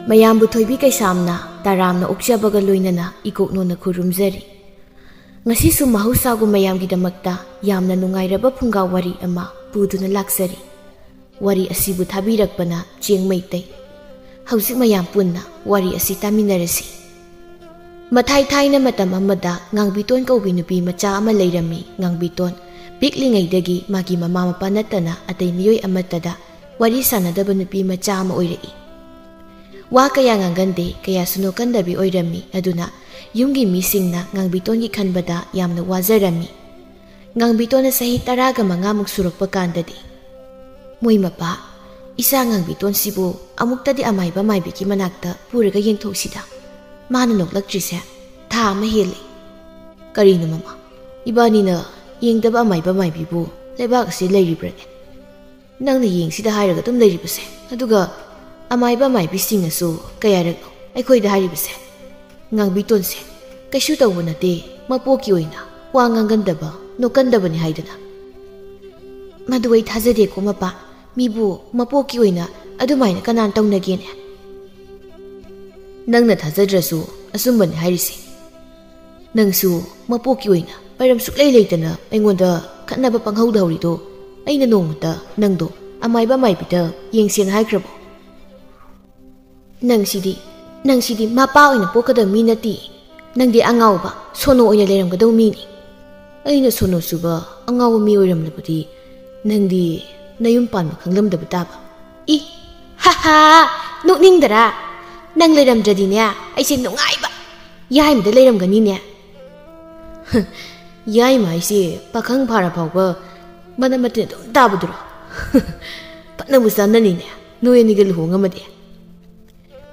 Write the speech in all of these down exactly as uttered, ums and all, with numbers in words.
ꯃꯌꯥꯝꯕꯨ ꯊꯣꯏꯕꯤ ꯀꯩꯁꯥꯝꯅ ꯇꯔꯥꯝꯅ ꯑꯣꯛꯆꯕꯒ ꯂꯣꯏꯅꯅ ꯏꯀꯣꯛꯅꯣꯅ ꯈꯨꯔꯨꯝꯖꯔꯤ꯫ ꯉꯁꯤꯁꯨ ꯃꯍꯧꯁꯥꯒꯨꯝ ꯃꯌꯥꯝꯒꯤꯗꯃꯛꯇ ꯌꯥꯝꯅ ꯅꯨꯡꯉꯥꯏꯔꯕ ꯐꯨꯡꯒꯥ ꯋꯥꯔꯤ ꯑꯃ ꯄꯨꯗꯨꯅ ꯂꯥꯛꯆꯔꯤ꯫ ꯋꯥꯔꯤ ꯑꯁꯤꯕꯨ ꯊꯥꯕꯤꯔꯛꯄꯅ ꯆꯦꯡ ꯃꯩꯇꯩ꯫ ꯍꯧꯖꯤꯛ ꯃꯌꯥꯝ ꯄꯨꯟꯅ ꯋꯥꯔꯤ ꯑꯁꯤ ꯇꯥꯃꯤꯟꯅꯔꯁꯤ꯫ ꯃꯊꯥꯏ ꯊꯥꯏꯅ ꯃꯇꯝ ꯑꯃꯗ ꯉꯥꯡꯕꯤꯇꯣꯟ ꯀꯧꯕꯤ ꯅꯨꯄꯤ ꯃꯆꯥ ꯑꯃ ꯂꯩꯔꯝꯃꯤ꯫ ꯉꯥꯡꯕꯤꯇꯣꯟ ꯄꯤꯛꯂꯤꯉꯩꯗꯒꯤ ꯃꯥꯒꯤ ꯃꯃꯥ ꯃꯄꯥ ꯅꯠꯇꯅ ꯑꯇꯩ ꯃꯤꯑꯣꯏ ꯑꯃꯠꯇꯗ ꯋꯥꯔꯤ ꯁꯥꯟꯅꯗꯕ ꯅꯨꯄꯤ ꯃꯆꯥ ꯑꯃ ꯑꯣꯏꯔꯛꯏ꯫ ꯋꯥ ꯀꯌꯥ ꯉꯥꯡꯒꯟꯗꯦ, ꯀꯌꯥꯁꯨ ꯅꯣꯛꯀꯟꯗꯕꯤ ꯑꯣꯏꯔꯝꯃꯤ꯫ ꯑꯗꯨꯅ ꯌꯨꯝꯒꯤ ꯃꯤꯁꯤꯡꯅ ꯉꯥꯡꯕꯤꯇꯣꯟꯒꯤ ꯈꯟꯕꯗ ꯌꯥꯝꯅ ꯋꯥꯖꯔꯝꯃꯤ꯫ ꯉꯥꯡꯕꯤꯇꯣꯟꯅ ꯆꯍꯤ ꯇꯔꯥꯒ ꯃꯉꯥꯃꯨꯛ ꯁꯨꯔꯛꯄ ꯀꯥꯟꯗꯗꯤ, "ꯃꯣꯏ ꯃꯄꯥ, ꯏꯆꯥ ꯉꯥꯡꯕꯤꯇꯣꯟꯁꯤꯕꯨ ꯑꯃꯨꯛꯇꯗꯤ ꯑꯃꯥꯏꯕ ꯃꯥꯏꯕꯤꯒꯤ ꯃꯅꯥꯛꯇ ꯄꯨꯔꯒ ꯌꯦꯡꯊꯣꯛꯁꯤꯗ꯫ ꯃꯥꯅ ꯅꯣꯛꯂꯛꯇ꯭ꯔꯤꯁꯦ ꯊꯥ ꯑꯃ ꯍꯦꯜꯂꯦ꯫" "ꯀꯔꯤꯅꯣ ꯃꯃꯥ, ꯏꯕꯥꯅꯤꯅ ꯌꯦꯡꯗꯕ ꯑꯃꯥꯏꯕ ꯃꯥꯏꯕꯤꯕꯨ ꯂꯩꯕꯥꯛ ꯑꯁꯤ ꯂꯩꯔꯤꯕ꯭ꯔꯅꯦ? ꯅꯪꯅ ꯌꯦꯡꯁꯤꯗ ꯍꯥꯏꯔꯒ ꯑꯗꯨꯝ ꯂꯩꯔꯤꯕꯁꯦ, ꯑꯗꯨꯒ ꯑꯃꯥꯏꯕ ꯃꯥꯏꯕꯤꯁꯤꯡꯅꯁꯨ ꯀꯌꯥꯔꯛꯅꯣ ꯑꯩꯈꯣꯏꯗ ꯍꯥꯏꯔꯤꯕꯁꯦ? ꯉꯥꯡꯕꯤꯇꯣꯟꯁꯦ ꯀꯩꯁꯨ ꯇꯧꯕ ꯅꯠꯇꯦ, ꯃꯄꯣꯛꯀꯤ ꯑꯣꯏꯅ ꯋꯥ ꯉꯥꯡꯒꯟꯗꯕ, ꯅꯣꯛꯀꯟꯗꯕꯅꯤ ꯍꯥꯏꯗꯅ꯫" "ꯃꯗꯨ ꯑꯩ ꯊꯥꯖꯗꯦꯀꯣ ꯃꯄꯥ, ꯃꯤꯕꯨ ꯃꯄꯣꯛꯀꯤ ꯑꯣꯏꯅ ꯑꯗꯨꯃꯥꯏꯅ ꯀꯅꯥꯅ ꯇꯧꯅꯒꯦꯅꯦ?" "ꯅꯪꯅ ꯊꯥꯖꯗ꯭ꯔꯁꯨ ꯑꯆꯨꯝꯕꯅꯤ ꯍꯥꯏꯔꯤꯁꯦ꯫ ꯅꯪꯁꯨ ꯃꯄꯣꯛꯀꯤ ꯑꯣꯏꯅ ꯃꯔꯝ ꯁꯨꯛꯂꯩ ꯂꯩꯇꯅ ꯑꯩꯉꯣꯟꯗ ꯈꯠꯅꯕ ꯄꯪꯍꯧꯗ ꯍꯧꯔꯤꯗꯣ, ꯑꯩꯅ ꯅꯣꯡꯃꯇ ꯅꯪꯗꯣ ꯑꯃꯥꯏꯕ ꯑꯃꯥꯏꯕꯤꯗ ꯌꯦꯡꯁꯦꯅ ꯍꯥꯏꯈ꯭ꯔꯕꯣ?" "ꯅꯪꯁꯤꯗꯤ, ꯅꯪꯁꯤꯗꯤ ꯃꯄꯥ ꯑꯣꯏꯅ ꯄꯣꯛꯀꯗꯕ ꯃꯤ ꯅꯠꯇꯦ꯫ ꯅꯪꯗꯤ ꯑꯉꯥꯎꯕ, ꯁꯣꯅꯣ ꯑꯣꯏꯅ ꯂꯩꯔꯝꯒꯗꯧ ꯃꯤꯅꯤ꯫" "ꯑꯩꯅ ꯁꯣꯅꯣ ꯆꯨꯕ ꯑꯉꯥꯎꯕ ꯃꯤ ꯑꯣꯏꯔꯝꯂꯕꯗꯤ ꯅꯪꯗꯤ ꯅꯌꯨꯝ ꯄꯥꯟꯕ ꯈꯪꯂꯝꯗꯕ ꯇꯥꯕ꯫" "ꯏ, ꯍꯥ ꯍꯥ, ꯅꯣꯛꯅꯤꯡꯗꯔꯥ? ꯅꯪ ꯂꯩꯔꯝꯗ꯭ꯔꯗꯤꯅꯦ, ꯑꯩꯁꯦ ꯅꯨꯡꯉꯥꯏꯕ ꯌꯥꯏꯃꯗ ꯂꯩꯔꯝꯒꯅꯤꯅꯦ꯫" "ꯌꯥꯏꯃ ꯍꯥꯏꯁꯦ ꯄꯥꯈꯪ ꯐꯥꯔ ꯐꯥꯎꯕ ꯃꯅꯝ ꯃꯇꯤꯟ ꯑꯗꯨꯝ ꯇꯥꯕꯗꯨꯔꯣ?" "ꯐꯅꯕꯨ ꯆꯥꯟꯅꯅꯤꯅꯦ, ꯅꯣꯏ ꯑꯅꯤꯒ ꯂꯨꯍꯣꯡꯉꯝꯃꯗꯤ꯫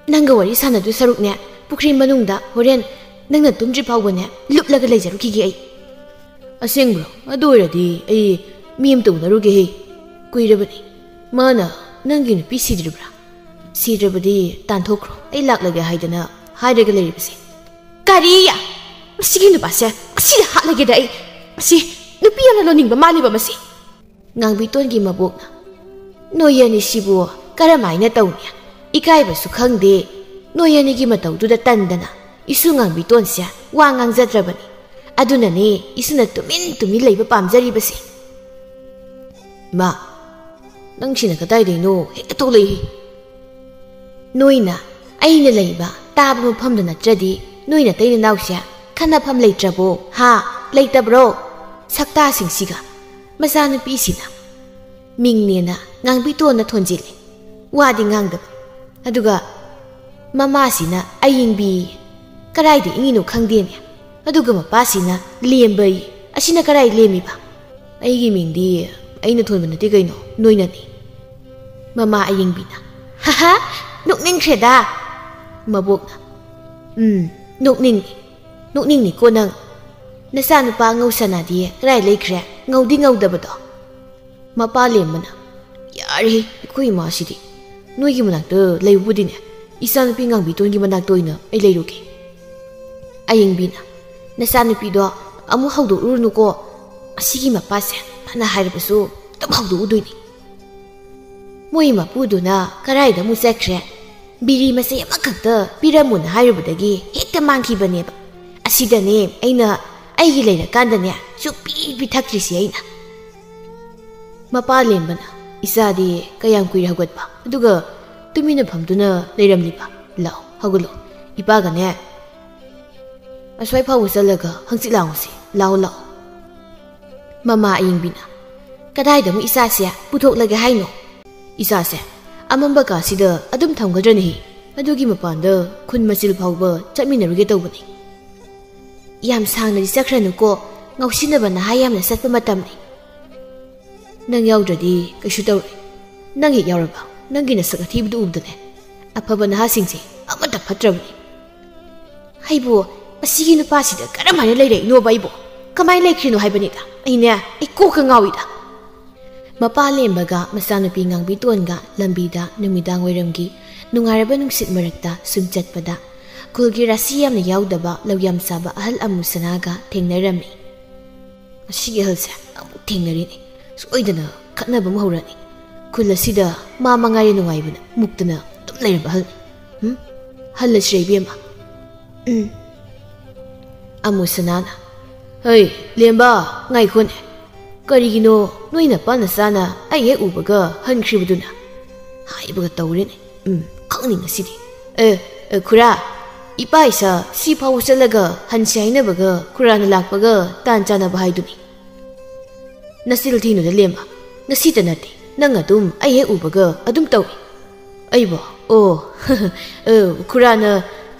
ꯅꯪꯒ ꯋꯥꯔꯤ ꯁꯥꯟꯅꯗꯣꯏ ꯁꯔꯨꯛꯅꯦ, ꯄꯨꯈ꯭ꯔꯤ ꯃꯅꯨꯡꯗ ꯍꯣꯔꯦꯟ ꯅꯪꯅ ꯇꯨꯝꯗ꯭ꯔꯤ ꯐꯥꯎꯕꯅꯦ ꯂꯨꯞꯂꯒ ꯂꯩꯖꯔꯨꯈꯤꯒꯦ ꯑꯩ꯫" "ꯑꯁꯦꯡꯕ꯭ꯔꯣ? ꯑꯗꯨ ꯑꯣꯏꯔꯗꯤ ꯑꯩ ꯃꯤ ꯑꯃꯇ ꯎꯅꯔꯨꯒꯦꯍꯦ, ꯀꯨꯏꯔꯕꯅꯤ꯫ ꯃꯥꯅ ꯅꯪꯒꯤ ꯅꯨꯄꯤ ꯁꯤꯗ꯭ꯔꯤꯕ꯭ꯔꯥ? ꯁꯤꯗ꯭ꯔꯕꯗꯤ ꯇꯥꯟꯊꯣꯛꯈ꯭ꯔꯣ, ꯑꯩ ꯂꯥꯛꯂꯒꯦ ꯍꯥꯏꯗꯅ ꯍꯥꯏꯔꯒ ꯂꯩꯔꯤꯕꯁꯦ꯫" "ꯀꯔꯤ? ꯃꯁꯤꯒꯤ ꯅꯨꯄꯥꯁꯦ ꯃꯁꯤꯗ ꯍꯥꯠꯂꯒꯦꯗ ꯑꯩ꯫ ꯃꯁꯤ ꯅꯨꯄꯤ ꯑꯃ ꯂꯣꯟꯅꯤꯡꯕ ꯃꯥꯜꯂꯤꯕ ꯃꯁꯤ꯫" ꯉꯥꯡꯕꯤꯇꯣꯟꯒꯤ ꯃꯕꯣꯛꯅ, "ꯅꯣꯏ ꯑꯅꯤꯁꯤꯕꯨ ꯀꯔꯝꯍꯥꯏꯅ ꯇꯧꯅꯤ? ꯏꯀꯥꯏꯕꯁꯨ ꯈꯪꯗꯦ꯫ ꯅꯣꯏ ꯑꯅꯤꯒꯤ ꯃꯇꯧꯗꯨꯗ ꯇꯟꯗꯅ ꯏꯁꯨ ꯉꯥꯡꯕꯤꯇꯣꯟꯁꯦ ꯋꯥ ꯉꯥꯡꯖꯗ꯭ꯔꯕꯅꯤ꯫ ꯑꯗꯨꯅꯅꯦ ꯏꯁꯨꯅ ꯇꯨꯃꯤꯟ ꯇꯨꯃꯤꯟ ꯂꯩꯕ ꯄꯥꯝꯖꯔꯤꯕꯁꯦ꯫ ꯏꯃꯥ, ꯅꯪꯁꯤꯅ ꯀꯗꯥꯏꯗꯩꯅꯣ ꯍꯦꯛꯇ ꯊꯣꯛꯂꯛꯏ? ꯅꯣꯏꯅ ꯑꯩꯅ ꯂꯩꯕ ꯇꯥꯕ ꯃꯐꯝꯗ ꯅꯠꯇ꯭ꯔꯗꯤ ꯅꯣꯏ ꯅꯇꯩ ꯅꯅꯥꯎꯁꯦ ꯈꯟꯅꯐꯝ ꯂꯩꯇ꯭ꯔꯕꯣ? ꯍꯥ? ꯂꯩꯇꯕ꯭ꯔꯣ? ꯁꯛꯇꯥꯁꯤꯡꯁꯤꯒ꯫ ꯃꯆꯥꯅꯨꯄꯤꯁꯤꯅ ꯃꯤꯡꯅꯦꯅ ꯉꯥꯡꯕꯤꯇꯣꯟꯅ ꯊꯣꯟꯖꯤꯜꯂꯤ꯫ ꯋꯥꯗꯤ ꯉꯥꯡꯗꯕ꯫ ꯑꯗꯨꯒ ꯃꯃꯥꯁꯤꯅ ꯑꯌꯤꯡꯕꯤ꯫ ꯀꯔꯥꯏꯗ ꯏꯪꯉꯤꯅꯣ ꯈꯪꯗꯦꯅꯦ꯫ ꯑꯗꯨꯒ ꯃꯄꯥꯁꯤꯅ ꯂꯦꯝꯕꯩ꯫ ꯑꯁꯤꯅ ꯀꯔꯥꯏ ꯂꯦꯝꯃꯤꯕ? ꯑꯩꯒꯤ ꯃꯤꯡꯗꯤ ꯑꯩꯅ ꯊꯣꯟꯕ ꯅꯠꯇꯦ ꯀꯩꯅꯣ, ꯅꯣꯏꯅꯅꯤ꯫ ꯃꯃꯥ ꯑꯌꯤꯡꯕꯤꯅ, "ꯍꯥꯍꯥ, ꯅꯣꯛꯅꯤꯡꯈ꯭ꯔꯦꯗ!" ꯃꯕꯣꯛꯅ, "ꯎꯝ, ꯅꯣꯛꯅꯤꯡꯉꯤ꯫ ꯅꯣꯛꯅꯤꯡꯅꯤꯀꯣ ꯅꯪ꯫ ꯅꯆꯥꯅꯨꯄꯥ ꯉꯧ ꯁꯅꯥꯗꯤ ꯀꯗꯥꯏ ꯂꯩꯈ꯭ꯔꯦ? ꯉꯧꯗꯤ ꯉꯧꯗꯕꯗꯣ?" ꯃꯄꯥ ꯂꯦꯝꯕꯅ, "ꯌꯥꯔꯦꯍꯦ, ꯑꯩꯈꯣꯏ ꯏꯃꯥꯁꯤꯗꯤ꯫ ꯅꯣꯏꯒꯤ ꯃꯅꯥꯛꯇ ꯂꯩꯕꯕꯨꯗꯤꯅꯦ, ꯏꯆꯥꯅꯨꯄꯤ ꯉꯥꯡꯕꯤꯇꯣꯟꯒꯤ ꯃꯅꯥꯛꯇ ꯑꯣꯏꯅ ꯑꯩ ꯂꯩꯔꯨꯒꯦ꯫" ꯑꯌꯤꯡꯕꯤꯅ, "ꯅꯆꯥꯅꯨꯄꯤꯗꯣ ꯑꯃꯨꯛ ꯍꯧꯗꯣꯛꯎꯔꯨꯅꯨꯀꯣ꯫ ꯑꯁꯤꯒꯤ ꯃꯄꯥꯁꯦ ꯐꯅ ꯍꯥꯏꯔꯕꯁꯨ ꯑꯗꯨꯝ ꯍꯧꯗꯣꯛꯎꯗꯣꯏꯅꯤ꯫" ꯃꯣꯏ ꯃꯄꯨꯗꯨꯅ ꯀꯔꯥꯏꯗ ꯑꯃꯨꯛ ꯆꯠꯈ꯭ꯔꯦ? ꯕꯤꯔꯤ ꯃꯆꯩ ꯑꯃꯈꯛꯇ ꯄꯤꯔꯝꯃꯨꯅ ꯍꯥꯏꯔꯨꯕꯗꯒꯤ ꯍꯦꯛꯇ ꯃꯥꯡꯈꯤꯕꯅꯦꯕ꯫ ꯑꯁꯤꯗꯅꯦ ꯑꯩꯅ ꯑꯩꯒꯤ ꯂꯩꯔꯀꯥꯟꯗꯅꯦ ꯁꯨꯛꯄꯤ ꯄꯤꯊꯛꯇ꯭ꯔꯤꯁꯦ ꯑꯩꯅ꯫ ꯃꯄꯥ ꯂꯦꯝꯕꯅ, "ꯏꯆꯥꯗꯤ ꯀꯌꯥꯝ ꯀꯨꯏꯔꯦ ꯍꯧꯒꯠꯄ? ꯑꯗꯨꯒ ꯇꯨꯃꯤꯟꯅ ꯐꯝꯗꯨꯅ ꯂꯩꯔꯝꯂꯤꯕ? ꯂꯥꯛꯑꯣ, ꯍꯧꯒꯠꯂꯣ꯫ ꯏꯄꯥꯒꯅꯦ ꯑꯁ꯭ꯋꯥꯏ ꯐꯥꯎꯕ ꯆꯠꯂꯒ ꯍꯪꯆꯤꯠ ꯂꯥꯡꯉꯨꯁꯤ꯫ ꯂꯥꯛꯑꯣ, ꯂꯥꯛꯑꯣ꯫" ꯃꯃꯥ ꯑꯌꯤꯡꯕꯤꯅ, "ꯀꯗꯥꯏꯗ ꯑꯃꯨꯛ ꯏꯆꯥꯁꯦ ꯄꯨꯊꯣꯛꯂꯒꯦ ꯍꯥꯏꯅꯣ? ꯏꯆꯥꯁꯦ ꯑꯃꯝꯕ ꯀꯥꯁꯤꯗ ꯑꯗꯨꯝ ꯊꯝꯒꯗ꯭ꯔꯅꯦꯍꯦ? ꯑꯗꯨꯒꯤ ꯃꯄꯥꯟꯗ ꯈꯨꯟ ꯃꯆꯤꯜ ꯐꯥꯎꯕ ꯆꯠꯃꯤꯟꯅꯔꯨꯒꯦ ꯇꯧꯕꯅꯤ꯫" "ꯌꯥꯝ ꯁꯥꯡꯅꯗꯤ ꯆꯠꯈ꯭ꯔꯅꯨꯀꯣ, ꯉꯥꯎꯁꯤꯟꯅꯕ ꯅꯍꯥ ꯌꯥꯝꯅ ꯆꯠꯄ ꯃꯇꯝꯅꯤ꯫" "ꯅꯪ ꯌꯥꯎꯗ꯭ꯔꯗꯤ ꯀꯩꯁꯨ ꯇꯧꯔꯣꯏ꯫ ꯅꯪ ꯍꯦꯛ ꯌꯥꯎꯔꯕ ꯅꯪꯒꯤ ꯅꯁꯛ ꯑꯊꯤꯕꯗꯨ ꯎꯕꯗꯅꯦ ꯑꯐꯕ ꯅꯍꯥꯁꯤꯡꯁꯦ ꯑꯃꯠꯇ ꯐꯠꯇ꯭ꯔꯕꯅꯤ꯫" "ꯍꯩꯕꯣ, ꯃꯁꯤꯒꯤ ꯅꯨꯄꯥꯁꯤꯗ ꯀꯔꯝ ꯍꯥꯏꯅ ꯂꯩꯔꯛꯏꯅꯣꯕ ꯑꯩꯕꯣ? ꯀꯃꯥꯏꯅ ꯂꯩꯈ꯭ꯔꯤꯅꯣ ꯍꯥꯏꯕꯅꯤꯗ? ꯑꯩꯅꯦ, ꯑꯩ ꯀꯣꯛꯀ ꯉꯥꯎꯏꯗ꯫" ꯃꯄꯥ ꯂꯦꯝꯕꯒ ꯃꯆꯥꯅꯨꯄꯤ ꯉꯥꯡꯕꯤꯇꯣꯟꯒ ꯂꯝꯕꯤꯗ ꯅꯨꯃꯤꯗꯥꯡ ꯋꯥꯏꯔꯝꯒꯤ ꯅꯨꯡꯉꯥꯏꯔꯕ ꯅꯨꯡꯁꯤꯠ ꯃꯔꯛꯇ ꯁꯨꯝ ꯆꯠꯄꯗ, ꯈꯨꯜꯒꯤ ꯔꯥꯁꯤ ꯌꯥꯝꯅ ꯌꯥꯎꯗꯕ ꯂꯧ ꯌꯥꯝ ꯆꯥꯕ ꯑꯍꯜ ꯑꯃꯨ ꯁꯅꯥꯒ ꯊꯦꯡꯅꯔꯝꯃꯤ꯫ "ꯃꯁꯤꯒꯤ ꯑꯍꯜꯁꯦ ꯑꯃꯨꯛ ꯊꯦꯡꯅꯔꯤꯅꯤ꯫ ꯁꯣꯏꯗꯅ ꯈꯠꯅꯕ ꯑꯃ ꯍꯧꯔꯅꯤ꯫ ꯈꯨꯜ ꯑꯁꯤꯗ ꯃꯥ ꯃꯉꯥꯏꯔꯦ ꯅꯨꯡꯉꯥꯏꯕꯅ ꯃꯨꯛꯇꯅ ꯑꯗꯨꯝ ꯂꯩꯔꯕ ꯑꯍꯜꯅꯤ꯫ ꯎꯝ? ꯍꯜꯂꯁꯤꯔ ꯏꯕꯦꯝꯃ? ꯎꯝ꯫ ꯑꯃꯨ ꯁꯅꯥꯅ, "ꯍꯩ, ꯂꯦꯝꯕ, ꯉꯥꯏꯈꯣꯅꯦ꯫ ꯀꯔꯤꯒꯤꯅꯣ ꯅꯣꯏ ꯅꯄꯥ ꯅꯆꯥꯅ ꯑꯩ ꯍꯦꯛ ꯎꯕꯒ ꯍꯟꯈ꯭ꯔꯤꯕꯗꯨꯅ?" ꯍꯥꯏꯕꯒ ꯇꯧꯔꯦꯅꯦ꯫ ꯎꯝ, ꯈꯪꯅꯤꯡꯉꯁꯤꯗꯤ꯫ "ꯑꯦ, ꯑꯦ, ꯈꯨꯔꯥ, ꯏꯄꯥ ꯏꯆꯥ ꯁꯤ ꯐꯥꯎꯕ ꯆꯠꯂꯒ ꯍꯟꯁꯦ ꯍꯥꯏꯅꯕꯒ ꯈꯨꯔꯥꯅ ꯂꯥꯛꯄꯒ ꯇꯥꯟ ꯆꯥꯅꯕ ꯍꯥꯏꯗꯨꯅꯤ꯫ ꯅꯆꯤꯜ ꯊꯤꯅꯨꯗ ꯂꯦꯝꯕ, ꯉꯁꯤꯇ ꯅꯠꯇꯦ, ꯅꯪ ꯑꯗꯨꯝ ꯑꯩ ꯍꯦꯛ ꯎꯕꯒ ꯑꯗꯨꯝ ꯇꯧꯏ꯫" "ꯑꯩꯕꯣ? ꯑꯣ, ꯑ, ꯈꯨꯔꯥꯅ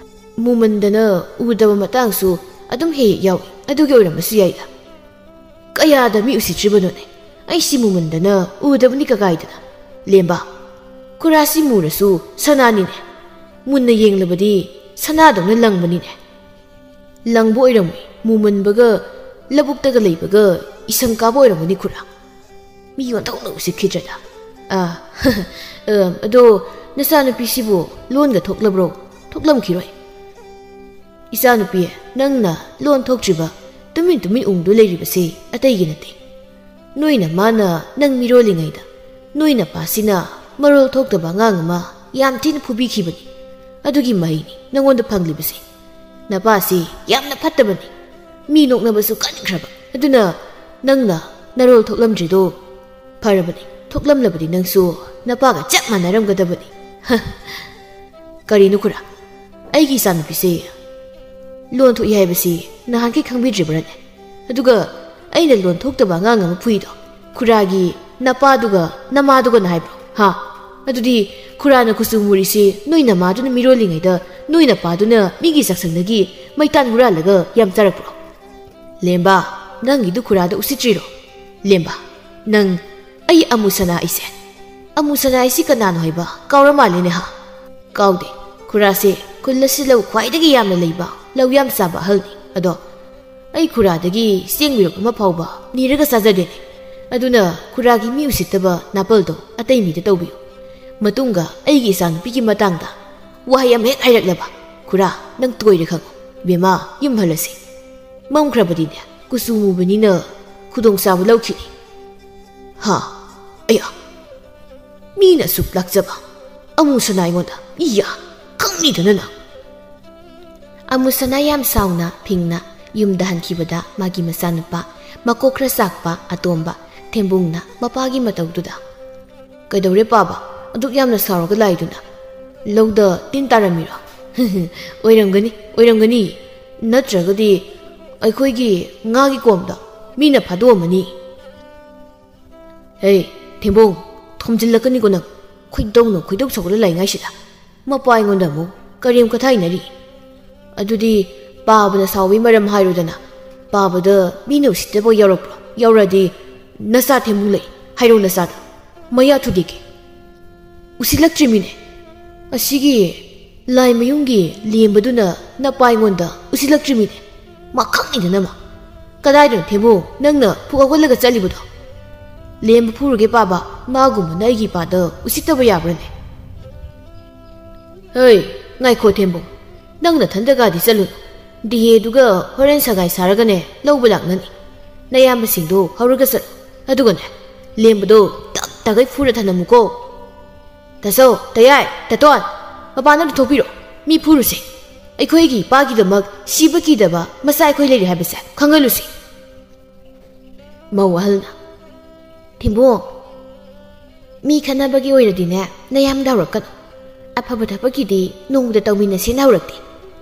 ꯃꯨꯃꯟꯗꯅ ꯎꯗꯕ ꯃꯇꯥꯡꯁꯨ ꯑꯗꯨꯝ ꯍꯦꯛ ꯍꯦꯛ ꯌꯥꯎꯏ, ꯑꯗꯨꯒꯤ ꯑꯣꯏꯔꯝꯕꯁꯨ ꯌꯥꯏꯗ꯫ ꯀꯌꯥꯗ ꯃꯤ ꯎꯁꯤꯠꯇ꯭ꯔꯤꯕꯅꯣꯅꯦ? ꯑꯩꯁꯤ ꯃꯨꯃꯟꯗꯅ ꯎꯗꯕꯅꯤ ꯀꯀꯥꯏꯗꯅ꯫ ꯂꯦꯝꯕ, ꯈꯨꯔꯥꯁꯤ ꯃꯨꯔꯁꯨ ꯁꯅꯥꯅꯤꯅꯦ꯫ ꯃꯨꯟꯅ ꯌꯦꯡꯂꯕꯗꯤ ꯁꯅꯥꯗꯧꯅ ꯂꯪꯕꯅꯤꯅꯦ꯫ ꯂꯪꯕ ꯑꯣꯏꯔꯝꯃꯣꯏ, ꯃꯨꯃꯟꯕꯒ ꯂꯧꯕꯨꯛꯇꯒ ꯂꯩꯕꯒ ꯏꯁꯪ ꯀꯥꯕ ꯑꯣꯏꯔꯝꯒꯅꯤ ꯈꯨꯔꯥ꯫ ꯃꯤ ꯑꯣꯟꯊꯣꯛꯅ ꯎꯁꯤꯠꯈꯤꯗ꯭ꯔꯗ꯫ ꯑꯥ, ꯑ, ꯑꯗꯣ ꯅꯆꯥꯅꯨꯄꯤꯁꯤꯕꯨ ꯂꯣꯟꯒ ꯊꯣꯛꯂꯕ꯭ꯔꯣ? ꯊꯣꯛꯂꯝꯈꯤꯔꯣꯏ꯫" "ꯏꯆꯥꯅꯨꯄꯤ, ꯅꯪꯅ ꯂꯣꯟ ꯊꯣꯛꯇ꯭ꯔꯤꯕ, ꯇꯨꯃꯤꯟ ꯇꯨꯃꯤꯟ ꯎꯪꯗꯨ ꯂꯩꯔꯤꯕꯁꯤ ꯑꯇꯩꯒꯤ ꯅꯠꯇꯦ꯫ ꯅꯣꯏ ꯅꯃꯥꯅ ꯅꯪ ꯃꯤꯔꯣꯜꯂꯤꯉꯩꯗ ꯅꯣꯏ ꯅꯄꯥꯁꯤꯅ ꯃꯔꯣꯜ ꯊꯣꯛꯇꯕ ꯑꯉꯥꯡ ꯑꯃ ꯌꯥꯝ ꯊꯤꯅ ꯐꯨꯕꯤꯈꯤꯕꯅꯤ꯫ ꯑꯗꯨꯒꯤ ꯃꯍꯩꯅꯤ ꯅꯉꯣꯟꯗ ꯐꯪꯂꯤꯕꯁꯦ꯫ ꯅꯄꯥꯁꯤ ꯌꯥꯝꯅ ꯐꯠꯇꯕꯅꯤ꯫ ꯃꯤ ꯅꯣꯛꯅꯕꯁꯨ ꯀꯟꯈ꯭ꯔꯕ꯫ ꯑꯗꯨꯅ ꯅꯪꯅ ꯅꯔꯣꯜ ꯊꯣꯛꯂꯝꯗ꯭ꯔꯤꯗꯣ ꯐꯔꯕꯅꯤ꯫ ꯊꯣꯛꯂꯝꯂꯕꯗꯤ ꯅꯪꯁꯨ ꯅꯄꯥꯒ ꯆꯞ ꯃꯥꯟꯅꯔꯝꯒꯗꯕꯅꯤ꯫" "ꯍ, ꯀꯔꯤꯅꯣ ꯈꯨꯔꯥ? ꯑꯩꯒꯤ ꯏꯆꯥꯅꯨꯄꯤꯁꯦ ꯂꯣꯟ ꯊꯣꯛꯏ ꯍꯥꯏꯕꯁꯤ ꯅꯍꯥꯟꯈꯩ ꯈꯪꯕꯤꯗ꯭ꯔꯤꯕ꯭ꯔꯅꯦ? ꯑꯗꯨꯒ ꯑꯩꯅ ꯂꯣꯟ ꯊꯣꯛꯇꯕ ꯑꯉꯥꯡ ꯑꯃ ꯐꯨꯏꯗꯣ ꯈꯨꯔꯥꯒꯤ ꯅꯄꯥꯗꯨꯒ ꯅꯃꯥꯗꯨꯒꯅ ꯍꯥꯏꯕ꯭ꯔꯣ? ꯍꯥ? ꯑꯗꯨꯗꯤ ꯈꯨꯔꯥꯅ ꯀꯨꯆꯨ ꯃꯨꯔꯤꯁꯤ ꯅꯣꯏ ꯅꯃꯥꯗꯨꯅ ꯃꯤꯔꯣꯜꯂꯤꯉꯩꯗ ꯅꯣꯏ ꯅꯄꯥꯗꯨꯅ ꯃꯤꯒꯤ ꯆꯥꯛꯁꯪꯗꯒꯤ ꯃꯩꯇꯥꯟ ꯍꯨꯔꯥꯜꯂꯒ ꯌꯥꯝ ꯆꯥꯔꯛꯄ꯭ꯔꯣ?" "ꯂꯦꯝꯕ, ꯅꯪꯒꯤꯗꯨ ꯈꯨꯔꯥꯗ ꯎꯁꯤꯠꯇ꯭ꯔꯤꯔꯣ? ꯂꯦꯝꯕ, ꯅꯪ ꯑꯩ ꯑꯃꯨ ꯁꯅꯥ ꯑꯩꯁꯦ, ꯑꯃꯨ ꯁꯅꯥ ꯑꯩꯁꯤ ꯀꯅꯥꯅꯣ ꯍꯥꯏꯕ ꯀꯥꯎꯔ ꯃꯥꯜꯂꯦꯅꯦ ꯍꯥ?" "ꯀꯥꯎꯗꯦ꯫ ꯈꯨꯔꯥꯁꯦ ꯈꯨꯜ ꯑꯁꯤꯗ ꯂꯧ ꯈ꯭ꯋꯥꯏꯗꯒꯤ ꯌꯥꯝꯅ ꯂꯩꯕ, ꯂꯧ ꯌꯥꯝ ꯆꯥꯕ ꯑꯍꯜꯅꯤ꯫ ꯑꯗꯣ ꯑꯩ ꯈꯨꯔꯥꯗꯒꯤ ꯆꯦꯡ ꯃꯤꯔꯨꯛ ꯑꯃ ꯐꯥꯎꯕ ꯅꯤꯔꯒ ꯆꯥꯖꯗꯦꯅꯦ꯫ ꯑꯗꯨꯅ ꯈꯨꯔꯥꯒꯤ ꯃꯤ ꯎꯁꯤꯠꯇꯕ ꯅꯥꯄꯜꯗꯣ ꯑꯇꯩ ꯃꯤꯗ ꯇꯧꯕꯤꯌꯨ꯫ ꯃꯇꯨꯡꯒ ꯑꯩꯒꯤ ꯏꯆꯥꯅꯨꯄꯤꯒꯤ ꯃꯇꯥꯡꯗ ꯋꯥꯍꯩ ꯑꯃ ꯍꯦꯛ ꯍꯥꯏꯔꯛꯂꯕ, ꯈꯨꯔꯥ, ꯅꯪ ꯇꯣꯏꯔꯦ ꯈꯪꯉꯨ꯫ ꯕꯦꯝꯃ, ꯌꯨꯝ ꯍꯜꯂꯁꯤ꯫ ꯃꯝꯈ꯭ꯔꯕꯗꯤꯅꯦ, ꯀꯨꯆꯨ ꯃꯨꯕꯅꯤꯅ ꯈꯨꯗꯣꯡꯆꯥꯕ ꯂꯧꯈꯤꯅꯤ꯫" ꯍꯥ? ꯑꯌꯥ! ꯃꯤꯅ ꯑꯁꯨꯛ ꯂꯥꯛꯆꯕ꯫ ꯑꯃꯨꯁꯅꯥ ꯑꯩꯉꯣꯟꯗ, ꯏꯌꯥ, ꯈꯪꯅꯤꯗꯅ ꯅꯪ꯫ ꯑꯃꯨꯁꯅꯥ ꯌꯥꯝ ꯁꯥꯎꯅ ꯐꯤꯡꯅ ꯌꯨꯝꯗ ꯍꯟꯈꯤꯕꯗ ꯃꯥꯒꯤ ꯃꯆꯥꯅꯨꯄꯥ ꯃꯀꯣꯛ ꯈꯔ ꯆꯥꯛꯄ ꯑꯇꯣꯝꯕ ꯊꯦꯝꯕꯨꯡꯅ ꯃꯄꯥꯒꯤ ꯃꯇꯧꯗꯨꯗ, "ꯀꯩꯗꯧꯔꯦ ꯄꯥꯕ? ꯑꯗꯨꯛ ꯌꯥꯝꯅ ꯁꯥꯎꯔꯒ ꯂꯥꯛꯏꯗꯨꯅ? ꯂꯧꯗ ꯇꯤꯟ ꯇꯥꯔꯝꯃꯤꯔꯣ?" "ꯑꯣꯏꯔꯝꯒꯅꯤ, ꯑꯣꯏꯔꯝꯒꯅꯤ꯫ ꯅꯠꯇ꯭ꯔꯒꯗꯤ ꯑꯩꯈꯣꯏꯒꯤ ꯉꯥꯒꯤ ꯀꯣꯝꯗ ꯃꯤꯅ ꯐꯥꯗꯣꯛꯑꯝꯃꯅꯤ꯫" "ꯍꯦ, ꯊꯦꯝꯕꯣꯡ, ꯊꯣꯝꯖꯤꯜꯂꯛꯀꯅꯤꯀꯣ ꯅꯪ꯫ ꯈꯣꯏꯗꯧꯅ ꯈꯣꯏꯗꯧ ꯁꯧꯒꯠꯂ ꯂꯩꯉꯥꯏꯁꯤꯗ ꯃꯄꯥ ꯑꯩꯉꯣꯟꯗ ꯑꯃꯨꯛ ꯀꯔꯦꯝ ꯀꯊꯥꯏꯅꯔꯤ꯫ ꯑꯗꯨꯗꯤ ꯄꯥꯕꯅ ꯁꯥꯎꯕꯒꯤ ꯃꯔꯝ ꯍꯥꯏꯔꯨꯗꯅ꯫ ꯄꯥꯕꯗ ꯃꯤꯅ ꯎꯁꯤꯠꯇꯕ ꯌꯥꯎꯔꯛꯄ꯭ꯔꯣ? ꯌꯥꯎꯔꯛꯑꯗꯤ ꯅꯆꯥ ꯊꯦꯝꯕꯨꯡ ꯂꯩ ꯍꯥꯏꯔꯣ ꯅꯆꯥꯗ꯫ ꯃꯌꯥ ꯊꯨꯗꯦꯛꯀꯦ꯫ ꯎꯁꯤꯠꯂꯛꯇ꯭ꯔꯤꯃꯤꯅꯦ꯫ ꯑꯁꯤꯒꯤ ꯂꯥꯏꯃꯌꯨꯝꯒꯤ ꯂꯦꯝꯕꯗꯨꯅ ꯅꯄꯥ ꯑꯩꯉꯣꯟꯗ ꯎꯁꯤꯠꯂꯛꯇ꯭ꯔꯤꯃꯤꯅꯦ꯫ ꯃꯥ ꯈꯪꯉꯤꯗꯅ ꯃꯥ꯫ ꯀꯗꯥꯏꯗꯅꯣ ꯊꯦꯝꯕꯨꯡ ꯅꯪꯅ ꯐꯨꯛ ꯍꯧꯒꯠꯂꯒ ꯆꯠꯂꯤꯕꯗꯣ? ꯂꯦꯝꯕ ꯐꯨꯔꯨꯒꯦ ꯄꯥꯕ, ꯃꯥꯒꯨꯝꯕꯅ ꯑꯩꯒꯤ ꯏꯄꯥꯗ ꯎꯁꯤꯠꯇꯕ ꯌꯥꯕ꯭ꯔꯅꯦ?" "ꯍꯩ, ꯉꯥꯏꯈꯣ ꯊꯦꯝꯕꯨꯡ, ꯅꯪ ꯅꯊꯟꯗꯒꯗꯤ ꯆꯠꯂꯨꯅꯨ꯫ ꯗꯤꯍꯦꯗꯨꯒ ꯍꯣꯔꯦꯟ ꯁꯒꯥꯏ ꯁꯥꯔꯒꯅꯦ ꯂꯧꯕ ꯂꯥꯛꯅꯅꯤ꯫ ꯅꯌꯥꯝꯕꯁꯤꯡꯗꯣ ꯍꯧꯔꯒ ꯆꯠꯂꯨ꯫ ꯑꯗꯨꯒꯅꯦ, ꯂꯦꯝꯕꯗꯣ ꯇꯛ ꯇꯥꯒꯩ ꯐꯨꯔ ꯊꯅꯝꯃꯨꯀꯣ꯫ ꯇꯥꯆꯧ, ꯇꯌꯥꯏ, ꯇꯥꯇꯣꯟ, ꯃꯄꯥꯟꯗ ꯑꯝꯇ ꯊꯣꯛꯄꯤꯔꯣ꯫ ꯃꯤ ꯐꯨꯔꯨꯁꯦ꯫ ꯑꯩꯈꯣꯏꯒꯤ ꯏꯄꯥꯒꯤꯗꯃꯛ ꯁꯤꯕ ꯀꯤꯗꯕ ꯃꯆꯥ ꯑꯩꯈꯣꯏ ꯂꯩꯔꯦ ꯍꯥꯏꯕꯁꯦ ꯈꯪꯍꯜꯂꯨꯁꯤ꯫" ꯃꯧ ꯑꯍꯜꯅ, "ꯊꯦꯝꯕꯨꯡ, ꯃꯤ ꯈꯠꯅꯕꯒꯤ ꯑꯣꯏꯔꯗꯤꯅꯦ, ꯅꯌꯥꯝꯗ ꯍꯧꯔꯛꯀꯅꯨ꯫ ꯑꯐꯕ ꯊꯕꯛꯀꯤꯗꯤ ꯅꯣꯡꯃꯗ ꯇꯧꯃꯤꯟꯅꯁꯦꯅ ꯍꯧꯔꯛꯇꯦ꯫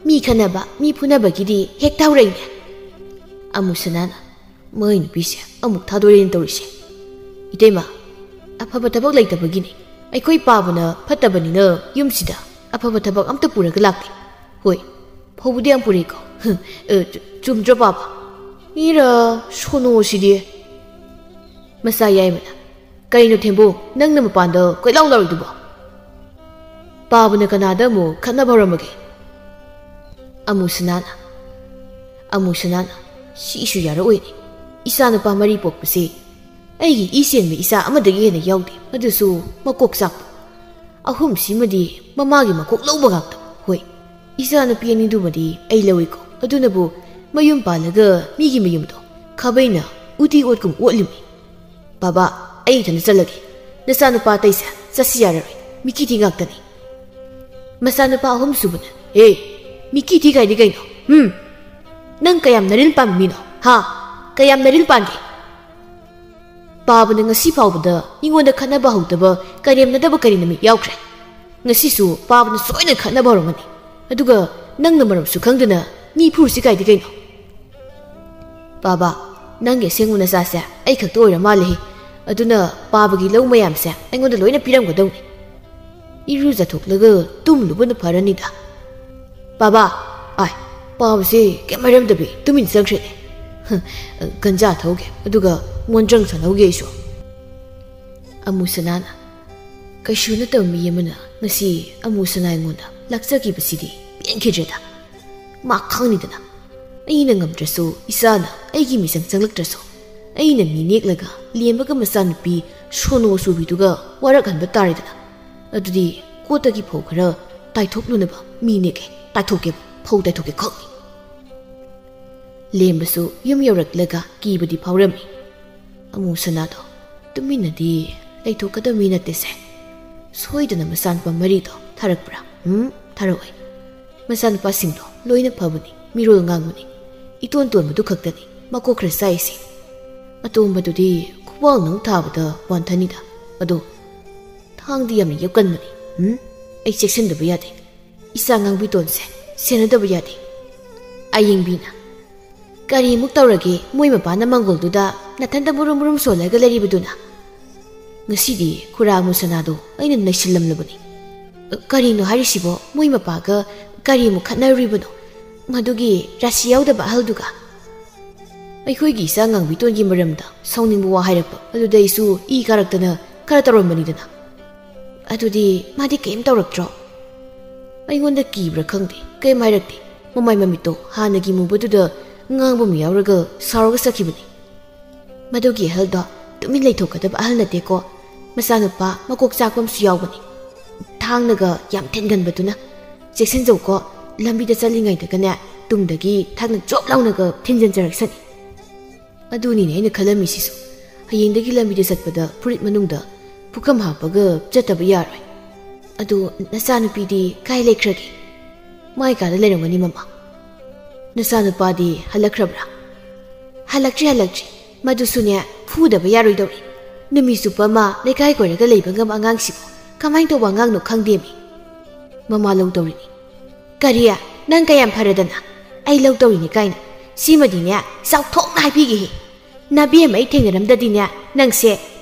ꯃꯤ ꯈꯠꯅꯕ, ꯃꯤ ꯐꯨꯅꯕꯒꯤꯗꯤ ꯍꯦꯛꯇ ꯍꯧꯔꯛꯏꯅꯦ꯫" ꯑꯃꯨꯁꯅꯥꯅ, "ꯃꯣꯏ ꯅꯨꯄꯤꯁꯦ ꯑꯃꯨꯛ ꯊꯥꯗꯣꯔꯦꯅ ꯇꯧꯔꯤꯁꯦ꯫ ꯏꯇꯩꯃ, ꯑꯐꯕ ꯊꯕꯛ ꯂꯩꯇꯕꯒꯤꯅꯤ꯫ ꯑꯩꯈꯣꯏ ꯄꯥꯕꯅ ꯐꯠꯇꯕꯅꯤꯅ ꯌꯨꯝꯁꯤꯗ ꯑꯐꯕ ꯊꯕꯛ ꯑꯝꯇ ꯄꯨꯔꯒ ꯂꯥꯛꯇꯦ꯫ ꯍꯣꯏ, ꯐꯧꯕꯗꯤ ꯌꯥꯝ ꯄꯨꯔꯛꯏꯀꯣ꯫" "ꯑ, ꯆꯨ-, ꯆꯨꯝꯗ꯭ꯔꯣ ꯄꯥꯕ?" ꯏꯔ ꯁꯣꯅꯣꯁꯤꯗꯤ꯫ ꯃꯆꯥ ꯌꯥꯏꯃꯅ, "ꯀꯩꯅꯣ ꯊꯦꯝꯕꯨ, ꯅꯪꯅ ꯃꯄꯥꯟꯗ ꯀꯣꯏꯂꯥꯎ ꯂꯥꯎꯔꯤꯗꯨꯕꯣ? ꯄꯥꯕꯅ ꯀꯅꯥꯗ ꯑꯃꯨꯛ ꯈꯠꯅꯕ ꯍꯧꯔꯝꯃꯒꯦ?" ꯑꯃꯨꯁꯅꯥꯅ, ꯑꯃꯨꯁꯅꯥꯅ, "ꯁꯤꯁꯨ ꯌꯥꯔꯛꯑꯣꯏꯅꯦ꯫ ꯏꯆꯥꯅꯨꯄꯥ ꯃꯔꯤ ꯄꯣꯛꯄꯁꯦ ꯑꯩꯒꯤ ꯏ ꯆꯦꯟꯕ ꯏꯆꯥ ꯑꯃꯗꯒꯤ ꯍꯦꯟꯅ ꯌꯥꯎꯗꯦ꯫ ꯑꯗꯨꯁꯨ ꯃꯀꯣꯛ ꯆꯥꯛꯄ꯫ ꯑꯍꯨꯝꯁꯤꯃꯗꯤ ꯃꯃꯥꯒꯤ ꯃꯀꯣꯛ ꯂꯧꯕ ꯉꯥꯛꯇ꯫ ꯍꯣꯏ, ꯏꯆꯥꯅꯨꯄꯤ ꯑꯅꯤꯗꯨꯃꯗꯤ ꯑꯩ ꯂꯧꯏꯀꯣ꯫ ꯑꯗꯨꯅꯕꯨ ꯃꯌꯨꯝ ꯄꯥꯜꯂꯒ ꯃꯤꯒꯤ ꯃꯌꯨꯝꯗꯣ ꯈꯥꯕꯩꯅ ꯎꯇꯤ ꯑꯣꯠꯀꯨꯝ ꯑꯣꯠꯂꯤꯕꯅꯤ꯫ ꯕꯥꯕꯥ, ꯑꯩ ꯏꯊꯟꯇ ꯆꯠꯂꯒꯦ꯫ ꯅꯆꯥꯅꯨꯄꯥ ꯑꯇꯩꯁꯦ ꯆꯠꯁꯤ ꯌꯥꯔꯔꯣꯏ꯫ ꯃꯤꯀꯤ ꯊꯤ ꯉꯥꯛꯇꯅꯤ꯫ ꯃꯆꯥꯅꯨꯄꯥ ꯑꯍꯨꯝꯁꯨꯕꯅ, "ꯑꯦ, ꯃꯤꯀꯤ ꯊꯤ ꯀꯥꯏꯗꯤ ꯀꯩꯅꯣ? ꯍꯨꯝ? ꯅꯪ ꯀꯌꯥꯝ ꯅꯔꯤꯜ ꯄꯥꯟꯕ ꯃꯤꯅꯣ? ꯍꯥ? ꯀꯌꯥꯝ ꯅꯔꯤꯜ ꯄꯥꯟꯒꯦ?" ꯄꯥꯕꯅ ꯉꯁꯤ ꯐꯥꯎꯕꯗ ꯑꯩꯉꯣꯟꯗ ꯈꯠꯅꯕ ꯍꯧꯗꯕ, ꯀꯔꯦꯝꯅꯗꯕ ꯀꯔꯤ ꯅꯨꯃꯤꯠ ꯌꯥꯎꯈ꯭ꯔꯦ? ꯉꯁꯤꯁꯨ ꯄꯥꯕꯅ ꯁꯣꯏꯗꯅ ꯈꯠꯅꯕ ꯍꯧꯔꯝꯒꯅꯤ꯫ ꯑꯗꯨꯒ ꯅꯪꯅ ꯃꯔꯝꯁꯨ ꯈꯪꯗꯅ ꯃꯤ ꯐꯨꯔꯨꯁꯤ ꯀꯥꯏꯗꯤ ꯀꯩꯅꯣ? "ꯄꯥꯕ, ꯅꯪꯒꯤ ꯑꯁꯦꯡꯕ ꯅꯆꯥꯁꯦ ꯑꯩ ꯈꯛꯇ ꯑꯣꯏꯔ ꯃꯥꯜꯂꯦꯍꯦ꯫ ꯑꯗꯨꯅ ꯄꯥꯕꯒꯤ ꯂꯧ ꯃꯌꯥꯝꯁꯦ ꯑꯩꯉꯣꯟꯗ ꯂꯣꯏꯅ ꯄꯤꯔꯝꯒꯗꯧꯅꯤ꯫ ꯏꯔꯨꯖꯊꯣꯛꯂꯒ ꯇꯨꯝꯂꯨꯕꯅ ꯐꯔꯅꯤꯗ꯫" "ꯄꯥꯕ!" "ꯑꯥꯏ, ꯄꯥꯕꯁꯦ ꯀꯩꯝ ꯍꯥꯏꯔꯝꯗꯕꯤ ꯇꯨꯃꯤꯟ ꯆꯪꯈ꯭ꯔꯦꯅꯦ꯫ ꯒꯟꯖꯥ ꯊꯧꯒꯦ, ꯑꯗꯨꯒ ꯃꯣꯟꯗ꯭ꯔꯪ ꯁꯥꯟꯅꯧꯒꯦ ꯑꯩꯁꯨ꯫" ꯑꯃꯨ ꯁꯅꯥꯅ, "ꯀꯩꯁꯨ ꯅꯠꯇꯕ ꯃꯤ ꯑꯃꯅ ꯉꯁꯤ ꯑꯃꯨ ꯁꯅꯥ ꯑꯩꯉꯣꯟꯗ ꯂꯥꯛꯆꯈꯤꯕꯁꯤꯗꯤ ꯄꯦꯟꯈꯤꯗ꯭ꯔꯦꯗ꯫ ꯃꯥ ꯈꯪꯅꯤꯗꯅ꯫ ꯑꯩꯅ ꯉꯝꯗ꯭ꯔꯁꯨ, ꯏꯆꯥꯅ ꯑꯩꯒꯤ ꯃꯤꯆꯪ ꯆꯪꯂꯛꯇ꯭ꯔꯁꯨ, ꯑꯩꯅ ꯃꯤ ꯅꯦꯛꯂꯒ ꯂꯦꯝꯕꯒ ꯃꯆꯥꯅꯨꯄꯤ ꯁꯣꯅꯣ ꯆꯨꯕꯤꯗꯨꯒ ꯋꯥꯔꯛꯍꯟꯕ ꯇꯥꯔꯦꯗꯅ꯫ ꯑꯗꯨꯗꯤ ꯀꯣꯠꯇꯒꯤ ꯐꯧ ꯈꯔ ꯇꯥꯏꯊꯣꯛꯂꯨꯅꯕ ꯃꯤ ꯅꯦꯛꯀꯦ, ꯇꯥꯏꯊꯣꯛꯀꯦ, ꯐꯧ ꯇꯥꯏꯊꯣꯛꯀꯦ ꯈꯛꯅꯤ꯫" ꯂꯦꯝꯕꯁꯨ ꯌꯨꯝ ꯌꯧꯔꯛꯂꯒ ꯀꯤꯕꯗꯤ ꯐꯥꯎꯔꯝꯃꯤ꯫ ꯑꯃꯨ ꯁꯅꯥꯗꯣ ꯇꯨꯃꯤꯟꯅꯗꯤ ꯂꯩꯊꯣꯛꯀꯗꯕ ꯃꯤ ꯅꯠꯇꯦꯁꯦ꯫ ꯁꯣꯏꯗꯅ ꯃꯆꯥꯅꯨꯄꯥ ꯃꯔꯤꯗꯣ ꯊꯥꯔꯛꯄ꯭ꯔꯥ? ꯎꯝ, ꯊꯥꯔꯛꯑꯣꯏ꯫ ꯃꯆꯥꯅꯨꯄꯥꯁꯤꯡꯗꯣ ꯂꯣꯏꯅ ꯐꯕꯅꯤ, ꯃꯤꯔꯣꯜ ꯉꯥꯡꯕꯅꯤ꯫ ꯏꯇꯣꯟ ꯇꯣꯟꯕꯗꯨ ꯈꯛꯇꯅꯤ ꯃꯀꯣꯛ ꯈꯔ ꯆꯥꯛꯏꯁꯦ꯫ ꯑꯇꯣꯝꯕꯗꯨꯗꯤ ꯈꯨꯕꯥꯛꯅ ꯊꯥꯕꯗ ꯋꯥꯟꯊꯅꯤꯗ꯫ ꯑꯗꯣ ꯊꯥꯡꯗꯤ ꯌꯥꯝꯅ ꯌꯦꯞꯀꯟꯕꯅꯤ꯫ ꯎꯝ, ꯑꯩ ꯆꯦꯛꯁꯤꯟꯗꯕ ꯌꯥꯗꯦ꯫ ꯏꯆꯥ ꯉꯥꯡꯕꯤꯇꯣꯟꯁꯦ ꯁꯦꯟꯅꯗꯕ ꯌꯥꯗꯦ꯫ ꯑꯌꯦꯡꯕꯤꯅ, "ꯀꯔꯤꯃꯨꯛ ꯇꯧꯔꯒꯦ ꯃꯣꯏ ꯃꯄꯥꯅ ꯃꯪꯒꯣꯜꯗꯨꯗ ꯅꯊꯟꯇ ꯃꯨꯔꯨꯝ ꯃꯨꯔꯨꯝ ꯁꯣꯜꯂꯒ ꯂꯩꯔꯤꯕꯗꯨꯅ?" ꯉꯁꯤꯗꯤ ꯈꯨꯔꯥ ꯑꯃꯨ ꯁꯅꯥꯗꯣ ꯑꯩꯅ ꯅꯩꯁꯤꯜꯂꯝꯂꯕꯅꯤ꯫ "ꯀꯔꯤꯅꯣ ꯍꯥꯏꯔꯤꯁꯤꯕꯣ? ꯃꯣꯏ ꯃꯄꯥꯒ ꯀꯔꯤꯃꯨꯛ ꯈꯠꯅꯔꯨꯔꯤꯕꯅꯣ? ꯃꯗꯨꯒꯤ ꯔꯥꯁꯤ ꯌꯥꯎꯗꯕ ꯑꯍꯜꯗꯨꯒ?" ꯑꯩꯈꯣꯏꯒꯤ ꯏꯆꯥ ꯉꯥꯡꯕꯤꯇꯣꯟꯒꯤ ꯃꯔꯝꯗ ꯁꯥꯎꯅꯤꯡꯕ ꯋꯥ ꯍꯥꯏꯔꯛꯄ ꯑꯗꯨꯗ ꯑꯩꯁꯨ ꯏ ꯀꯥꯔꯛꯇꯅ ꯈꯔ ꯇꯧꯔꯝꯕꯅꯤꯗꯅ꯫ "ꯑꯗꯨꯗꯤ ꯃꯥꯗꯤ ꯀꯩꯝ ꯇꯧꯔꯛꯇ꯭ꯔꯣ?" ꯑꯩꯉꯣꯟꯗ ꯀꯤꯕ꯭ꯔꯥ ꯈꯪꯗꯦ, ꯀꯩꯝ ꯍꯥꯏꯔꯛꯇꯦ꯫ ꯃꯃꯥꯏ ꯃꯃꯤꯠꯇꯣ ꯍꯥꯟꯅꯒꯤ ꯃꯨꯕꯗꯨꯗ ꯉꯥꯡꯕ ꯑꯃ ꯌꯥꯎꯔꯒ ꯁꯥꯎꯔꯒ ꯆꯠꯈꯤꯕꯅꯤ꯫ ꯃꯗꯨꯒꯤ ꯑꯍꯜꯗꯣ ꯇꯨꯃꯤꯟ ꯂꯩꯊꯣꯛꯀꯗꯕ ꯑꯍꯜ ꯅꯠꯇꯦꯀꯣ꯫ ꯃꯆꯥꯅꯨꯄꯥ ꯃꯀꯣꯛ ꯆꯥꯛꯄ ꯑꯃꯁꯨ ꯌꯥꯎꯕꯅꯤ꯫ ꯊꯥꯡꯅꯒ ꯌꯥꯝ ꯊꯤꯟꯒꯟꯕꯗꯨꯅ꯫ ꯆꯦꯛꯁꯤꯟꯖꯧꯀꯣ, ꯂꯝꯕꯤꯗ ꯆꯠꯂꯤꯉꯩꯗꯒꯅꯦ, ꯇꯨꯡꯗꯒꯤ ꯊꯥꯡꯅ ꯆꯣꯞ ꯂꯥꯎꯅꯒ ꯊꯤꯟꯖꯤꯟꯖꯔꯛꯁꯅꯤ꯫ ꯑꯗꯨꯅꯤꯅꯦ ꯑꯩꯅ ꯈꯜꯂꯝꯃꯤꯁꯤꯁꯨ꯫ ꯍꯌꯦꯡꯗꯒꯤ ꯂꯝꯕꯤꯗ ꯆꯠꯄꯗ ꯐꯨꯔꯤꯠ ꯃꯅꯨꯡꯗ ꯄꯨꯈꯝ ꯍꯥꯞꯄꯒ ꯆꯠꯇꯕ ꯌꯥꯔꯣꯏ꯫ "ꯑꯗꯨ ꯅꯆꯥꯅꯨꯄꯤꯗꯤ ꯀꯥꯏ ꯂꯩꯈ꯭ꯔꯒꯦ?" "ꯃꯥꯏ ꯀꯥꯗ ꯂꯩꯔꯝꯒꯅꯤ, ꯃꯃꯥ꯫" "ꯅꯆꯥꯅꯨꯄꯥꯗꯤ ꯍꯜꯂꯛꯈ꯭ꯔꯕ꯭ꯔꯥ?" "ꯍꯜꯂꯛꯇ꯭ꯔꯤ, ꯍꯜꯂꯛꯇ꯭ꯔꯤ꯫ ꯃꯗꯨꯁꯨꯅꯦ, ꯐꯨꯗꯕ ꯌꯥꯔꯣꯏꯗꯧꯔꯤ꯫ ꯅꯨꯃꯤꯠ ꯆꯨꯞꯄ ꯑꯃ ꯂꯩꯀꯥꯏ ꯀꯣꯏꯔꯒ ꯂꯩꯕ ꯉꯝꯕ ꯑꯉꯥꯡꯁꯤꯕꯨ ꯀꯃꯥꯏꯅ ꯇꯧꯕ ꯑꯉꯥꯡꯅꯣ ꯈꯪꯗꯦꯃꯤ꯫" ꯃꯃꯥ ꯂꯧ ꯇꯧꯔꯤꯅꯤ꯫ "ꯀꯔꯤ? ꯅꯪ ꯀꯌꯥꯝ ꯐꯔꯗꯅ ꯑꯩ ꯂꯧ ꯇꯧꯔꯤꯅꯤ ꯀꯥꯏꯅ? ꯁꯤꯃꯗꯤꯅꯦ, ꯆꯥꯎꯊꯣꯛꯅ ꯍꯥꯏꯕꯤꯒꯦꯍꯦ꯫ ꯅꯕꯦꯝꯃ ꯑꯩ ꯊꯦꯡꯅꯔꯝꯗꯗꯤꯅꯦ, ꯅꯪꯁꯦ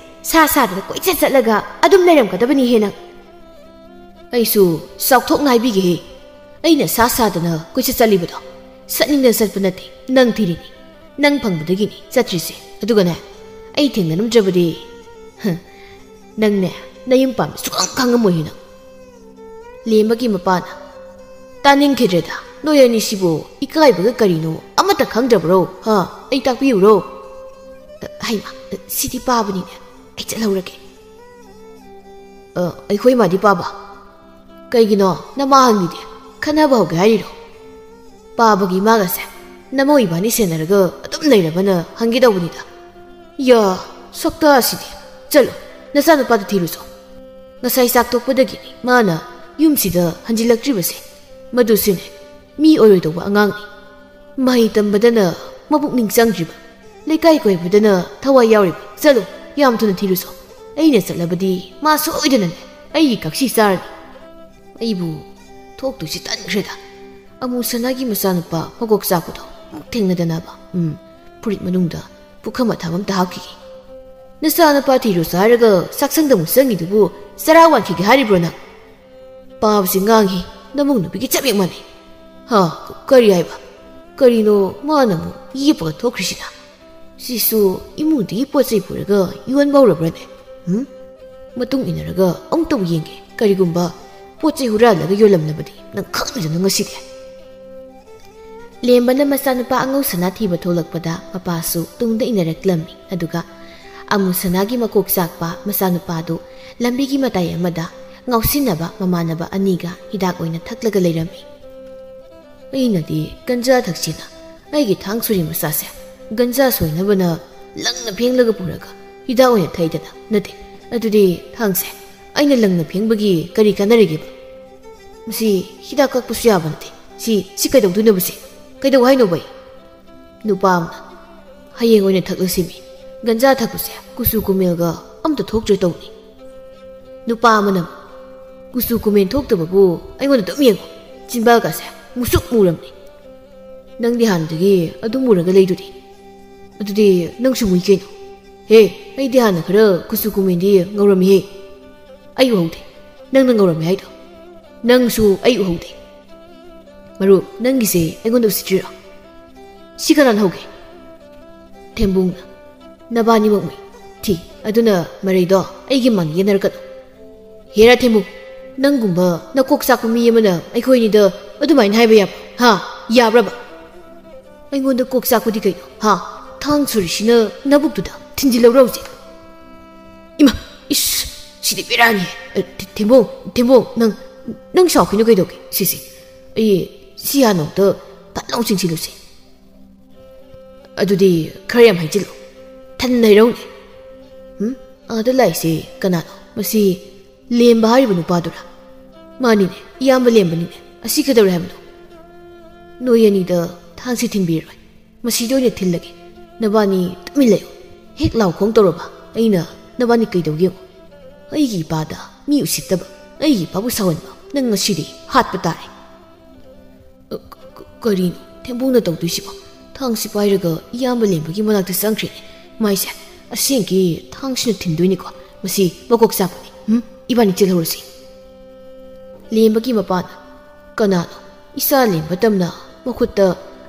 ꯁꯥ ꯁꯥꯗꯅ ꯀꯣꯏꯆꯠ ꯆꯠꯂꯒ ꯑꯗꯨꯝ ꯂꯩꯔꯝꯒꯗꯕꯅꯤꯍꯦ ꯅꯪ꯫" "ꯑꯩꯁꯨ ꯆꯥꯎꯊꯣꯛꯅ ꯍꯥꯏꯕꯤꯒꯦꯍꯦ꯫ ꯑꯩꯅ ꯁꯥ ꯁꯥꯗꯅ ꯀꯣꯏꯆꯠ ꯆꯠꯂꯤꯕꯗꯣ ꯆꯠꯅꯤꯡꯗꯅ ꯆꯠꯄ ꯅꯠꯇꯦ, ꯅꯪ ꯊꯤꯔꯤꯅꯤ꯫ ꯅꯪ ꯐꯪꯕꯗꯒꯤꯅꯤ ꯆꯠꯇ꯭ꯔꯤꯁꯦ꯫ ꯑꯗꯨꯒꯅꯦ, ꯑꯩ ꯊꯦꯡꯅꯔꯝꯗ꯭ꯔꯕꯗꯤ, ꯍ, ꯅꯪꯅꯦ, ꯅꯌꯨꯝ ꯄꯥꯟꯕ ꯁꯨꯛꯈꯪ ꯈꯪꯉꯝꯃꯣꯏꯍꯦ ꯅꯪ꯫" ꯂꯦꯝꯕꯒꯤ ꯃꯄꯥꯅ, "ꯇꯥꯅꯤꯡꯈꯤꯗ꯭ꯔꯦꯗ, ꯅꯣꯏ ꯑꯅꯤꯁꯤꯕꯨ ꯏꯀꯥꯏꯕꯒ ꯀꯔꯤꯅꯣ ꯑꯃꯠꯇ ꯈꯪꯗ꯭ꯔꯕ꯭ꯔꯣ? ꯍꯥ? ꯑꯩ ꯇꯥꯛꯄꯤꯌꯨꯔꯣ?" "ꯑ, ꯍꯩꯃꯥ, ꯁꯤꯗꯤ ꯄꯥꯕꯅꯤꯅꯦ, ꯑꯩ ꯆꯠꯍꯧꯔꯒꯦ꯫" "ꯑ, ꯑꯩꯈꯣꯏ ꯃꯥꯗꯤ ꯄꯥꯕ?" "ꯀꯩꯒꯤꯅꯣ ꯅꯃꯥ ꯍꯪꯉꯤꯗꯤ? ꯈꯠꯅꯕ ꯍꯧꯒꯦ ꯍꯥꯏꯔꯤꯔꯣ?" "ꯄꯥꯕꯒꯤ ꯏꯃꯥꯒꯁꯦ ꯅꯃꯧ ꯏꯕꯥꯅꯤ ꯁꯦꯟꯅꯔꯒ ꯑꯗꯨꯝ ꯂꯩꯔꯕꯅ ꯍꯪꯒꯦ ꯇꯧꯕꯅꯤꯗ꯫" "ꯌꯥ, ꯁꯛꯇꯥꯁꯤꯗꯤ꯫ ꯆꯠꯂꯣ, ꯅꯆꯥꯅꯨꯄꯥꯗ ꯊꯤꯔꯨꯆꯣ꯫ ꯉꯁꯥꯏ ꯆꯥꯛ ꯇꯣꯛꯄꯗꯒꯤꯅꯤ ꯃꯥꯅ ꯌꯨꯝꯁꯤꯗ ꯍꯟꯖꯤꯜꯂꯛꯇ꯭ꯔꯤꯕꯁꯦ꯫ ꯃꯗꯨꯁꯨꯅꯦ, ꯃꯤ ꯑꯣꯏꯔꯣꯏꯗꯧꯕ ꯑꯉꯥꯡꯅꯤ꯫ ꯃꯍꯩ ꯇꯝꯕꯗꯅ ꯃꯄꯨꯛꯅꯤꯡ ꯆꯪꯗ꯭ꯔꯤꯕ, ꯂꯩꯀꯥꯏ ꯀꯣꯏꯕꯗꯅ ꯊꯋꯥꯏ ꯌꯥꯎꯔꯤꯕ꯫ ꯆꯠꯂꯣ, ꯌꯥꯝ ꯊꯨꯅ ꯊꯤꯔꯨꯆꯣ꯫ ꯑꯩꯅ ꯆꯠꯂꯕꯗꯤ ꯃꯥ ꯁꯣꯏꯗꯅꯅꯦ ꯑꯩꯒꯤ ꯀꯛꯁꯤ ꯆꯥꯔꯅꯤ꯫" ꯑꯩꯕꯨ ꯊꯣꯛꯇꯣꯏꯁꯤ ꯇꯟꯈ꯭ꯔꯦꯗ꯫ ꯑꯃꯨ ꯁꯅꯥꯒꯤ ꯃꯆꯥꯅꯨꯄꯥ ꯃꯀꯣꯛ ꯆꯥꯛꯄꯗꯣ ꯑꯃꯨꯛ ꯊꯦꯡꯅꯗꯅꯕ꯫ ꯎꯝ, ꯐꯨꯔꯤꯠ ꯃꯅꯨꯡꯗ ꯄꯨꯈꯝ ꯑꯊꯥꯕ ꯑꯝꯇ ꯍꯥꯞꯈꯤꯒꯦ꯫ "ꯅꯆꯥꯅꯨꯄꯥ ꯊꯤꯔꯨꯆꯣ ꯍꯥꯏꯔꯒ ꯆꯥꯛꯁꯪꯗ ꯑꯃꯨꯛ ꯆꯪꯉꯤꯗꯨꯕꯨ ꯆꯔꯥ ꯋꯥꯟꯈꯤꯒꯦ ꯍꯥꯏꯔꯤꯕ꯭ꯔꯣ ꯅꯪ?" "ꯄꯥꯕꯁꯤ ꯉꯥꯡꯉꯤ, ꯅꯃꯧ ꯅꯨꯄꯤꯒꯤ ꯆꯞ ꯍꯦꯛ ꯃꯥꯟꯅꯩ꯫" "ꯍꯥ? ꯀꯔꯤ ꯍꯥꯏꯕ? ꯀꯔꯤꯅꯣ ꯃꯥꯅ ꯑꯃꯨꯛ ꯌꯦꯞꯄꯒ ꯊꯣꯛꯈ꯭ꯔꯤꯁꯤꯅ? ꯁꯤꯁꯨ ꯏꯃꯨꯡꯗꯒꯤ ꯄꯣꯠ ꯆꯩ ꯄꯨꯔꯒ ꯌꯣꯟꯕ ꯍꯧꯔꯕ꯭ꯔꯅꯦ? ꯎꯝ? ꯃꯇꯨꯡ ꯏꯟꯅꯔꯒ ꯑꯃꯨꯛꯇꯕꯨ ꯌꯦꯡꯒꯦ, ꯀꯔꯤꯒꯨꯝꯕ ꯄꯣꯠ ꯆꯩ ꯍꯨꯔꯥꯜꯂꯒ ꯌꯣꯜꯂꯝꯂꯕꯗꯤ ꯅꯪ ꯈꯪꯉꯤꯗꯅ ꯉꯁꯤꯗꯤ꯫" ꯂꯦꯝꯕꯅ ꯃꯆꯥꯅꯨꯄꯥ ꯑꯉꯧ ꯁꯅꯥ ꯊꯤꯕ ꯊꯣꯛꯂꯛꯄꯗ ꯃꯄꯥꯁꯨ ꯇꯨꯡꯗ ꯏꯟꯅꯔꯛꯂꯝꯃꯤ꯫ ꯑꯗꯨꯒ ꯑꯃꯨ ꯁꯅꯥꯒꯤ ꯃꯀꯣꯛ ꯆꯥꯛꯄ ꯃꯆꯥꯅꯨꯄꯥꯗꯨ ꯂꯝꯕꯤꯒꯤ ꯃꯇꯥꯏ ꯑꯃꯗ ꯉꯥꯎꯁꯤꯟꯅꯕ ꯃꯃꯥꯟꯅꯕ ꯑꯅꯤꯒ ꯍꯤꯗꯥꯛ ꯑꯣꯏꯅ ꯊꯛꯂꯒ ꯂꯩꯔꯝꯃꯤ꯫ "ꯑꯩꯅꯗꯤ ꯒꯟꯖꯥ ꯊꯛꯁꯤꯅ ꯑꯩꯒꯤ ꯊꯥꯡ ꯁꯣꯔꯤ ꯃꯆꯥꯁꯦ ꯒꯟꯖꯥ ꯁꯣꯏꯅꯕꯅ ꯂꯪꯅ ꯐꯦꯡꯂꯒ ꯄꯨꯔꯒ ꯍꯤꯗꯥꯛ ꯑꯣꯏꯅ ꯊꯛꯏꯗꯅ꯫ ꯅꯠꯇꯦ, ꯑꯗꯨꯗꯤ ꯊꯥꯡꯁꯦ ꯑꯩꯅ ꯂꯪꯅ ꯐꯦꯡꯕꯒꯤ ꯀꯔꯤ ꯀꯥꯟꯅꯔꯤꯒꯦꯕ? ꯃꯁꯤ ꯍꯤꯗꯥꯛ ꯀꯛꯄꯁꯨ ꯌꯥꯕ ꯅꯠꯇꯦ꯫ ꯁꯤ, ꯁꯤ ꯀꯩꯗꯧꯗꯣꯏꯅꯣꯕ ꯁꯤ? ꯀꯩꯗꯧ ꯍꯥꯏꯅꯣꯕ ꯑꯩ? ꯅꯨꯄꯥ ꯑꯃꯅ, "ꯍꯌꯦꯡ ꯑꯣꯏꯅ ꯊꯛꯂꯁꯤꯃꯤ꯫ ꯒꯟꯖꯥ ꯊꯛꯄꯁꯦ ꯀꯨꯆꯨ ꯀꯨꯃꯦꯜꯒ ꯑꯝꯇ ꯊꯣꯛꯇ꯭ꯔꯦ ꯇꯧꯅꯤ"꯫ ꯅꯨꯄꯥ ꯑꯃꯅ, "ꯀꯨꯆꯨ ꯀꯨꯃꯦꯜ ꯊꯣꯛꯇꯕꯕꯨ ꯑꯩꯉꯣꯟꯗ ꯑꯗꯨꯝ ꯌꯦꯡꯉꯣ꯫ ꯆꯤꯟꯕꯥꯜꯒꯁꯦ ꯃꯨꯁꯨꯛ ꯃꯨꯔꯝꯅꯤ꯫ ꯅꯪꯗꯤ ꯍꯥꯟꯅꯗꯒꯤ ꯑꯗꯨꯝ ꯃꯨꯔꯒ ꯂꯩꯗꯨꯗꯤ꯫ ꯑꯗꯨꯗꯤ ꯅꯪꯁꯨ ꯃꯨꯏ ꯀꯩꯅꯣ꯫ ꯍꯦ, ꯑꯩꯗꯤ ꯍꯥꯟꯅ ꯈꯔ ꯀꯨꯆꯨ ꯀꯨꯃꯦꯜꯗꯤ ꯉꯧꯔꯝꯃꯤꯍꯦ꯫ ꯑꯩ ꯎꯍꯧꯗꯦ꯫ ꯅꯪꯅ ꯉꯧꯔꯝꯃꯦ ꯍꯥꯏꯗꯣ꯫ ꯅꯪꯁꯨ ꯑꯩ ꯎꯍꯧꯗꯦ꯫ ꯃꯔꯨꯞ, ꯅꯪꯒꯤꯁꯦ ꯑꯩꯉꯣꯟꯗ ꯎꯁꯤꯠꯇ꯭ꯔꯤꯔꯣ? ꯁꯤ ꯀꯅꯥꯅ ꯍꯧꯒꯦ?" ꯊꯦꯝꯕꯨꯡꯅ, "ꯅꯕꯥꯅꯤꯃꯛ ꯃꯨꯏ꯫ ꯊꯤ, ꯑꯗꯨꯅ ꯃꯔꯩꯗꯣ ꯑꯩꯒꯤ ꯃꯥꯡ ꯌꯦꯟꯅꯔꯛꯀꯅꯨ"꯫ "ꯍꯦꯔꯥ ꯊꯦꯝꯕꯨꯡ, ꯅꯪꯒꯨꯝꯕ ꯅꯀꯣꯛ ꯆꯥꯛꯄ ꯃꯤ ꯑꯃꯅ ꯑꯩꯈꯣꯏ ꯑꯅꯤꯗ ꯑꯗꯨꯃꯥꯏꯅ ꯍꯥꯏꯕ ꯌꯥꯕ꯭ꯔꯥ? ꯍꯥ? ꯌꯥꯕ꯭ꯔꯕ?" "ꯑꯩꯉꯣꯟꯗ ꯀꯣꯛ ꯆꯥꯛꯄꯗꯤ ꯀꯩꯅꯣ? ꯍꯥ? ꯊꯥꯡ ꯁꯨꯔꯤꯁꯤꯅ ꯅꯕꯨꯛꯇꯨꯗ ꯊꯤꯟꯖꯤꯜꯂꯧꯔꯣ ꯍꯧꯖꯤꯛ"꯫ "ꯏꯃꯥ! ꯏꯁ! ꯁꯤꯗꯤ ꯕꯦꯔꯥꯅꯤ꯫ ꯑ, ꯊꯦ-, ꯊꯦꯝꯕꯣꯡ, ꯊꯦꯝꯕꯣꯡ, ꯅꯪ, ꯅꯪ ꯁꯥꯎꯈꯤꯅꯨ ꯀꯩꯗꯧꯒꯦ? ꯁꯤꯁꯦ, ꯑꯩ ꯁꯤ ꯍꯥꯟꯅ ꯑꯝꯇ ꯐꯠ ꯂꯥꯎ ꯆꯤꯡꯁꯤꯜꯂꯨꯁꯦ꯫ ꯑꯗꯨꯗꯤ ꯈꯔ ꯌꯥꯝ ꯍꯩꯖꯤꯜꯂꯨ꯫ ꯊꯟꯅ ꯍꯩꯔꯧꯅꯦ꯫ ꯎꯝ? ꯑꯥꯗ ꯂꯥꯛꯏꯁꯦ ꯀꯅꯥꯅꯣ? ꯃꯁꯤ ꯂꯦꯝꯕ ꯍꯥꯏꯔꯤꯕ ꯅꯨꯄꯥꯗꯨꯔꯥ?" "ꯃꯥꯅꯤꯅꯦ, ꯏꯌꯥꯝꯕ ꯂꯦꯝꯕꯅꯤꯅꯦ꯫ ꯑꯁꯤ ꯀꯩꯗꯧꯔꯦ ꯍꯥꯏꯕꯅꯣ?" "ꯅꯣꯏ ꯑꯅꯤꯗ ꯊꯥꯡꯁꯤ ꯊꯤꯟꯕꯤꯔꯔꯣꯏ꯫ ꯃꯁꯤꯗ ꯑꯣꯏꯅ ꯊꯤꯜꯂꯒꯦ꯫ ꯅꯕꯥꯅꯤ ꯇꯨꯃꯤꯟ ꯂꯩꯌꯨ꯫ ꯍꯦꯛ ꯂꯥꯎ ꯈꯣꯡ ꯇꯧꯔꯕ, ꯑꯩꯅ ꯅꯕꯥꯅꯤ ꯀꯩꯗꯧꯒꯦ ꯌꯦꯡꯉꯨ꯫ ꯑꯩꯒꯤ ꯏꯄꯥꯗ ꯃꯤ ꯎꯁꯤꯠꯇꯕ, ꯑꯩꯒꯤ ꯏꯄꯥꯕꯨ ꯁꯥꯎꯍꯟꯕ, ꯅꯪ ꯉꯁꯤꯗꯤ ꯍꯥꯠꯄ ꯇꯥꯔꯦ"꯫ ꯑ, ꯀ-, ꯀ-, ꯀꯔꯤꯅꯣ ꯊꯦꯝꯕꯨꯡꯅ ꯇꯧꯗꯣꯏꯁꯤꯕꯣ? ꯊꯥꯡꯁꯤ ꯄꯥꯏꯔꯒ ꯏꯌꯥꯝꯕ ꯂꯦꯝꯕꯒꯤ ꯃꯅꯥꯛꯇ ꯆꯪꯈ꯭ꯔꯦꯅꯦ꯫ ꯃꯥꯏꯁꯦ, ꯑꯁꯦꯡꯀꯤ ꯊꯥꯡꯁꯤꯅ ꯊꯤꯟꯗꯣꯏꯅꯤꯀꯣ꯫ ꯃꯁꯤ ꯃꯀꯣꯛ ꯆꯥꯛꯄꯅꯤ꯫ ꯍꯨꯝ? ꯏꯕꯥꯅꯤ ꯆꯦꯜꯍꯧꯔꯁꯤ꯫ ꯂꯦꯝꯕꯒꯤ ꯃꯄꯥꯅ, "ꯀꯅꯥꯅꯣ? ꯏꯆꯥ ꯂꯦꯝꯕ ꯇꯝꯅ ꯃꯈꯨꯠꯇ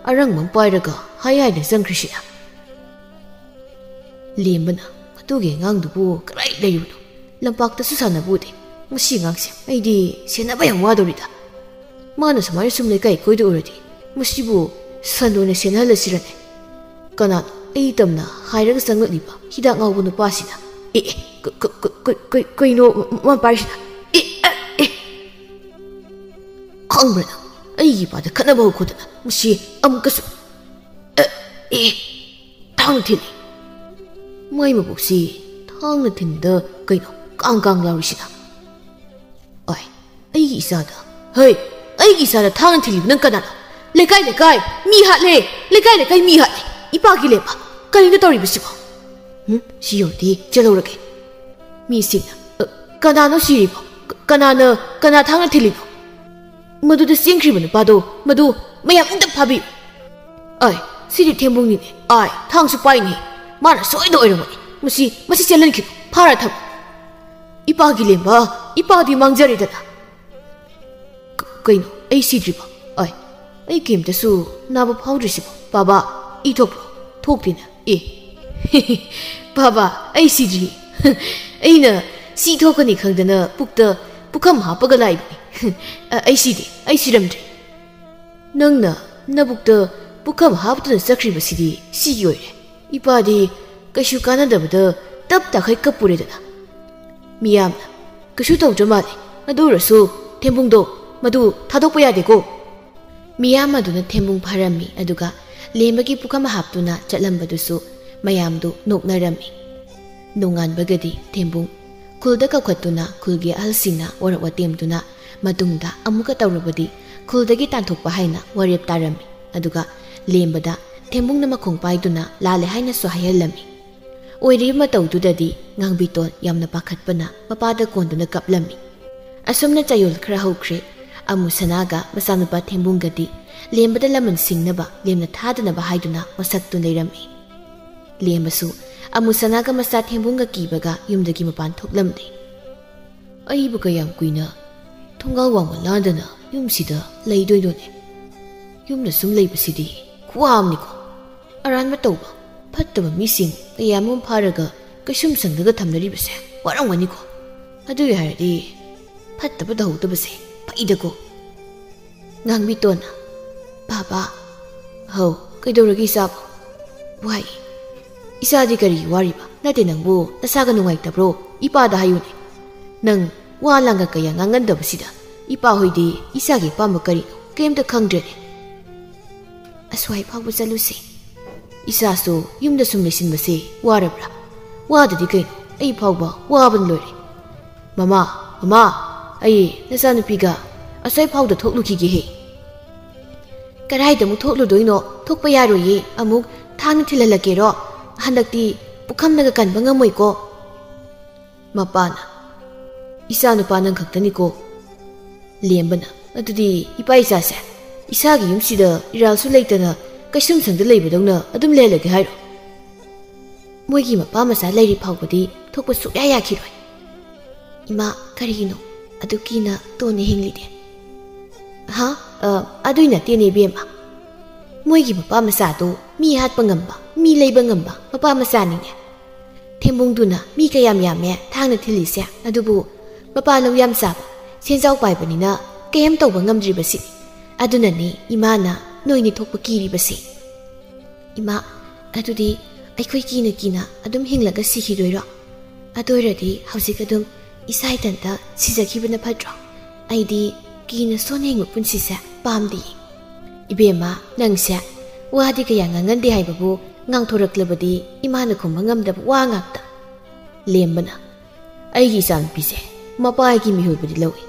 ꯑꯔꯪꯕ ꯑꯃ ꯄꯥꯏꯔꯒ ꯍꯥꯏ ꯍꯥꯏꯅ ꯆꯪꯈ꯭ꯔꯤꯁꯤꯅ?" ꯂꯦꯝꯕꯅ, "ꯃꯗꯨꯒꯤ ꯑꯉꯥꯡꯗꯨꯕꯨ ꯀꯗꯥꯏ ꯂꯩꯔꯤꯕꯅꯣ? ꯂꯝꯄꯥꯛꯇꯁꯨ ꯁꯥꯟꯅꯕ ꯎꯗꯦ꯫ ꯃꯁꯤ ꯑꯉꯥꯡꯁꯦ ꯑꯩꯗꯤ ꯁꯦꯟꯅꯕ ꯌꯥꯝ ꯋꯥꯗꯧꯔꯤꯗ꯫ ꯃꯥꯅ ꯁꯨꯃꯥꯏꯅ ꯁꯨꯝ ꯂꯩꯀꯥꯏ ꯀꯣꯏꯗ ꯎꯔꯗꯤ ꯃꯁꯤꯕꯨ ꯁꯟ ꯑꯣꯏꯅ ꯁꯦꯟꯅꯍꯜꯂꯁꯤꯔꯅꯦ? ꯀꯅꯥꯅꯣ ꯑꯩ ꯇꯝꯅ ꯍꯥꯏꯔꯒ ꯆꯪꯂꯛꯂꯤꯕ ꯍꯤꯗꯥꯛ ꯉꯥꯎꯕ ꯅꯨꯄꯥꯁꯤꯅ? ꯑꯦ, ꯑꯦ, ꯀ-, ꯀ-, ꯀ-, ꯀ-, ꯀ-, ꯀꯩꯅꯣ ꯃꯥ ꯄꯥꯏꯔꯤꯁꯤꯅ? ꯑꯦ, ꯑ, ꯑꯦ! ꯈꯪꯕ꯭ꯔꯥ ꯅꯪ? ꯑꯩꯒꯤ ꯏꯄꯥꯗ ꯈꯠꯅꯕ ꯍꯧꯈꯣꯗꯅ ꯃꯁꯤ ꯑꯃꯨꯛꯀꯁꯨ, ꯑ, ꯑꯦ, ꯊꯥꯡꯅ ꯊꯤꯜꯂꯤ"꯫ ꯃꯥꯏ ꯃꯕꯨꯛꯁꯤ ꯊꯥꯡꯅ ꯊꯤꯟꯕꯗ ꯀꯩꯅꯣ ꯀꯥꯡ ꯀꯥꯡ ꯂꯥꯎꯔꯤꯁꯤꯅ? ꯑꯩꯒꯤ ꯏꯆꯥꯗ, ꯍꯩ, ꯑꯩꯒꯤ ꯏꯆꯥꯗ ꯊꯥꯡꯅ ꯊꯤꯜꯂꯤꯕ ꯅꯪ ꯀꯅꯥꯅꯣ? ꯂꯩꯀꯥꯏ ꯂꯩꯀꯥꯏ ꯃꯤ ꯍꯥꯠꯂꯦ, ꯂꯩꯀꯥꯏ ꯂꯩꯀꯥꯏ ꯃꯤ ꯍꯥꯠꯂꯦ꯫ ꯏꯄꯥꯒꯤ ꯂꯦꯝꯕ, ꯀꯔꯤꯅꯣ ꯇꯧꯔꯤꯕꯁꯤꯕꯣ? ꯎꯝ, ꯁꯤ ꯌꯧꯔꯗꯤ ꯆꯦꯜꯍꯧꯔꯒꯦ꯫ ꯃꯤꯁꯤꯡꯅ, "ꯑ, ꯀꯅꯥꯅꯣ ꯁꯤꯔꯤꯕꯣ? ꯀ-, ꯀꯅꯥꯅ, ꯀꯅꯥ ꯊꯥꯡꯅ ꯊꯤꯜꯂꯤꯕꯣ? ꯃꯗꯨꯗ ꯆꯦꯟꯈ꯭ꯔꯤꯕ ꯅꯨꯄꯥꯗꯣ, ꯃꯗꯨ ꯃꯌꯥꯝ ꯑꯝꯇ ꯐꯥꯕꯤꯌꯨ꯫ ꯑꯥꯏ, ꯁꯤꯗꯤ ꯊꯦꯝꯕꯨꯡꯅꯤꯅꯦ꯫ ꯑꯥꯏ, ꯊꯥꯡꯁꯨ ꯄꯥꯏꯅꯦ꯫ ꯃꯥꯅ ꯁꯣꯏꯗ ꯑꯣꯏꯔꯝꯒꯅꯤ꯫ ꯃꯁꯤ, ꯃꯁꯤ ꯆꯦꯜꯍꯟꯈꯤꯕ, ꯐꯥꯔ ꯊꯝꯃꯨ꯫ ꯏꯄꯥꯒꯤ ꯂꯦꯝꯕ, ꯏꯄꯥꯗꯤ ꯃꯥꯡꯖꯔꯦꯗꯅ꯫ ꯀ-, ꯀꯩꯅꯣ, ꯑꯩ ꯁꯤꯗ꯭ꯔꯤꯕꯣ? ꯑꯥꯏ, ꯑꯩ ꯀꯩꯝꯇꯁꯨ ꯅꯥꯕ ꯐꯥꯎꯗ꯭ꯔꯤꯁꯤꯕꯣ? ꯕꯥꯕꯥ, ꯏ ꯊꯣꯛꯄ꯭ꯔꯣ? ꯊꯣꯛꯇꯦꯅ꯫ ꯑꯦ, ꯕꯥꯕꯥ, ꯑꯩ ꯁꯤꯗ꯭ꯔꯤ꯫ ꯑꯩꯅ ꯁꯤ ꯊꯣꯛꯀꯅꯤ ꯈꯪꯗꯅ ꯄꯨꯛꯇ ꯄꯨꯈꯝ ꯍꯥꯞꯄꯒ ꯂꯥꯛꯏꯕꯅꯤ꯫ ꯑ, ꯑꯩ ꯁꯤꯗꯦ, ꯑꯩ ꯁꯤꯔꯝꯗ꯭ꯔꯦ꯫ ꯅꯪꯅ ꯅꯕꯨꯛꯇ ꯄꯨꯈꯝ ꯍꯥꯞꯇꯨꯅ ꯆꯠꯈ꯭ꯔꯤꯕꯁꯤꯗꯤ ꯁꯤꯒꯤ ꯑꯣꯏꯔꯦ꯫ ꯏꯄꯥꯗꯤ ꯀꯩꯁꯨ ꯀꯥꯟꯅꯗꯕꯗ ꯇꯞ ꯇꯥꯈꯩ ꯀꯞꯄꯨꯔꯦꯗꯅ꯫ ꯃꯤꯌꯥꯝꯅ, "ꯀꯩꯁꯨ ꯇꯧꯗ꯭ꯔ ꯃꯥꯜꯂꯦ, ꯑꯗꯨ ꯑꯣꯏꯔꯁꯨ ꯊꯦꯝꯕꯨꯡꯗꯣ, ꯃꯗꯨ ꯊꯥꯗꯣꯛꯄ ꯌꯥꯗꯦꯀꯣ"꯫ ꯃꯤꯌꯥꯝ ꯑꯗꯨꯅ ꯊꯦꯝꯕꯨꯡ ꯐꯥꯔꯝꯃꯤ, ꯑꯗꯨꯒ ꯂꯦꯝꯕꯒꯤ ꯄꯨꯈꯝ ꯍꯥꯞꯇꯨꯅ ꯆꯠꯂꯝꯕꯗꯨꯁꯨ ꯃꯌꯥꯝꯗꯨ ꯅꯣꯛꯅꯔꯝꯃꯤ꯫ ꯅꯣꯡꯉꯥꯟꯕꯒꯗꯤ ꯊꯦꯝꯕꯨꯡ ꯈꯨꯜꯗ ꯀꯧꯈꯠꯇꯨꯅ ꯈꯨꯜꯒꯤ ꯑꯍꯜꯁꯤꯡꯅ ꯋꯥꯔꯛ ꯋꯥꯇꯦꯝꯗꯨꯅ ꯃꯇꯨꯡꯗ ꯑꯃꯨꯛꯀ ꯇꯧꯔꯕꯗꯤ ꯈꯨꯜꯗꯒꯤ ꯇꯥꯟꯊꯣꯛꯄ ꯍꯥꯏꯅ ꯋꯥꯔꯦꯞ ꯇꯥꯔꯝꯃꯤ꯫ ꯑꯗꯨꯒ ꯂꯦꯝꯕꯗ ꯊꯦꯝꯕꯨꯡꯅ ꯃꯈꯣꯡ ꯄꯥꯏꯗꯨꯅ ꯂꯥꯜꯂꯦ ꯍꯥꯏꯅꯁꯨ ꯍꯥꯏꯍꯜꯂꯝꯃꯤ꯫ ꯑꯣꯏꯔꯤꯕ ꯃꯇꯧꯗꯨꯗꯗꯤ ꯉꯥꯡꯕꯤꯇꯣꯟ ꯌꯥꯝꯅ ꯄꯥꯈꯠꯄꯅ ꯃꯄꯥꯗ ꯀꯣꯟꯗꯨꯅ ꯀꯞꯂꯝꯃꯤ꯫ ꯑꯁꯨꯝꯅ ꯆꯌꯣꯜ ꯈꯔ ꯍꯧꯈ꯭ꯔꯦ꯫ ꯑꯃꯨ ꯁꯅꯥꯒ ꯃꯆꯥꯅꯨꯄꯥ ꯊꯦꯝꯕꯨꯡꯒꯗꯤ ꯂꯦꯝꯕꯗ ꯂꯃꯟ ꯁꯤꯡꯅꯕ, ꯂꯦꯝꯅ ꯊꯥꯗꯅꯕ ꯍꯥꯏꯗꯨꯅ ꯃꯁꯛꯇꯨ ꯂꯩꯔꯝꯃꯤ꯫ ꯂꯦꯝꯕꯁꯨ ꯑꯃꯨ ꯁꯅꯥꯒ ꯃꯆꯥ ꯊꯦꯝꯕꯨꯡꯒ ꯀꯤꯕꯒ ꯌꯨꯝꯗꯒꯤ ꯃꯄꯥꯟ ꯊꯣꯛꯂꯝꯗꯦ꯫ "ꯑꯩꯕꯨ ꯀꯌꯥꯝ ꯀꯨꯏꯅ ꯊꯣꯡꯒꯥꯜ ꯋꯥꯡꯃ ꯂꯥꯟꯗꯅ ꯌꯨꯝꯁꯤꯗ ꯂꯩꯗꯣꯏꯅꯣꯅꯦ? ꯌꯨꯝꯗ ꯁꯨꯝ ꯂꯩꯕꯁꯤꯗꯤ ꯈꯨꯋꯥ ꯑꯃꯅꯤꯀꯣ꯫ ꯑꯔꯥꯟꯕ ꯇꯧꯕ ꯐꯠꯇꯕ ꯃꯤꯁꯤꯡ ꯀꯌꯥ ꯑꯃ ꯐꯥꯔꯒ ꯀꯩꯁꯨꯝ ꯁꯪꯗꯒ ꯊꯝꯅꯔꯤꯕꯁꯦ ꯋꯥꯔꯝꯒꯅꯤꯀꯣ꯫ ꯑꯗꯨꯒꯤ ꯍꯥꯏꯔꯗꯤ ꯐꯠꯇꯕ ꯇꯧꯍꯧꯗꯕꯁꯦ ꯐꯩꯗꯀꯣ"꯫ ꯉꯥꯡꯕꯤꯇꯣꯟꯅ, "ꯕꯥꯕꯥ"꯫ "ꯍꯧ, ꯀꯩꯗꯧꯔꯒꯦ ꯏꯆꯥꯕꯨ?" "ꯋꯥꯏ"꯫ "ꯏꯆꯥꯗꯤ ꯀꯔꯤꯒꯤ ꯋꯥꯔꯤꯕ? ꯅꯠꯇꯦ, ꯅꯪꯕꯨ ꯅꯁꯥꯒ ꯅꯨꯡꯉꯥꯏꯇꯕ꯭ꯔꯣ? ꯏꯄꯥꯗ ꯍꯥꯏꯌꯨꯅꯦ꯫ ꯅꯪ ꯋꯥ ꯂꯥꯡꯒ ꯀꯌꯥ ꯉꯥꯡꯒꯟꯗꯕꯁꯤꯗ ꯏꯄꯥ ꯍꯣꯏꯗꯤ ꯏꯆꯥꯒꯤ ꯑꯄꯥꯝꯕ ꯀꯔꯤꯅꯣ ꯀꯔꯤꯝꯇ ꯈꯪꯗ꯭ꯔꯦꯅꯦ"꯫ "ꯑꯁ꯭ꯋꯥꯏ ꯐꯥꯎꯕ ꯆꯠꯂꯨꯁꯦ꯫ ꯏꯆꯥꯁꯨ ꯌꯨꯝꯗ ꯁꯨꯝ ꯂꯩꯁꯤꯟꯕꯁꯦ ꯋꯥꯔꯕ꯭ꯔꯥ? ꯋꯥꯗꯗꯤ ꯀꯩꯅꯣ, ꯑꯩ ꯐꯥꯎꯕ ꯋꯥꯕꯅ ꯂꯣꯏꯔꯦ꯫ ꯃꯃꯥ, ꯃꯃꯥ!" "ꯑꯩ ꯅꯆꯥꯅꯨꯄꯤꯒ ꯑꯁ꯭ꯋꯥꯏ ꯐꯥꯎꯗ ꯊꯣꯛꯂꯨꯈꯤꯒꯦꯍꯦ꯫" "ꯀꯗꯥꯏꯗ ꯑꯃꯨꯛ ꯊꯣꯛꯂꯨꯗꯣꯏꯅꯣ? ꯊꯣꯛꯄ ꯌꯥꯔꯣꯏꯌꯦ, ꯑꯃꯨꯛ ꯊꯥꯡꯅ ꯊꯤꯜꯍꯜꯂꯛꯀꯦꯔꯣ? ꯍꯟꯗꯛꯇꯤ ꯄꯨꯈꯝꯅꯒ ꯀꯟꯕ ꯉꯝꯃꯣꯏꯀꯣ꯫" ꯃꯄꯥꯅ, "ꯏꯆꯥ ꯅꯨꯄꯥ ꯅꯪ ꯈꯛꯇꯅꯤꯀꯣ꯫" ꯂꯦꯝꯕꯅ, "ꯑꯗꯨꯗꯤ ꯏꯄꯥ ꯏꯆꯥꯁꯦ ꯏꯁꯥꯒꯤ ꯌꯨꯝꯁꯤꯗ ꯏꯔꯥꯜꯁꯨ ꯂꯩꯇꯅ ꯀꯩꯁꯨꯝꯁꯪꯗ ꯂꯩꯕꯗꯧꯅ ꯑꯗꯨꯝ ꯂꯩꯍꯜꯂꯒꯦ ꯍꯥꯏꯔꯣ?" "ꯃꯣꯏꯒꯤ ꯃꯄꯥ ꯃꯆꯥ ꯂꯩꯔꯤ ꯐꯥꯎꯕꯗꯤ ꯊꯣꯛꯄ ꯁꯨꯛꯌꯥ ꯌꯥꯈꯤꯔꯣꯏ꯫" "ꯏꯃꯥ, ꯀꯔꯤꯒꯤꯅꯣ? ꯑꯗꯨ ꯀꯤꯅ ꯇꯣꯟꯅ ꯍꯤꯡꯂꯤꯗꯦ?" "ꯍꯥ? ꯑ, ꯑꯗꯨꯏ ꯅꯠꯇꯦꯅꯦ ꯏꯕꯦꯝꯃ꯫ ꯃꯣꯏꯒꯤ ꯃꯄꯥ ꯃꯆꯥꯗꯣ ꯃꯤ ꯍꯥꯠꯄ ꯉꯝꯕ, ꯃꯤ ꯂꯩꯕ ꯉꯝꯕ ꯃꯄꯥ ꯃꯆꯥꯅꯤꯅꯦ꯫ ꯊꯦꯝꯕꯨꯡꯗꯨꯅ ꯃꯤ ꯀꯌꯥꯝ ꯌꯥꯝꯃꯦ ꯊꯥꯡꯅ ꯊꯤꯜꯂꯤꯁꯦ, ꯑꯗꯨꯕꯨ ꯃꯄꯥ ꯂꯧ ꯌꯥꯝ ꯆꯥꯕ, ꯁꯦꯟꯖꯥꯎ ꯄꯥꯏꯕꯅꯤꯅ ꯀꯩꯝ ꯇꯧꯕ ꯉꯝꯗ꯭ꯔꯤꯕꯁꯤꯅꯤ꯫ ꯑꯗꯨꯅꯅꯤ ꯏꯃꯥꯅ ꯅꯣꯏꯅꯤ ꯊꯣꯛꯄ ꯀꯤꯔꯤꯕꯁꯦ꯫" "ꯏꯃꯥ, ꯑꯗꯨꯗꯤ ꯑꯩꯈꯣꯏ ꯀꯤꯅ ꯀꯤꯅ ꯑꯗꯨꯝ ꯍꯤꯡꯂꯒ ꯁꯤꯈꯤꯗꯣꯏꯔꯣ? ꯑꯗꯨ ꯑꯣꯏꯔꯗꯤ ꯍꯧꯖꯤꯛ ꯑꯗꯨꯝ ꯏꯁꯥ ꯏꯊꯟꯇ ꯁꯤꯖꯈꯤꯕꯅ ꯐꯠꯇ꯭ꯔꯣ? ꯑꯩꯗꯤ ꯀꯤꯅ ꯁꯣꯟꯅ ꯍꯤꯡꯕ ꯄꯨꯟꯁꯤꯁꯦ ꯄꯥꯝꯗꯤꯌꯦ꯫" "ꯏꯕꯦꯝꯃ, ꯅꯪꯁꯦ ꯋꯥꯗꯤ ꯀꯌꯥ ꯉꯥꯡꯒꯟꯗꯦ ꯍꯥꯏꯕꯕꯨ, ꯉꯥꯡꯊꯣꯔꯛꯂꯕꯗꯤ ꯏꯃꯥꯅ ꯈꯨꯝꯕ ꯉꯝꯗꯕ ꯋꯥ ꯉꯥꯛꯇ꯫" ꯂꯦꯝꯕꯅ, "ꯑꯩꯒꯤ ꯏꯆꯥꯅꯨꯄꯤꯁꯦ ꯃꯄꯥꯒꯤ ꯃꯤꯍꯨꯜꯕꯨꯗꯤ ꯂꯧꯏ꯫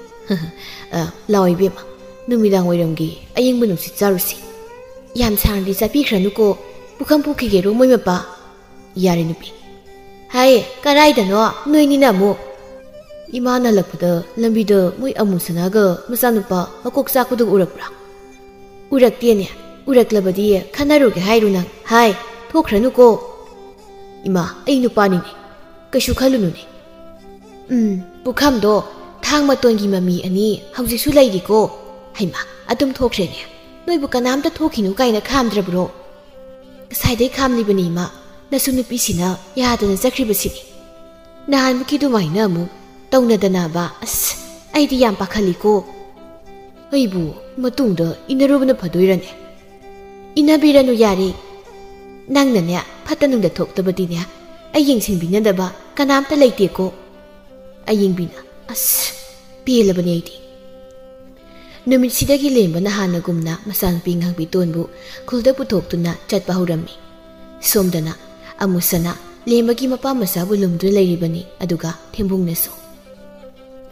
ꯑ, ꯂꯥꯎ ꯏꯕꯦꯝꯃ, ꯅꯨꯃꯤꯗꯥꯡ ꯋꯥꯏꯔꯝꯒꯤ ꯑꯌꯤꯡꯕ ꯅꯨꯡꯁꯤꯠ ꯆꯥꯔꯨꯁꯤ꯫ ꯌꯥꯝ ꯁꯥꯡꯅꯗꯤ ꯆꯠꯄꯤꯈ꯭ꯔꯅꯨꯀꯣ, ꯄꯨꯈꯝ ꯄꯨꯈꯤꯒꯦꯔꯣ ꯃꯣꯏ ꯃꯄꯥ?" "ꯌꯥꯔꯦ ꯅꯨꯄꯤ꯫" "ꯍꯥꯏ, ꯀꯗꯥꯏꯗꯅꯣ ꯅꯣꯏꯅꯤꯅ ꯑꯃꯨꯛ?" "ꯏꯃꯥꯅ ꯍꯜꯂꯛꯄꯗ ꯂꯝꯕꯤꯗ ꯃꯣꯏ ꯑꯃꯨꯁꯅꯥꯒ ꯃꯆꯥꯅꯨꯄꯥ ꯃꯀꯣꯛ ꯆꯥꯛꯄꯗꯨ ꯎꯔꯛꯄ꯭ꯔꯥ?" "ꯎꯔꯛꯇꯦꯅꯦ꯫ ꯎꯔꯛꯂꯕꯗꯤ ꯈꯟꯅꯔꯨꯒꯦ ꯍꯥꯏꯔꯣ ꯅꯪ? ꯍꯥꯏ, ꯊꯣꯛꯈ꯭ꯔꯅꯨꯀꯣ꯫" "ꯏꯃꯥ, ꯑꯩ ꯅꯨꯄꯥꯅꯤꯅꯦ, ꯀꯩꯁꯨ ꯈꯜꯂꯨꯅꯨꯅꯦ꯫" "ꯎꯝ, ꯄꯨꯈꯝꯗꯣ ꯊꯥꯡ ꯃꯇꯣꯟꯒꯤ ꯃꯃꯤ ꯑꯅꯤ ꯍꯧꯖꯤꯛꯁꯨ ꯂꯩꯔꯤꯀꯣ꯫ ꯍꯩꯃꯥ, ꯑꯗꯨꯝ ꯊꯣꯛꯈ꯭ꯔꯦꯅꯦ꯫ ꯅꯣꯏꯕꯨ ꯀꯅꯥꯝꯇ ꯊꯣꯛꯈꯤꯅꯨ ꯀꯥꯏꯅ ꯈꯥꯝꯗ꯭ꯔꯕ꯭ꯔꯣ?" "ꯉꯁꯥꯏꯗꯩ ꯈꯥꯝꯂꯤꯕꯅꯤ ꯏꯃꯥ, ꯅꯁꯨ ꯅꯨꯄꯤꯁꯤꯅ ꯌꯥꯗꯅ ꯆꯠꯈ꯭ꯔꯤꯕꯁꯤꯅꯤ꯫ ꯅꯍꯥꯟꯃꯨꯛꯀꯤ ꯑꯗꯨꯃꯥꯏꯅ ꯑꯃꯨꯛ ꯇꯧꯅꯗꯅꯕ, ꯑꯁ, ꯑꯩꯗꯤ ꯌꯥꯝ ꯄꯥꯈꯠꯂꯤꯀꯣ꯫" "ꯑꯩꯕꯨ ꯃꯇꯨꯡꯗ ꯏꯟꯅꯔꯨꯕꯅ ꯐꯗꯣꯏꯔꯅꯦ?" "ꯏꯟꯅꯕꯤꯔꯅꯨ ꯌꯥꯔꯦ꯫ ꯅꯪꯅꯅꯦ ꯐꯠꯇ ꯅꯨꯡꯗ ꯊꯣꯛꯇꯕꯗꯤꯅꯦ ꯑꯩ ꯌꯦꯡꯁꯤꯟꯕꯤꯅꯗꯕ ꯀꯅꯥꯝꯇ ꯂꯩꯇꯦꯀꯣ꯫" ꯑꯌꯤꯡꯕꯤꯅ, "ꯑꯁ, ꯄꯦꯜꯂꯕꯅꯦ ꯑꯩꯗꯤ꯫" ꯅꯨꯃꯤꯠꯁꯤꯗꯒꯤ ꯂꯦꯝꯕꯅ ꯍꯥꯟꯅꯒꯨꯝꯅ ꯃꯆꯥꯅꯨꯄꯤ ꯉꯥꯡꯕꯤꯇꯣꯟꯕꯨ ꯈꯨꯜꯗ ꯄꯨꯊꯣꯛꯇꯨꯅ ꯆꯠꯄ ꯍꯧꯔꯝꯃꯤ꯫ ꯁꯣꯝꯗꯅ ꯑꯃꯨꯁꯅꯥ ꯂꯦꯝꯕꯒꯤ ꯃꯄꯥ ꯃꯆꯥꯕꯨ ꯂꯨꯝꯗꯨꯅ ꯂꯩꯔꯤꯕꯅꯤ, ꯑꯗꯨꯒ ꯊꯦꯝꯕꯨꯡꯅꯁꯨ꯫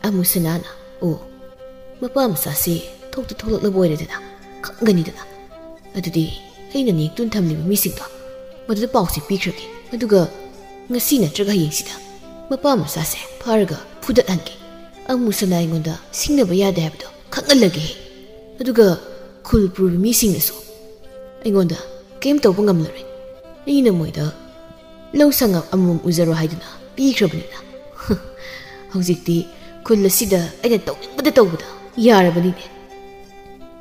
ꯑꯃꯨꯁꯅꯥꯅ, ꯑꯣ, ꯃꯄꯥ ꯃꯆꯥꯁꯤ ꯊꯣꯛꯇ ꯊꯣꯛꯂꯛꯂꯕ ꯑꯣꯏꯔꯦꯗꯅ, ꯈꯪꯒꯅꯤꯗꯅ꯫ ꯑꯗꯨꯗꯤ ꯑꯩꯅ ꯅꯦꯛꯇꯨꯅ ꯊꯝꯂꯤꯕ ꯃꯤꯁꯤꯡꯗꯣ ꯃꯗꯨꯗ ꯄꯥꯎꯁꯤ ꯄꯤꯈ꯭ꯔꯒꯦ꯫ ꯑꯗꯨꯒ ꯉꯁꯤ ꯅꯠꯇ꯭ꯔꯒ ꯍꯌꯦꯡꯁꯤꯗ ꯃꯄꯥ ꯃꯆꯥꯁꯦ ꯐꯥꯔꯒ ꯐꯨꯗꯠꯍꯟꯒꯦ꯫ ꯑꯃꯨ ꯁꯅꯥ ꯑꯩꯉꯣꯟꯗ ꯁꯤꯡꯅꯕ ꯌꯥꯗꯦ ꯍꯥꯏꯕꯗꯣ ꯈꯪꯍꯜꯂꯒꯦ꯫ ꯑꯗꯨꯒ ꯈꯨꯜ ꯄꯨꯔꯤꯕ ꯃꯤꯁꯤꯡꯅꯁꯨ ꯑꯩꯉꯣꯟꯗ ꯀꯩꯝ ꯇꯧꯕ ꯉꯝꯂꯔꯣꯏ꯫ ꯑꯩꯅ ꯃꯣꯏꯗ ꯂꯧ ꯁꯪꯒꯝ ꯑꯃꯃꯝ ꯎꯖꯔꯣ ꯍꯥꯏꯗꯨꯅ ꯄꯤꯈ꯭ꯔꯕꯅꯤꯅ꯫ ꯍꯧꯖꯤꯛꯇꯤ ꯈꯨꯜ ꯑꯁꯤꯗ ꯑꯩꯅ ꯇꯧꯅꯤꯡꯕꯗ ꯇꯧꯕꯗ ꯌꯥꯔꯕꯅꯤꯅꯦ꯫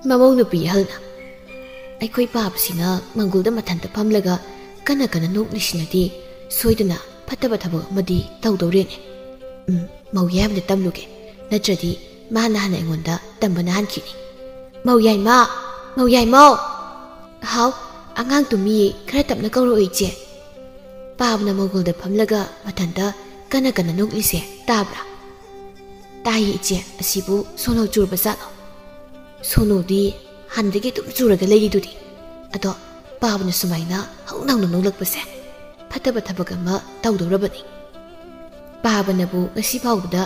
ꯃꯃꯧ ꯅꯨꯄꯤ ꯑꯍꯜꯅ, "ꯑꯩꯈꯣꯏ ꯄꯥꯕꯁꯤꯅ ꯃꯪꯒꯣꯜꯗ ꯃꯊꯟꯇ ꯐꯝꯂꯒ ꯀꯟꯅ ꯀꯟꯅ ꯅꯣꯛꯂꯤꯁꯤꯅꯗꯤ ꯁꯣꯏꯗꯅ ꯐꯠꯇꯕ ꯊꯕꯛ ꯑꯃꯗꯤ ꯇꯧꯗꯧꯔꯦꯅꯦ꯫ ꯎꯝ, ꯃꯧ ꯌꯥꯏꯃꯗ ꯇꯝꯂꯨꯒꯦ, ꯅꯠꯇ꯭ꯔꯗꯤ ꯃꯥꯅ ꯍꯥꯟꯅ ꯑꯩꯉꯣꯟꯗ ꯇꯝꯕꯅ ꯍꯥꯟꯈꯤꯅꯤ꯫ ꯃꯧ ꯌꯥꯏꯃ! ꯃꯧ ꯌꯥꯏꯃꯧ!" "ꯍꯥꯎ, ꯑꯉꯥꯡ ꯇꯨꯝꯃꯤꯌꯦ, ꯈꯔ ꯇꯞꯅ ꯀꯧꯔꯛꯑꯣ ꯏꯆꯦ꯫ ꯄꯥꯕꯅ ꯃꯪꯒꯣꯜꯗ ꯐꯝꯂꯒ ꯃꯊꯟꯇ ꯀꯟꯅ ꯀꯟꯅ ꯅꯣꯛꯂꯤꯁꯦ ꯇꯥꯕ꯭ꯔꯥ?" "ꯇꯥꯏꯌꯦ ꯏꯆꯦ, ꯑꯁꯤꯕꯨ ꯁꯣꯅꯣ ꯆꯨꯔꯕ ꯖꯥꯠꯂꯣ?" "ꯁꯣꯅꯣꯗꯤ ꯍꯥꯟꯅꯗꯒꯤ ꯑꯗꯨꯝ ꯆꯨꯔꯒ ꯂꯩꯔꯤꯗꯨꯗꯤ꯫ ꯑꯗꯣ ꯄꯥꯕꯅ ꯁꯨꯃꯥꯏꯅ ꯍꯧꯅ ꯍꯧꯅ ꯅꯣꯛꯂꯛꯄꯁꯦ ꯐꯠꯇꯕ ꯊꯕꯛ ꯑꯃ ꯇꯧꯗꯧꯔꯕꯅꯤ꯫ ꯄꯥꯕꯅꯕꯨ ꯉꯁꯤ ꯐꯥꯎꯕꯗ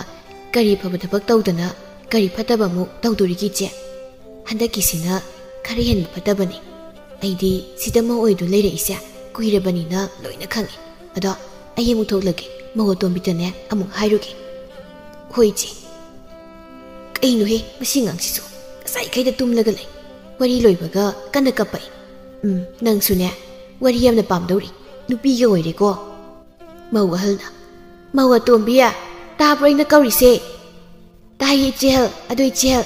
ꯀꯔꯤ ꯐꯕ ꯊꯕꯛ ꯇꯧꯗꯅ ꯀꯔꯤ ꯐꯠꯇꯕ ꯑꯃꯨꯛ ꯇꯧꯗꯣꯔꯤꯒꯦ ꯏꯆꯦ? ꯍꯟꯗꯛꯀꯤꯁꯤꯅ ꯈꯔ ꯍꯦꯟꯕ ꯐꯠꯇꯕꯅꯤ꯫ ꯑꯩꯗꯤ ꯁꯤꯗ ꯃꯧ ꯑꯣꯏꯗꯨꯅ ꯂꯩꯔꯛꯏꯁꯦ ꯀꯨꯏꯔꯕꯅꯤꯅ ꯂꯣꯏꯅ ꯈꯪꯉꯤ꯫ ꯑꯗꯣ ꯑꯩ ꯑꯃꯨꯛ ꯊꯣꯛꯂꯒꯦ, ꯃꯧ ꯑꯇꯣꯝꯕꯤꯗꯅꯦ ꯑꯃꯨꯛ ꯍꯥꯏꯔꯨꯒꯦ꯫" "ꯍꯣꯏ ꯏꯆꯦ꯫" "ꯀꯩꯅꯣꯍꯦ, ꯃꯁꯤ ꯑꯉꯥꯡꯁꯤꯁꯨ ꯉꯁꯥꯏꯈꯩꯗ ꯇꯨꯝꯂꯒ ꯂꯩ, ꯋꯥꯔꯤ ꯂꯣꯏꯕꯒ ꯀꯟꯅ ꯀꯞꯄꯛꯏ꯫ ꯎꯝ, ꯅꯪꯁꯨꯅꯦ ꯋꯥꯔꯤ ꯌꯥꯝꯅ ꯄꯥꯝꯗꯧꯔꯤ, ꯅꯨꯄꯤꯒ ꯑꯣꯏꯔꯦꯀꯣ꯫" ꯃꯧ ꯑꯍꯜꯅ, "ꯃꯧ ꯑꯇꯣꯝꯕꯤ, ꯇꯥꯕ꯭ꯔꯣ ꯑꯩꯅ ꯀꯧꯔꯤꯁꯦ?" "ꯇꯥꯏꯌꯦ ꯏꯆꯦꯍꯜ꯫ ꯑꯗꯣ ꯏꯆꯦꯍꯜ,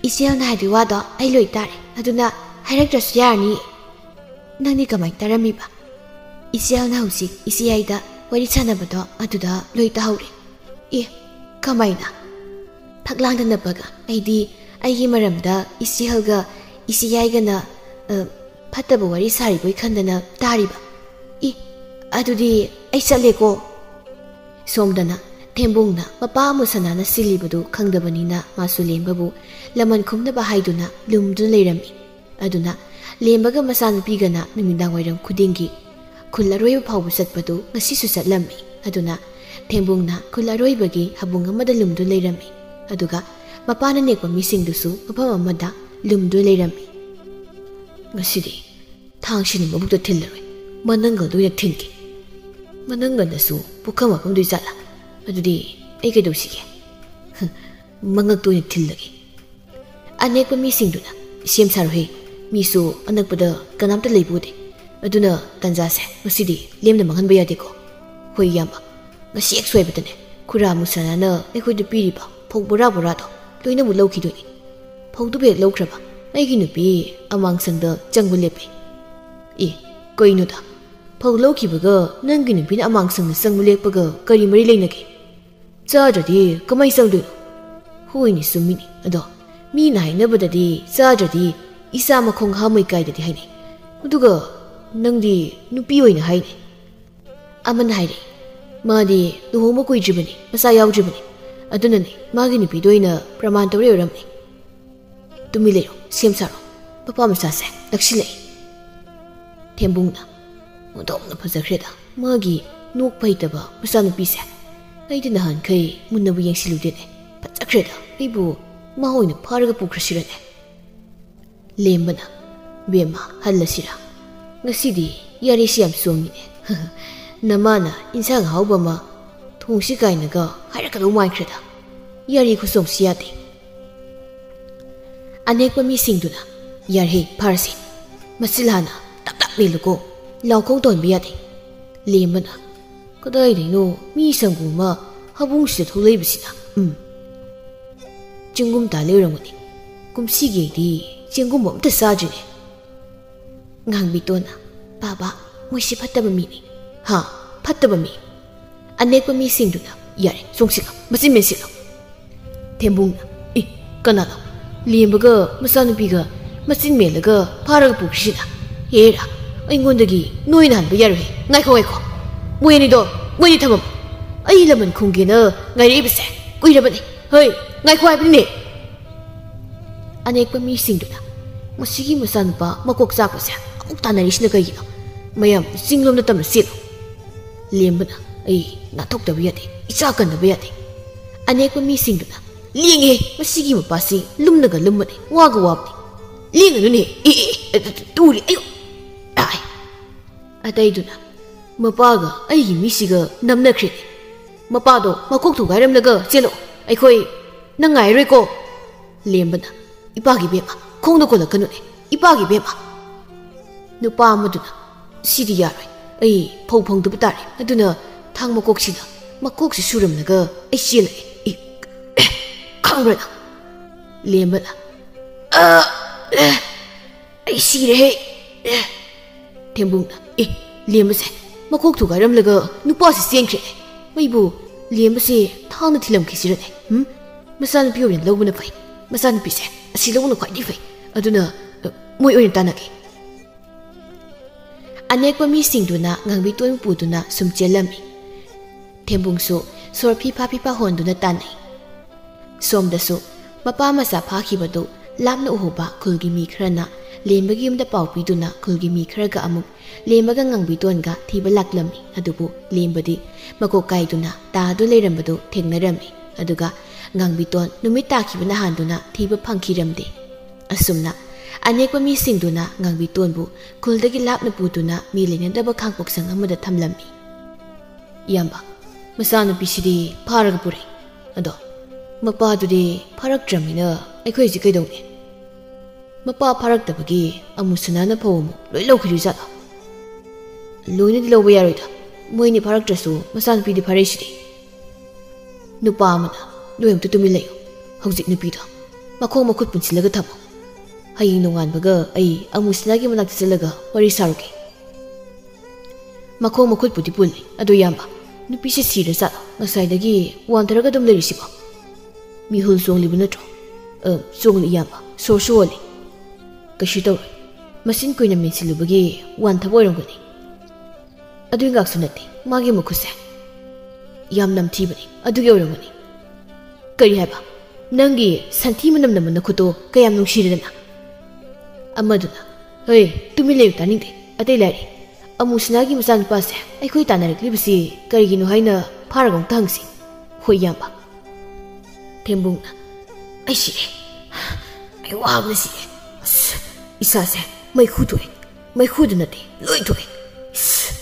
ꯏꯆꯦꯍꯜꯅ ꯍꯥꯏꯕꯒꯤ ꯋꯥꯗꯣ ꯑꯩ ꯂꯣꯏ ꯇꯥꯔꯦ, ꯑꯗꯨꯅ ꯍꯥꯏꯔꯛꯇ꯭ꯔꯁꯨ ꯌꯥꯔꯅꯤ꯫" "ꯅꯪꯗꯤ ꯀꯃꯥꯏꯅ ꯇꯥꯔꯝꯃꯤꯕ?" "ꯏꯆꯦꯍꯜꯅ ꯍꯧꯖꯤꯛ ꯏꯆꯦ ꯑꯩꯗ ꯋꯥꯔꯤ ꯁꯥꯟꯅꯕꯗꯣ ꯑꯗꯨꯗ ꯂꯣꯏ ꯇꯥꯍꯧꯔꯦ꯫" "ꯑꯦ, ꯀꯃꯥꯏꯅ?" "ꯐꯛꯂꯥꯡꯗ ꯅꯞꯄꯒ ꯑꯩꯗꯤ ꯑꯩꯒꯤ ꯃꯔꯝꯗ ꯏꯆꯦꯍꯜꯒ ꯏꯆꯦ ꯌꯥꯏꯒꯅ, ꯑ, ꯐꯠꯇꯕ ꯋꯥꯔꯤ ꯁꯥꯔꯤꯕꯣꯏ ꯈꯟꯗꯅ ꯇꯥꯔꯤꯕ꯫ ꯏ, ꯑꯗꯨꯗꯤ ꯑꯩ ꯆꯠꯂꯦꯀꯣ꯫" ꯁꯣꯝꯗꯅ ꯊꯦꯝꯕꯨꯡꯅ ꯃꯄꯥ ꯑꯃꯨ ꯁꯅꯥꯅ ꯁꯤꯜꯂꯤꯕꯗꯨ ꯈꯪꯗꯕꯅꯤꯅ ꯃꯥꯁꯨ ꯂꯦꯝꯕꯕꯨ ꯂꯃꯟ ꯈꯨꯝꯅꯕ ꯍꯥꯏꯗꯨꯅ ꯂꯨꯝꯗꯨꯅ ꯂꯩꯔꯝꯃꯤ꯫ ꯑꯗꯨꯅ ꯂꯦꯝꯕꯒ ꯃꯆꯥꯅꯨꯄꯤꯒꯅ ꯅꯨꯃꯤꯗꯥꯡ ꯋꯥꯏꯔꯝ ꯈꯨꯗꯤꯡꯒꯤ ꯈꯨꯜ ꯑꯔꯣꯏꯕ ꯐꯥꯎꯕ ꯆꯠꯄꯗꯨ ꯉꯁꯤꯁꯨ ꯆꯠꯂꯝꯃꯤ꯫ ꯑꯗꯨꯅ ꯊꯦꯝꯕꯨꯡꯅ ꯈꯨꯜ ꯑꯔꯣꯏꯕꯒꯤ ꯍꯥꯕꯨꯡ ꯑꯃꯗ ꯂꯨꯝꯗꯨꯅ ꯂꯩꯔꯝꯃꯤ꯫ ꯑꯗꯨꯒ ꯃꯄꯥꯅ ꯅꯦꯛꯄ ꯃꯤꯁꯤꯡꯗꯨꯁꯨ ꯃꯐꯝ ꯑꯃꯗ ꯂꯨꯝꯗꯨꯅ ꯂꯩꯔꯝꯃꯤ꯫ "ꯉꯁꯤꯗꯤ ꯊꯥꯡꯁꯤꯅ ꯃꯕꯨꯛꯇ ꯊꯤꯜꯂꯔꯣꯏ, ꯃꯅꯪꯒꯜꯗ ꯑꯣꯏꯅ ꯊꯤꯟꯒꯦ꯫ ꯃꯅꯪꯒꯜꯗꯁꯨ ꯄꯨꯈꯝ ꯍꯥꯞꯐꯝꯗꯣꯏ ꯖꯥꯠꯂꯥ? ꯑꯗꯨꯗꯤ ꯑꯩ ꯀꯩꯗꯧꯁꯤꯒꯦ? ꯃꯉꯛꯇ ꯑꯣꯏꯅ ꯊꯤꯜꯂꯒꯦ꯫" ꯑꯅꯦꯛꯄ ꯃꯤꯁꯤꯡꯗꯨꯅ, "ꯁꯦꯝ ꯁꯥꯔꯣꯍꯦ, ꯃꯤꯁꯨ ꯑꯅꯛꯄꯗ ꯀꯅꯥꯝꯇ ꯂꯩꯕ ꯎꯗꯦ꯫ ꯑꯗꯨꯅ ꯇꯥꯟꯖꯥꯁꯦ ꯉꯁꯤꯗꯤ ꯂꯦꯝꯅ ꯃꯥꯡꯍꯟꯕ ꯌꯥꯗꯦꯀꯣ꯫ ꯍꯣꯏ ꯏꯌꯥꯝꯕ, ꯉꯁꯤ ꯍꯦꯛ ꯁꯣꯏꯕꯗꯅꯦ ꯈꯨꯔꯥ ꯃꯨꯁꯥꯅꯥꯅ ꯑꯩꯈꯣꯏꯗ ꯄꯤꯔꯤꯕ ꯐꯧ ꯕꯣꯔꯥ ꯕꯣꯔꯥꯗꯣ ꯂꯣꯏꯅꯃꯛ ꯂꯧꯈꯤꯗꯣꯏꯅꯤ꯫ ꯐꯧꯗꯨꯕꯨ ꯍꯦꯛ ꯂꯧꯈ꯭ꯔꯕ ꯑꯩꯒꯤ ꯅꯨꯄꯤ ꯑꯃꯥꯡꯁꯪꯗ ꯆꯪꯕ ꯂꯦꯞꯄꯦ꯫" "ꯑꯦ, ꯀꯩꯅꯣꯗ? ꯐꯧ ꯂꯧꯈꯤꯕꯒ ꯅꯪꯒꯤ ꯅꯨꯄꯤꯅ ꯑꯃꯥꯡꯁꯪꯗ ꯆꯪꯕ ꯂꯦꯞꯄꯒ ꯀꯔꯤ ꯃꯔꯤ ꯂꯩꯅꯒꯦ? ꯆꯥꯗ꯭ꯔꯗꯤ ꯀꯃꯥꯏ ꯆꯪꯗꯣꯏꯅꯣ?" "ꯍꯣꯏꯅꯦ, ꯆꯨꯝꯃꯤꯅꯦ꯫ ꯑꯗꯣ ꯃꯤꯅ ꯍꯥꯏꯅꯕꯗꯗꯤ ꯆꯥꯗ꯭ꯔꯗꯤ ꯏꯆꯥ ꯃꯈꯣꯡ ꯍꯥꯝꯃꯣꯏ ꯀꯥꯏꯗꯗꯤ ꯍꯥꯏꯅꯩ꯫ ꯑꯗꯨꯒ ꯅꯪꯗꯤ ꯅꯨꯄꯤ ꯑꯣꯏꯅ ꯍꯥꯏꯅꯦ꯫" ꯑꯃꯅ ꯍꯥꯏꯔꯦ, "ꯃꯥꯗꯤ ꯂꯨꯍꯣꯡꯕ ꯀꯨꯏꯗ꯭ꯔꯤꯕꯅꯤ, ꯃꯆꯥ ꯌꯥꯎꯗ꯭ꯔꯤꯕꯅꯤ꯫ ꯑꯗꯨꯅꯅꯦ ꯃꯥꯒꯤ ꯅꯨꯄꯤꯗ ꯑꯣꯏꯅ ꯄ꯭ꯔꯃꯥꯟ ꯇꯧꯔꯦ ꯑꯣꯏꯔꯝꯅꯤ꯫ ꯇꯨꯃꯤꯟ ꯂꯩꯔꯣ, ꯁꯦꯝ ꯁꯥꯔꯣ꯫ ꯃꯄꯥ ꯃꯆꯥꯁꯦ ꯅꯛꯁꯤꯜꯂꯛꯑꯦ꯫" ꯊꯦꯝꯕꯨꯡꯅ, "ꯑꯣꯟꯊꯣꯛꯅ ꯐꯖꯈ꯭ꯔꯦꯗ ꯃꯥꯒꯤ ꯅꯣꯛꯄ ꯍꯩꯇꯕ ꯃꯆꯥꯅꯨꯄꯤꯁꯦ꯫ ꯑꯩꯗꯤ ꯅꯍꯥꯟꯈꯩ ꯃꯨꯟꯅꯕꯨ ꯌꯦꯡꯁꯤꯜꯂꯨꯗꯦꯅꯦ꯫ ꯐꯖꯈ꯭ꯔꯦꯗ, ꯑꯩꯕꯨ ꯃꯥ ꯑꯣꯏꯅ ꯐꯥꯔꯒ ꯄꯨꯈ꯭ꯔꯁꯤꯔꯅꯦ?" ꯂꯦꯝꯕꯅ, "ꯕꯦꯝꯃ, ꯍꯜꯂꯁꯤꯔꯥ? ꯉꯁꯤꯗꯤ ꯌꯥꯔꯤꯁꯤ ꯌꯥꯝ ꯆꯣꯡꯉꯤꯅꯦ꯫ ꯅꯃꯥꯅ ꯏꯟꯁꯥꯡ ꯑꯍꯥꯎꯕ ꯑꯃ ꯊꯣꯡꯁꯤ ꯀꯥꯏꯅꯒ ꯍꯥꯏꯔꯛꯀꯗꯧ ꯃꯥꯟꯈ꯭ꯔꯦꯗ꯫ ꯌꯥꯔꯤ ꯈꯨꯆꯣꯡꯁꯤ ꯌꯥꯗꯦ꯫" ꯑꯅꯦꯛꯄ ꯃꯤꯁꯤꯡꯗꯨꯅ, "ꯌꯥꯔꯦ, ꯐꯥꯔꯁꯤ꯫ ꯃꯁꯤ ꯍꯥꯟꯅ ꯇꯞ ꯇꯞ ꯃꯦꯜꯂꯨꯀꯣ, ꯂꯥꯎꯈꯣꯡ ꯇꯧꯍꯟꯕ ꯌꯥꯗꯦ꯫" ꯂꯦꯝꯕꯅ, "ꯀꯗꯥꯏꯗꯩꯅꯣ ꯃꯤ ꯁꯪꯒꯣꯝ ꯑꯃ ꯍꯥꯕꯨꯡꯁꯤꯗ ꯊꯣꯛꯂꯛꯏꯕꯁꯤꯅ? ꯎꯝ, ꯆꯦꯡꯒꯨꯝ ꯇꯥ ꯂꯩꯔꯝꯒꯅꯤ꯫ ꯀꯨꯝꯁꯤꯒꯤ ꯑꯩꯗꯤ ꯆꯦꯡꯒꯨꯝ ꯑꯝꯇ ꯆꯥꯗ꯭ꯔꯤꯅꯦ꯫" ꯉꯥꯡꯕꯤꯇꯣꯟꯅ, "ꯕꯥꯕꯥ, ꯃꯣꯏꯁꯤ ꯐꯠꯇꯕ ꯃꯤꯅꯤ꯫" "ꯍꯥ? ꯐꯠꯇꯕ ꯃꯤ?" ꯑꯅꯦꯛꯄ ꯃꯤꯁꯤꯡꯗꯨꯅ, "ꯌꯥꯔꯦ, ꯆꯣꯡꯁꯤꯜꯂꯣ, ꯃꯆꯤꯟ ꯃꯦꯟꯁꯤꯜꯂꯣ꯫" ꯊꯦꯝꯕꯨꯡꯅ, "ꯏ, ꯀꯅꯥꯅꯣ? ꯂꯦꯝꯕꯒ ꯃꯆꯥꯅꯨꯄꯤꯒ ꯃꯆꯤꯟ ꯃꯦꯜꯂꯒ ꯐꯥꯔꯒ ꯄꯨꯈ꯭ꯔꯤꯁꯤꯅ? ꯍꯦꯔꯥ, ꯑꯩꯉꯣꯟꯗꯒꯤ ꯅꯣꯏꯅ ꯍꯟꯕ ꯌꯥꯔꯣꯏꯍꯦ꯫ ꯉꯥꯏꯈꯣ, ꯉꯥꯏꯈꯣ꯫ ꯃꯣꯏ ꯑꯅꯤꯗꯣ, ꯃꯣꯏ ꯑꯅꯤ ꯊꯝꯃꯝꯃꯣ꯫ ꯑꯩ ꯂꯃꯟ ꯈꯨꯝꯒꯦꯅ ꯉꯥꯏꯔꯛꯏꯕꯁꯦ ꯀꯨꯏꯔꯕꯅꯤ꯫ ꯍꯣꯏ, ꯉꯥꯏꯈꯣ ꯍꯥꯏꯕꯅꯤꯅꯦ꯫" ꯑꯅꯦꯛꯄ ꯃꯤꯁꯤꯡꯗꯨꯅ, "ꯃꯁꯤꯒꯤ ꯃꯆꯥꯅꯨꯄꯥ ꯃꯀꯣꯛ ꯆꯥꯛꯄꯁꯦ ꯑꯃꯨꯛ ꯇꯥꯟꯅꯔꯤꯁꯤꯅ ꯀꯩꯒꯤꯅꯣ? ꯃꯌꯥꯝ ꯆꯤꯡꯂꯣꯝꯗ ꯇꯝꯅ ꯆꯦꯜꯂꯨ꯫" ꯂꯦꯝꯕꯅ, "ꯑꯩ ꯅꯥꯟꯊꯣꯛꯇꯕ ꯌꯥꯗꯦ, ꯏꯆꯥ ꯀꯟꯗꯕ ꯌꯥꯗꯦ꯫" ꯑꯅꯦꯛꯄ ꯃꯤꯁꯤꯡꯗꯨꯅ, "ꯂꯦꯡꯉꯦ, ꯃꯁꯤꯒꯤ ꯃꯄꯥꯁꯤ ꯂꯨꯝꯅꯒ ꯂꯨꯝꯕꯅꯦ, ꯋꯥꯒ ꯋꯥꯕꯅꯦ꯫ ꯂꯦꯡꯒꯅꯨꯅꯦ, ꯑꯦ, ꯑꯦ, ꯑꯦ, ꯇꯨꯔꯤ, ꯑꯌꯣ!" ꯇꯥꯏ꯫ ꯑꯇꯩꯗꯨꯅ, "ꯃꯄꯥꯒ ꯑꯩꯒꯤ ꯃꯤꯁꯤꯒ ꯅꯝꯅꯈ꯭ꯔꯦꯅꯦ꯫ ꯃꯄꯥꯗꯣ ꯃꯀꯣꯛ ꯊꯨꯒꯥꯏꯔꯝꯂꯒ ꯆꯦꯜꯂꯣ, ꯑꯩꯈꯣꯏ ꯅꯪ ꯉꯥꯏꯔꯣꯏꯀꯣ꯫" ꯂꯦꯝꯕꯅ, "ꯏꯄꯥꯒꯤ ꯕꯦꯝꯃ, ꯈꯣꯡꯗ ꯀꯣꯜꯂꯛꯀꯅꯨꯅꯦ, ꯏꯄꯥꯒꯤ ꯕꯦꯝꯃ꯫" ꯅꯨꯄꯥ ꯑꯃꯗꯨꯅ, "ꯁꯤꯗꯤ ꯌꯥꯔꯣꯏ, ꯑꯩ ꯐꯧ ꯐꯪꯗꯕ ꯇꯥꯔꯦ, ꯑꯗꯨꯅ ꯊꯥꯡ ꯃꯀꯣꯛꯁꯤꯅ ꯃꯀꯣꯛꯁꯤ ꯁꯨꯔꯝꯂꯒ ꯑꯩ ꯆꯦꯜꯂꯛꯑꯦ꯫" ꯏ-, "ꯈꯪꯕ꯭ꯔꯥ ꯅꯪ?" ꯂꯦꯝꯕꯅ, "ꯑ, ꯑꯦ, ꯑꯩ ꯁꯤꯔꯦꯍꯦ꯫" ꯑꯦ꯫ ꯊꯦꯝꯕꯨꯡꯅ, "ꯑꯦ, ꯂꯦꯝꯕꯁꯦ ꯃꯀꯣꯛ ꯊꯨꯒꯥꯏꯔꯝꯂꯒ ꯅꯨꯄꯥꯁꯤ ꯆꯦꯟꯈ꯭ꯔꯦ꯫ ꯃꯩꯕꯨ ꯂꯦꯝꯕꯁꯦ ꯊꯥꯡꯅ ꯊꯤꯜꯂꯝꯈꯤꯁꯤꯔꯅꯦ? ꯎꯝ? ꯃꯆꯥꯅꯨꯄꯤ ꯑꯣꯏꯅ ꯂꯧꯕꯅ ꯐꯩ꯫ ꯃꯆꯥꯅꯨꯄꯤꯁꯦ ꯑꯁꯤ ꯂꯧꯕꯅ ꯈ꯭ꯋꯥꯏꯗꯒꯤ ꯐꯩ꯫ ꯑꯗꯨꯅ, ꯑ, ꯃꯣꯏ ꯑꯣꯏꯅ ꯇꯥꯟꯅꯒꯦ꯫" ꯑꯅꯦꯛꯄ ꯃꯤꯁꯤꯡꯗꯨꯅ ꯉꯥꯡꯕꯤꯇꯣꯟ ꯄꯨꯗꯨꯅ ꯁꯨꯝ ꯆꯦꯜꯂꯝꯃꯤ꯫ ꯊꯦꯝꯕꯨꯡꯁꯨ ꯁꯣꯔ ꯐꯤꯐꯥ ꯐꯤꯐꯥ ꯍꯣꯟꯗꯨꯅ ꯇꯥꯟꯅꯩ꯫ ꯁꯣꯝꯗꯁꯨ ꯃꯄꯥ ꯃꯆꯥ ꯐꯥꯈꯤꯕꯗꯨ ꯂꯥꯞꯅ ꯎꯍꯧꯕ ꯈꯨꯜꯒꯤ ꯃꯤ ꯈꯔꯅ ꯂꯦꯝꯕꯒꯤ ꯌꯨꯝꯗ ꯄꯥꯎ ꯄꯤꯗꯨꯅ ꯈꯨꯜꯒꯤ ꯃꯤ ꯈꯔꯒ ꯑꯃꯨꯛ ꯂꯦꯝꯕꯒ ꯉꯥꯡꯕꯤꯇꯣꯟꯒ ꯊꯤꯕ ꯂꯥꯛꯂꯝꯃꯤ꯫ ꯑꯗꯨꯕꯨ ꯂꯦꯝꯕꯗꯤ ꯃꯀꯣꯛ ꯀꯥꯏꯗꯨꯅ ꯇꯥꯗꯨ ꯂꯩꯔꯝꯕꯗꯨ ꯊꯦꯡꯅꯔꯝꯃꯤ꯫ ꯑꯗꯨꯒ ꯉꯥꯡꯕꯤꯇꯣꯟ ꯅꯨꯃꯤꯠ ꯇꯥꯈꯤꯕꯅ ꯍꯥꯟꯗꯨꯅ ꯊꯤꯕ ꯐꯪꯈꯤꯔꯝꯗꯦ꯫ ꯑꯁꯨꯝꯅ ꯑꯅꯦꯛꯄ ꯃꯤꯁꯤꯡꯗꯨꯅ ꯉꯥꯡꯕꯤꯇꯣꯟꯕꯨ ꯈꯨꯜꯗꯒꯤ ꯂꯥꯞꯅ ꯄꯨꯗꯨꯅ ꯃꯤ ꯂꯩꯅꯗꯕ ꯈꯥꯡꯄꯣꯛꯁꯪ ꯑꯃꯗ ꯊꯝꯂꯝꯃꯤ꯫ "ꯏꯌꯥꯝꯕ, ꯃꯆꯥꯅꯨꯄꯤꯁꯤꯗꯤ ꯐꯥꯔꯒ ꯄꯨꯔꯛꯏ꯫ ꯑꯗꯣ ꯃꯄꯥꯗꯨꯗꯤ ꯐꯥꯔꯛꯇ꯭ꯔꯃꯤꯅ ꯑꯩꯈꯣꯏꯁꯤ ꯀꯩꯗꯧꯅꯤ? ꯃꯄꯥ ꯐꯥꯔꯛꯇꯕꯒꯤ ꯑꯃꯨꯁꯅꯥꯅ ꯐꯧ ꯑꯃꯨꯛ ꯂꯣꯏ ꯂꯧꯈꯤꯗꯣꯏꯖꯥꯠꯂꯣ?" "ꯂꯣꯏꯅꯗꯤ ꯂꯧꯕ ꯌꯥꯔꯣꯏꯗ꯫ ꯃꯣꯏꯅꯤ ꯐꯥꯔꯛꯇ꯭ꯔꯁꯨ ꯃꯆꯥꯅꯨꯄꯤꯗꯤ ꯐꯥꯔꯛꯏꯁꯤꯗꯤ꯫" ꯅꯨꯄꯥ ꯑꯃꯅ, "ꯅꯣꯏ ꯑꯝꯇ ꯇꯨꯃꯤꯟ ꯂꯩꯌꯨ꯫ ꯍꯧꯖꯤꯛ ꯅꯨꯄꯤꯗꯣ ꯃꯈꯣꯡ ꯃꯈꯨꯠ ꯄꯨꯟꯁꯤꯜꯂꯒ ꯊꯝꯃꯣ꯫ ꯍꯌꯦꯡ ꯅꯣꯡꯉꯥꯟꯕꯒ ꯑꯩ ꯑꯃꯨꯁꯅꯥꯒꯤ ꯃꯅꯥꯛꯇ ꯆꯠꯂꯒ ꯋꯥꯔꯤ ꯁꯥꯔꯨꯒꯦ꯫" "ꯃꯈꯣꯡ ꯃꯈꯨꯠꯄꯨꯗꯤ ꯄꯨꯜꯂꯤ꯫ ꯑꯗꯣ ꯏꯌꯥꯝꯕ, ꯅꯨꯄꯤꯁꯦ ꯁꯤꯔ ꯖꯥꯠꯂꯣ? ꯉꯁꯥꯏꯗꯒꯤ ꯋꯥꯟꯊꯔꯒ ꯑꯗꯨꯝ ꯂꯩꯔꯤꯁꯤꯕꯣ? ꯃꯤꯍꯨꯜ ꯆꯣꯡꯂꯤꯕ ꯅꯠꯇ꯭ꯔꯣ?" "ꯑ, ꯆꯣꯡꯂꯤ ꯏꯌꯥꯝꯕ, ꯁꯣꯔꯁꯨ ꯍꯣꯜꯂꯤ꯫" "ꯀꯩꯁꯨ ꯇꯧꯔꯣꯏ꯫ ꯃꯆꯤꯟ ꯀꯨꯏꯅ ꯃꯦꯟꯁꯤꯜꯂꯨꯕꯒꯤ ꯋꯥꯟꯊꯕ ꯑꯣꯏꯔꯝꯒꯅꯤ꯫" "ꯑꯗꯨꯒꯤ ꯉꯥꯛꯁꯨ ꯅꯠꯇꯦ, ꯃꯥꯒꯤ ꯃꯈꯨꯠꯁꯦ ꯌꯥꯝ ꯅꯝꯊꯤꯕꯅꯤ, ꯑꯗꯨꯒꯤ ꯑꯣꯏꯔꯝꯒꯅꯤ꯫" "ꯀꯔꯤ ꯍꯥꯏꯕ? ꯅꯪꯒꯤ ꯁꯟꯊꯤ ꯃꯅꯝ ꯅꯝꯕ ꯅꯈꯨꯠꯇꯣ ꯀꯌꯥꯝ ꯅꯨꯡꯁꯤꯔꯗꯅ?" ꯑꯃꯗꯨꯅ, "ꯍꯩ, ꯇꯨꯃꯤꯟ ꯂꯩꯌꯨ, ꯇꯥꯅꯤꯡꯗꯦ꯫ ꯑꯇꯩ ꯂꯥꯏꯔꯤ, ꯑꯃꯨꯁꯅꯥꯒꯤ ꯃꯆꯥꯅꯨꯄꯥꯁꯦ ꯑꯩꯈꯣꯏ ꯇꯥꯟꯅꯔꯛꯂꯤꯕꯁꯤ ꯀꯔꯤꯒꯤꯅꯣ ꯍꯥꯏꯅ ꯐꯥꯔꯒ ꯑꯃꯨꯛꯇ ꯍꯪꯁꯤ꯫" "ꯍꯣꯏ, ꯏꯌꯥꯝꯕ꯫" ꯊꯦꯝꯕꯨꯡꯅ, "ꯑꯩ ꯁꯤꯔꯦ꯫ ꯑꯩ ꯋꯥꯕꯅ ꯁꯤꯔꯦ꯫ ꯑꯁ, ꯏꯁꯥꯁꯦ ꯃꯩꯈꯨ ꯊꯣꯛꯑꯦ꯫ ꯃꯩꯈꯨꯗ ꯅꯠꯇꯦ, ꯂꯣꯏ ꯊꯣꯛꯑꯦ꯫ ꯑꯁ,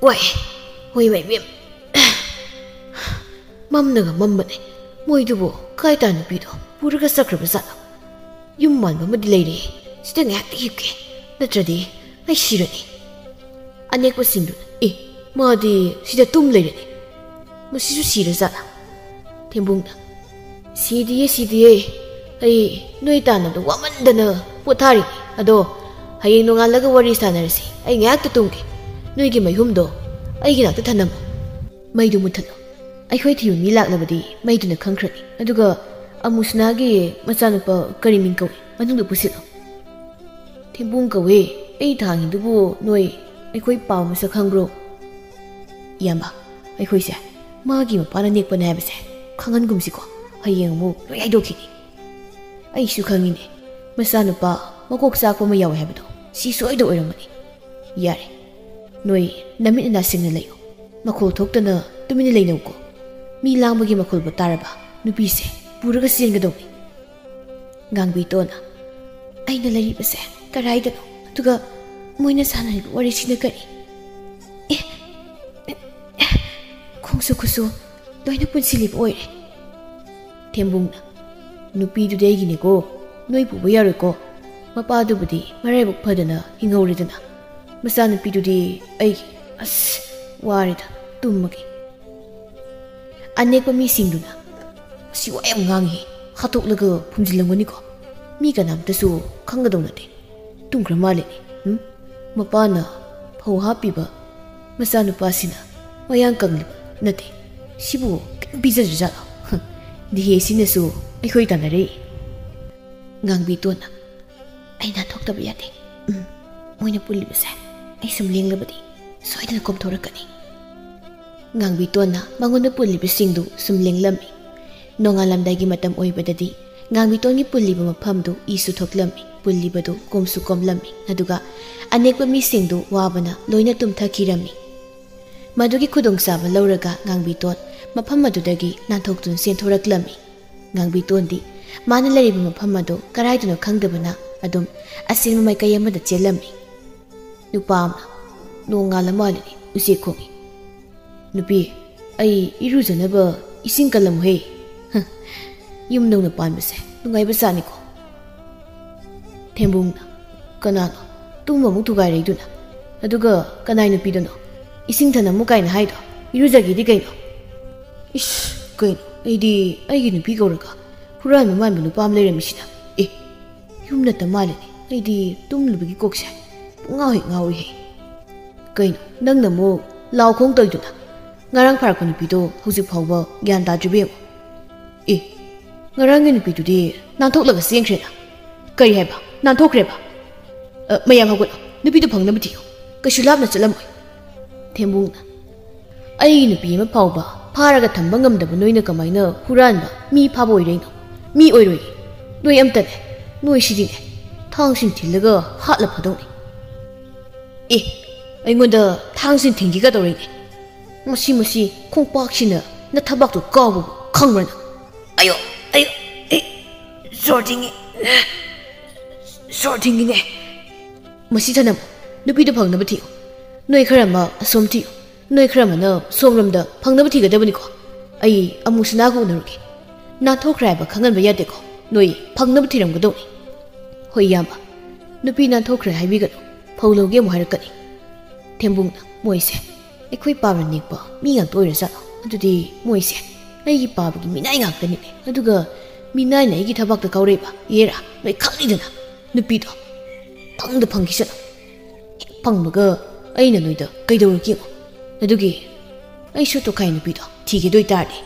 ꯋꯥꯏ꯫ ꯍꯣꯏ, ꯏꯃꯥ ꯏꯕꯦꯝ꯫ ꯃꯝꯅꯒ ꯃꯝꯕꯅꯦ꯫ ꯃꯣꯏꯗꯨꯕꯨ ꯀꯥꯏ ꯇꯥ ꯅꯨꯄꯤꯗꯣ ꯄꯨꯔꯒ ꯆꯠꯈ꯭ꯔꯕ ꯖꯥꯠꯂꯣ? ꯌꯨꯝ ꯃꯥꯟꯕ ꯑꯃꯗꯤ ꯂꯩꯔꯦ꯫ ꯁꯤꯗ ꯉꯥꯏꯍꯥꯛꯇ ꯍꯤꯞꯀꯦ꯫ ꯅꯠꯇ꯭ꯔꯗꯤ ꯑꯩ ꯁꯤꯔꯅꯤ꯫" ꯑꯅꯦꯛꯄꯁꯤꯡꯗꯨꯅ, "ꯑꯦ, ꯃꯥꯗꯤ ꯁꯤꯗ ꯇꯨꯝ ꯂꯩꯔꯅꯤ꯫ ꯃꯁꯤꯁꯨ ꯁꯤꯔꯖꯥꯠꯂꯥ?" ꯊꯦꯝꯕꯨꯡꯅ, "ꯁꯤꯗꯤꯌꯦ, ꯁꯤꯗꯤꯌꯦ꯫ ꯑꯩ ꯅꯣꯏ ꯇꯥꯟꯅꯕꯗ ꯋꯥꯃꯟꯗꯅ ꯄꯣꯊꯥꯔꯤꯅꯤ꯫ ꯑꯗꯣ ꯍꯌꯦꯡ ꯅꯣꯡꯉꯥꯜꯂꯒ ꯋꯥꯔꯤ ꯁꯥꯟꯅꯔꯁꯤ꯫ ꯑꯩ ꯉꯥꯏꯍꯥꯛꯇ ꯇꯨꯝꯒꯦ꯫ ꯅꯣꯏꯒꯤ ꯃꯩꯍꯨꯝꯗꯣ ꯑꯩꯒꯤ ꯅꯥꯛꯇ ꯊꯅꯝꯃꯨ꯫ ꯃꯩꯗꯨ ꯃꯨꯠꯊꯠꯂꯨ꯫ ꯑꯩꯈꯣꯏ ꯊꯤꯕ ꯃꯤ ꯂꯥꯛꯂꯕꯗꯤ ꯃꯩꯗꯨꯅ ꯈꯪꯈ꯭ꯔꯅꯤ꯫ ꯑꯗꯨꯒ ꯑꯃꯨꯁꯅꯥꯒꯤ ꯃꯆꯥꯅꯨꯄꯥ ꯀꯔꯤ ꯃꯤꯡ ꯀꯧꯏ? ꯃꯅꯨꯡꯗ ꯄꯨꯁꯤꯜꯂꯨ꯫" "ꯊꯦꯝꯕꯨꯡ ꯀꯧꯏ꯫ ꯑꯩ ꯊꯥꯡꯉꯤꯗꯨꯕꯨ ꯅꯣꯏ ꯑꯩꯈꯣꯏ ꯄꯥꯎ ꯃꯁꯛ ꯈꯪꯕ꯭ꯔꯣ?" "ꯏꯌꯥꯝꯕ, ꯑꯩꯈꯣꯏꯁꯦ ꯃꯥꯒꯤ ꯃꯄꯥꯅ ꯅꯦꯛꯄꯅꯦ ꯍꯥꯏꯕꯁꯦ ꯈꯪꯍꯟꯒꯨꯝꯁꯤꯀꯣ꯫ ꯍꯌꯦꯡ ꯑꯃꯨꯛ ꯂꯣꯏ ꯍꯥꯏꯗꯣꯛꯈꯤꯅꯤ꯫" "ꯑꯩꯁꯨ ꯈꯪꯉꯤꯅꯦ, ꯃꯆꯥꯅꯨꯄꯥ ꯃꯀꯣꯛ ꯆꯥꯛꯄ ꯑꯃ ꯌꯥꯎꯋꯦ ꯍꯥꯏꯕꯗꯣ꯫ ꯁꯤ ꯁꯣꯏꯗ ꯑꯣꯏꯔꯝꯒꯅꯤ꯫ ꯌꯥꯔꯦ, ꯅꯣꯏ ꯅꯃꯤꯠ ꯅꯅꯥ ꯁꯤꯡꯅ ꯂꯩꯌꯨ꯫ ꯃꯈꯣꯜ ꯊꯣꯛꯇꯅ ꯇꯨꯃꯤꯟꯅ ꯂꯩꯅꯧꯀꯣ꯫ ꯃꯤ ꯂꯥꯡꯕꯒꯤ ꯃꯈꯣꯜꯕꯨ ꯇꯥꯔꯕ, ꯅꯨꯄꯤꯁꯦ ꯄꯨꯔꯒ ꯆꯦꯟꯒꯗꯧꯅꯤ꯫" ꯉꯥꯡꯕꯤꯇꯣꯟꯅ, "ꯑꯩꯅ ꯂꯩꯔꯤꯕꯁꯦ ꯀꯔꯥꯏꯗꯅꯣ? ꯑꯗꯨꯒ ꯃꯣꯏꯅ ꯁꯥꯟꯅꯔꯤꯕ ꯋꯥꯔꯤꯁꯤꯅ ꯀꯔꯤ? ꯑꯦ, ꯑꯦ, ꯑꯦ, ꯈꯣꯡꯁꯨ ꯈꯨꯠꯁꯨ ꯂꯣꯏꯅ ꯄꯨꯟꯁꯤꯜꯂꯤꯕ ꯑꯣꯏꯔꯦ꯫" ꯊꯦꯝꯕꯨꯡꯅ, "ꯅꯨꯄꯤꯗꯨꯗꯤ ꯑꯩꯒꯤꯅꯦꯀꯣ, ꯅꯣꯏ ꯄꯨꯕ ꯌꯥꯔꯣꯏꯀꯣ꯫ ꯃꯄꯥꯗꯨꯕꯨꯗꯤ ꯃꯔꯥꯏꯕꯛ ꯐꯗꯅ ꯍꯤꯡꯍꯧꯔꯦꯗꯅ꯫ ꯃꯆꯥꯅꯨꯄꯤꯗꯨꯗꯤ ꯑꯩꯒꯤ꯫ ꯑꯁ, ꯋꯥꯔꯦꯗ, ꯇꯨꯝꯃꯒꯦ꯫" ꯑꯅꯦꯛꯄ ꯃꯤꯁꯤꯡꯗꯨꯅ, "ꯃꯁꯤ ꯋꯥ ꯌꯥꯝ ꯉꯥꯡꯉꯤ, ꯍꯥꯠꯇꯣꯛꯂꯒ ꯐꯨꯝꯖꯤꯜꯂꯝꯒꯅꯤꯀꯣ꯫ ꯃꯤ ꯀꯅꯥꯝꯇꯁꯨ ꯈꯪꯒꯗꯧ ꯅꯠꯇꯦ꯫ ꯇꯨꯝꯈ꯭ꯔ ꯃꯥꯜꯂꯦꯅꯦ꯫ ꯎꯝ? ꯃꯄꯥꯅ ꯐꯧ ꯍꯥꯞꯄꯤꯕ ꯃꯆꯥꯅꯨꯄꯥꯁꯤꯅ ꯃꯌꯥꯡ ꯀꯪꯂꯤꯕ ꯅꯠꯇꯦ꯫ ꯁꯤꯕꯨ ꯀꯔꯤꯝ ꯄꯤꯖꯗ꯭ꯔꯖꯥꯠꯂꯣ? ꯍ, ꯗꯤꯍꯦꯁꯤꯅꯁꯨ ꯑꯩꯈꯣꯏ ꯇꯥꯟꯅꯔꯛꯏ꯫" ꯉꯥꯡꯕꯤꯇꯣꯟꯅ, "ꯑꯩ ꯅꯥꯟꯊꯣꯛꯇꯕ ꯌꯥꯗꯦ꯫ ꯎꯝ, ꯃꯣꯏꯅ ꯄꯨꯜꯂꯤꯕꯁꯦ ꯑꯩ ꯁꯨꯝ ꯂꯦꯡꯂꯕꯗꯤ ꯁꯣꯏꯗꯅ ꯀꯣꯝꯊꯣꯔꯛꯀꯅꯤ꯫" ꯉꯥꯡꯕꯤꯇꯣꯟꯅ ꯃꯉꯣꯟꯗ ꯄꯨꯜꯂꯤꯕꯁꯤꯡꯗꯨ ꯁꯨꯝ ꯂꯦꯡꯂꯝꯃꯤ꯫ ꯅꯣꯡꯉꯥꯜꯂꯝꯗꯥꯏꯒꯤ ꯃꯇꯝ ꯑꯣꯏꯕꯗꯗꯤ ꯉꯥꯡꯕꯤꯇꯣꯟꯒꯤ ꯄꯨꯜꯂꯤꯕ ꯃꯐꯝꯗꯨ ꯏꯁꯨ ꯊꯣꯛꯂꯝꯃꯤ, ꯄꯨꯜꯂꯤꯕꯗꯨ ꯀꯣꯝꯁꯨ ꯀꯣꯝꯂꯝꯃꯤ, ꯑꯗꯨꯒ ꯑꯅꯦꯛꯄ ꯃꯤꯁꯤꯡꯗꯨ ꯋꯥꯕꯅ ꯂꯣꯏꯅ ꯇꯨꯝꯊꯈꯤꯔꯝꯃꯤ꯫ ꯃꯗꯨꯒꯤ ꯈꯨꯗꯣꯡꯆꯥꯕ ꯂꯧꯔꯒ ꯉꯥꯡꯕꯤꯇꯣꯟ ꯃꯐꯝ ꯑꯗꯨꯗꯒꯤ ꯅꯥꯟꯊꯣꯛꯇꯨꯅ ꯆꯦꯟꯊꯣꯔꯛꯂꯝꯃꯤ꯫ ꯉꯥꯡꯕꯤꯇꯣꯟꯗꯤ ꯃꯥꯅ ꯂꯩꯔꯤꯕ ꯃꯐꯝ ꯑꯗꯨ ꯀꯔꯥꯏꯗꯅꯣ ꯈꯪꯗꯕꯅ ꯑꯗꯨꯝ ꯑꯁꯤꯟꯕ ꯃꯥꯏꯀꯩ ꯑꯃꯗ ꯆꯦꯜꯂꯝꯃꯤ꯫ ꯅꯨꯄꯥ ꯑꯃꯅ, "ꯅꯣꯡ ꯉꯥꯜꯂ ꯃꯥꯜꯂꯤꯅꯦ," ꯎꯆꯦꯛ ꯈꯣꯡꯉꯤ꯫ "ꯅꯨꯄꯤ, ꯑꯩ ꯏꯔꯨꯖꯅꯕ ꯏꯁꯤꯡ ꯀꯜꯂꯝꯃꯨꯍꯦ꯫ ꯍ, ꯌꯨꯝ ꯅꯧꯅ ꯄꯥꯟꯕꯁꯦ ꯅꯨꯡꯉꯥꯏꯕ ꯖꯥꯠꯅꯤꯀꯣ?" ꯊꯦꯝꯕꯨꯡꯅ, "ꯀꯅꯥꯅꯣ ꯇꯨꯝꯕ ꯑꯃꯨꯛ ꯊꯨꯒꯥꯏꯔꯛꯏꯗꯨꯅ? ꯑꯗꯨꯒ ꯀꯅꯥꯏ ꯅꯨꯄꯤꯗꯅꯣ ꯏꯁꯤꯡ ꯊꯅꯝꯃꯨ ꯀꯥꯏꯅ ꯍꯥꯏꯗꯣ? ꯏꯔꯨꯖꯒꯦꯗꯤ ꯀꯩꯅꯣ?" "ꯏꯁ, ꯀꯩꯅꯣ, ꯑꯩꯗꯤ ꯑꯩꯒꯤ ꯅꯨꯄꯤ ꯀꯧꯔꯒ ꯍꯨꯔꯥꯟꯕ ꯃꯥꯟꯕ ꯅꯨꯄꯥ ꯑꯃ ꯂꯩꯔꯝꯃꯤꯁꯤꯅ꯫ ꯑꯦ, ꯌꯨꯝ ꯅꯠꯇ ꯃꯥꯜꯂꯦꯅꯦ꯫ ꯑꯩꯗꯤ ꯇꯨꯝꯂꯨꯕꯒꯤ ꯀꯣꯛꯁꯦ ꯄꯨꯡꯉꯥꯎ ꯍꯦꯛ ꯉꯥꯎꯏꯍꯦ꯫ ꯀꯩꯅꯣ, ꯅꯪꯅ ꯑꯃꯨꯛ ꯂꯥꯎ ꯈꯣꯡ ꯇꯧꯏꯗꯨꯅ? ꯉꯔꯥꯡ ꯐꯥꯔꯛꯄ ꯅꯨꯄꯤꯗꯣ ꯍꯧꯖꯤꯛ ꯐꯥꯎꯕ ꯒ꯭ꯌꯥꯟ ꯇꯥꯗ꯭ꯔꯤꯕ ꯌꯦꯡꯉꯨ꯫ ꯑꯦ, ꯉꯔꯥꯡꯒꯤ ꯅꯨꯄꯤꯗꯨꯗꯤ ꯅꯥꯟꯊꯣꯛꯂꯒ ꯆꯦꯟꯈ꯭ꯔꯦꯅ꯫ ꯀꯔꯤ ꯍꯥꯏꯕ? ꯅꯥꯟꯊꯣꯛꯈ꯭ꯔꯦꯕ? ꯑ, ꯃꯌꯥꯝ ꯍꯧꯒꯠꯂꯣ, ꯅꯨꯄꯤꯗꯨ ꯐꯪꯅꯕ ꯊꯤꯌꯨ꯫ ꯀꯩꯁꯨ ꯂꯥꯞꯅ ꯆꯠꯂꯝꯃꯣꯏ꯫" ꯊꯦꯝꯕꯨꯡꯅ, "ꯑꯩꯒꯤ ꯅꯨꯄꯤ ꯑꯃ ꯐꯥꯎꯕ ꯐꯥꯔꯒ ꯊꯝꯕ ꯉꯝꯗꯕ ꯅꯣꯏꯅ ꯀꯃꯥꯏꯅ ꯍꯨꯔꯥꯟꯕ, ꯃꯤ ꯐꯥꯕ ꯑꯣꯏꯔꯣꯏꯅꯣ? ꯃꯤ ꯑꯣꯏꯔꯣꯏꯌꯦ꯫ ꯅꯣꯏ ꯑꯝꯇꯅꯦ, ꯅꯣꯏ ꯁꯤꯗꯤꯅꯦ, ꯊꯥꯡꯁꯤꯡ ꯊꯤꯜꯂꯒ ꯍꯥꯠꯂ ꯐꯗꯧꯅꯤ꯫" "ꯑꯦ, ꯑꯩꯉꯣꯟꯗ ꯊꯥꯡꯁꯤꯡ ꯊꯤꯟꯈꯤ ꯀꯗꯧꯔꯤꯅꯦ? ꯃꯁꯤ, ꯃꯁꯤ ꯈꯣꯡꯄꯥꯛꯁꯤꯅ ꯅꯊꯕꯥꯛꯇꯣ ꯀꯥꯎꯕꯕꯨ ꯈꯪꯕ꯭ꯔ ꯅꯪ? ꯑꯌꯣ, ꯑꯌꯣ, ꯑꯦ, ꯁꯣꯔ ꯊꯤꯡꯉꯤ, ꯁꯣꯔ ꯊꯤꯡꯉꯤꯅꯦ꯫ ꯃꯁꯤ ꯊꯅꯝꯃꯨ, ꯅꯨꯄꯤꯗꯨ ꯐꯪꯅꯕ ꯊꯤꯌꯨ꯫ ꯅꯣꯏ ꯈꯔ ꯑꯃ ꯑꯁꯣꯝ ꯊꯤꯌꯨ, ꯅꯣꯏ ꯈꯔ ꯑꯃꯅ ꯁꯣꯝꯂꯣꯝꯗ ꯐꯪꯅꯕ ꯊꯤꯒꯗꯕꯅꯤꯀꯣ꯫ ꯑꯩ ꯑꯃꯨꯁꯅꯥꯒ ꯎꯅꯔꯨꯒꯦ꯫ ꯅꯥꯟꯊꯣꯛꯈ꯭ꯔꯦ ꯍꯥꯏꯕ ꯈꯪꯍꯟꯕ ꯌꯥꯗꯦꯀꯣ꯫ ꯅꯣꯏ ꯐꯪꯅꯕ ꯊꯤꯔꯝꯒꯗꯧꯅꯤ꯫" "ꯍꯣꯏ, ꯏꯌꯥꯝꯕ, ꯅꯨꯄꯤ ꯅꯥꯟꯊꯣꯛꯈ꯭ꯔꯦ ꯍꯥꯏꯕꯤꯒꯅꯨ, ꯐꯧ ꯂꯧꯒꯦ ꯑꯃꯨꯛ ꯍꯥꯏꯔꯛꯀꯅꯤ꯫" ꯊꯦꯝꯕꯨꯡꯅ, "ꯃꯣꯏꯁꯦ ꯑꯩꯈꯣꯏ ꯄꯥꯕꯅ ꯅꯦꯛꯄ ꯃꯤ ꯉꯥꯛꯇ ꯑꯣꯏꯔꯖꯥꯠꯂꯣ? ꯑꯗꯨꯗꯤ ꯃꯣꯏꯁꯦ ꯑꯩꯒꯤ ꯄꯥꯕꯒꯤ ꯃꯤꯅꯥꯏ ꯉꯥꯛꯇꯅꯤꯅꯦ꯫ ꯑꯗꯨꯒ ꯃꯤꯅꯥꯏꯅ ꯑꯩꯒꯤ ꯊꯕꯥꯛꯇ ꯀꯥꯎꯔꯛꯏꯕ, ꯌꯦꯔꯥ, ꯅꯣꯏ ꯈꯪꯅꯤꯗꯅ꯫ ꯅꯨꯄꯤꯗꯣ ꯐꯪꯗ ꯐꯪꯈꯤꯁꯅꯨ꯫ ꯍꯦꯛ ꯐꯪꯕꯒ ꯑꯩꯅ ꯅꯣꯏꯗ ꯀꯩꯗꯧꯔꯛꯀꯦ ꯌꯦꯡꯉꯣ꯫ ꯑꯗꯨꯒꯤ ꯑꯩꯁꯨ ꯇꯣꯈꯥꯏ ꯅꯨꯄꯤꯗꯣ ꯊꯤꯒꯦ ꯗꯣꯏ ꯇꯥꯔꯗꯤ,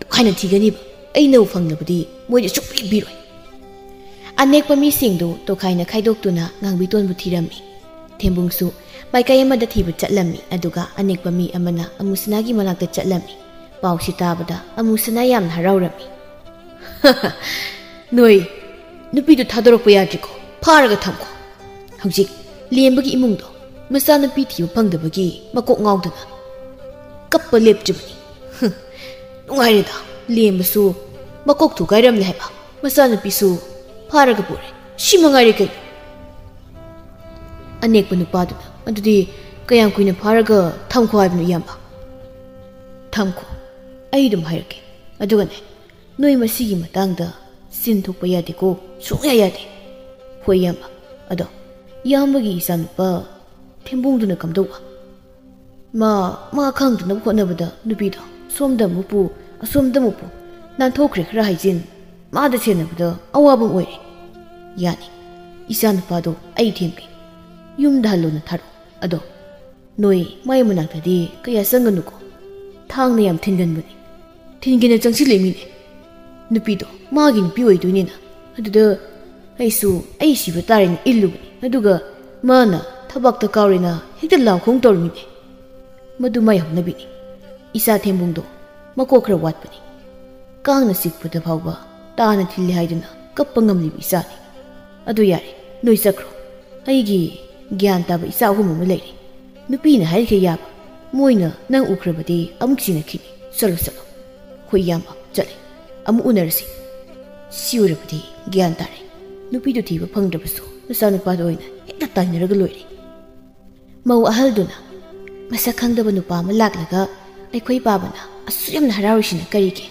ꯇꯣꯈꯥꯏꯅ ꯊꯤꯒꯅꯤꯕ꯫ ꯑꯩꯅꯕꯨ ꯐꯪꯂꯕꯗꯤ ꯃꯣꯏꯗ ꯁꯨꯛꯄꯤ ꯄꯤꯔꯣꯏ꯫" ꯑꯅꯦꯛꯄ ꯃꯤꯁꯤꯡꯗꯨ ꯇꯣꯈꯥꯏꯅ ꯈꯥꯏꯗꯣꯛꯇꯨꯅ ꯉꯥꯡꯕꯤꯇꯣꯟꯕꯨ ꯊꯤꯔꯝꯃꯤ꯫ ꯊꯦꯝꯕꯨꯡꯁꯨ ꯃꯥꯏꯀꯩ ꯑꯃꯗ ꯊꯤꯕ ꯆꯠꯂꯝꯃꯤ, ꯑꯗꯨꯒ ꯑꯅꯦꯛꯄ ꯃꯤ ꯑꯃꯅ ꯑꯃꯨꯁꯅꯥꯒꯤ ꯃꯅꯥꯛꯇ ꯆꯠꯂꯝꯃꯤ꯫ ꯄꯥꯎꯁꯤ ꯇꯥꯕꯗ ꯑꯃꯨꯁꯅꯥ ꯌꯥꯝꯅ ꯍꯔꯥꯎꯔꯝꯃꯤ꯫ "ꯅꯣꯏ ꯅꯨꯄꯤꯗꯨ ꯊꯥꯗꯣꯔꯛꯄ ꯌꯥꯗ꯭ꯔꯤꯀꯣ, ꯐꯥꯔꯒ ꯊꯝꯈꯣ꯫ ꯍꯧꯖꯤꯛ ꯂꯦꯝꯕꯒꯤ ꯏꯃꯨꯡꯗꯣ ꯃꯆꯥꯅꯨꯄꯤ ꯊꯤꯕ ꯐꯪꯗꯕꯒꯤ ꯃꯀꯣꯛ ꯉꯥꯎꯗꯅ ꯀꯞꯄ ꯂꯦꯞꯇ꯭ꯔꯤꯕꯅꯤ꯫ ꯍꯨꯝ, ꯅꯨꯡꯉꯥꯏꯔꯦꯗ, ꯂꯦꯝꯕꯁꯨ ꯃꯀꯣꯛ ꯊꯨꯒꯥꯏꯔꯝꯂꯦ ꯍꯥꯏꯕ꯫ ꯃꯆꯥꯅꯨꯄꯤꯁꯨ ꯐꯥꯔꯒ ꯄꯨꯔꯦ꯫ ꯁꯤ ꯃꯉꯥꯏꯔꯦ ꯀꯩꯅꯣ꯫ ꯑꯅꯦꯛꯄ ꯅꯨꯄꯥꯗꯨꯅ, "ꯑꯗꯨꯗꯤ ꯀꯌꯥꯝ ꯀꯨꯏꯅ ꯐꯥꯔꯒ ꯊꯝꯈꯣ ꯍꯥꯏꯕꯅꯣ, ꯏꯌꯥꯝꯕ?" "ꯊꯝꯈꯣ, ꯑꯩ ꯑꯗꯨꯝ ꯍꯥꯏꯔꯛꯀꯦ꯫ ꯑꯗꯨꯒꯅꯦ, ꯅꯣꯏ ꯃꯁꯤꯒꯤ ꯃꯇꯥꯡꯗ ꯆꯤꯟ ꯊꯣꯛꯄ ꯌꯥꯗꯦꯀꯣ, ꯁꯨꯡꯌꯥ ꯌꯥꯗꯦ꯫" "ꯍꯣꯏ, ꯏꯌꯥꯝꯕ꯫ ꯑꯗꯣ ꯏꯌꯥꯝꯕꯒꯤ ꯏꯆꯥꯅꯨꯄꯥ ꯊꯦꯝꯕꯣꯡꯗꯨꯅ ꯀꯝꯗꯧꯕ?" "ꯃꯥ, ꯃꯥ ꯈꯪꯗꯅꯕ ꯍꯣꯠꯅꯕꯗ ꯅꯨꯄꯤꯗꯣ ꯁꯣꯝꯗ ꯑꯃꯨꯛ ꯄꯨ, ꯑꯁꯣꯝꯗ ꯑꯃꯨꯛ ꯄꯨ, ꯅꯥꯟꯊꯣꯛꯈ꯭ꯔꯦ ꯈꯔ ꯍꯥꯏꯖꯤꯟ, ꯃꯥꯗ ꯁꯦꯟꯅꯕꯗ ꯑꯋꯥꯕ ꯑꯃ ꯑꯣꯏꯔꯦ꯫" "ꯌꯥꯅꯤ, ꯏꯆꯥ ꯅꯨꯄꯥꯗꯣ ꯑꯩ ꯊꯦꯝꯒꯦ꯫ ꯌꯨꯝꯗ ꯍꯜꯂꯣꯅ ꯊꯥꯔꯛꯑꯣ꯫ ꯑꯗꯣ ꯅꯣꯏ ꯃꯥꯏ ꯃꯅꯥꯛꯇꯗꯤ ꯀꯌꯥ ꯆꯪꯒꯅꯨꯀꯣ꯫ ꯊꯥꯡꯅ ꯌꯥꯝ ꯊꯤꯟꯒꯟꯕꯅꯤ꯫" "ꯊꯤꯟꯒꯦꯅ ꯆꯪꯁꯤꯜꯂꯛꯏ ꯃꯤꯅꯦ꯫ ꯅꯨꯄꯤꯗꯣ ꯃꯥꯒꯤ ꯅꯨꯄꯤ ꯑꯣꯏꯗꯣꯏꯅꯤꯅ꯫ ꯑꯗꯨꯗ ꯑꯩꯁꯨ ꯑꯩ ꯁꯤꯕ ꯇꯥꯔꯦꯅ ꯏꯜꯂꯨꯕꯅꯤ꯫ ꯑꯗꯨꯒ ꯃꯥꯅ ꯊꯕꯛꯇ ꯀꯥꯎꯔꯦꯅ ꯍꯦꯛꯇ ꯂꯥꯎꯈꯣꯡ ꯇꯧꯔꯤꯃꯤꯅꯦ꯫" "ꯃꯗꯨ ꯃꯥꯏ ꯍꯧꯅꯕꯤꯅꯤ꯫ ꯏꯆꯥ ꯊꯦꯝꯕꯨꯡꯗꯣ ꯃꯀꯣꯛ ꯈꯔ ꯋꯥꯠꯄꯅꯤ꯫ ꯀꯥꯡꯅ ꯆꯤꯛꯄꯗ ꯐꯥꯎꯕ ꯇꯥꯅ ꯊꯤꯜꯂꯦ ꯍꯥꯏꯗꯨꯅ ꯀꯞꯄ ꯉꯝꯂꯤꯕ ꯏꯆꯥꯅꯤ꯫ ꯑꯗꯨ ꯌꯥꯔꯦ, ꯅꯣꯏ ꯆꯠꯈ꯭ꯔꯣ꯫ ꯑꯩꯒꯤ ꯒ꯭ꯌꯥꯟ ꯇꯥꯕ ꯏꯆꯥ ꯑꯍꯨꯝ ꯑꯃ ꯂꯩꯔꯦ꯫ ꯅꯨꯄꯤꯅ ꯍꯥꯏꯔꯤꯈꯩ ꯌꯥꯕ꯫ ꯃꯣꯏꯅ ꯅꯪ ꯎꯈ꯭ꯔꯕꯗꯤ ꯑꯃꯨꯛ ꯆꯤꯡꯅꯈꯤꯅꯤ꯫ ꯆꯠꯂꯣ, ꯆꯠꯂꯣ꯫" "ꯍꯣꯏ, ꯏꯌꯥꯝꯕ, ꯆꯠꯂꯦ꯫ ꯑꯃꯨꯛ ꯎꯅꯔꯁꯤ꯫" ꯁꯤ ꯑꯣꯏꯔꯕꯗꯤ ꯒ꯭ꯌꯥꯟ ꯇꯥꯔꯦ꯫ ꯅꯨꯄꯤꯗꯨ ꯊꯤꯕ ꯐꯪꯗ꯭ꯔꯕꯁꯨ ꯅꯆꯥꯅꯨꯄꯥꯗ ꯑꯣꯏꯅ ꯍꯦꯛꯇ ꯇꯥꯏꯅꯔꯒ ꯂꯣꯏꯔꯦ꯫ ꯃꯧ ꯑꯍꯜꯗꯨꯅ, "ꯃꯁꯛ ꯈꯪꯗꯕ ꯅꯨꯄꯥ ꯑꯃ ꯂꯥꯛꯂꯒ ꯑꯩꯈꯣꯏ ꯄꯥꯕꯅ ꯑꯁꯨꯛ ꯌꯥꯝꯅ ꯍꯔꯥꯎꯔꯤꯁꯤꯅ ꯀꯔꯤꯒꯤ?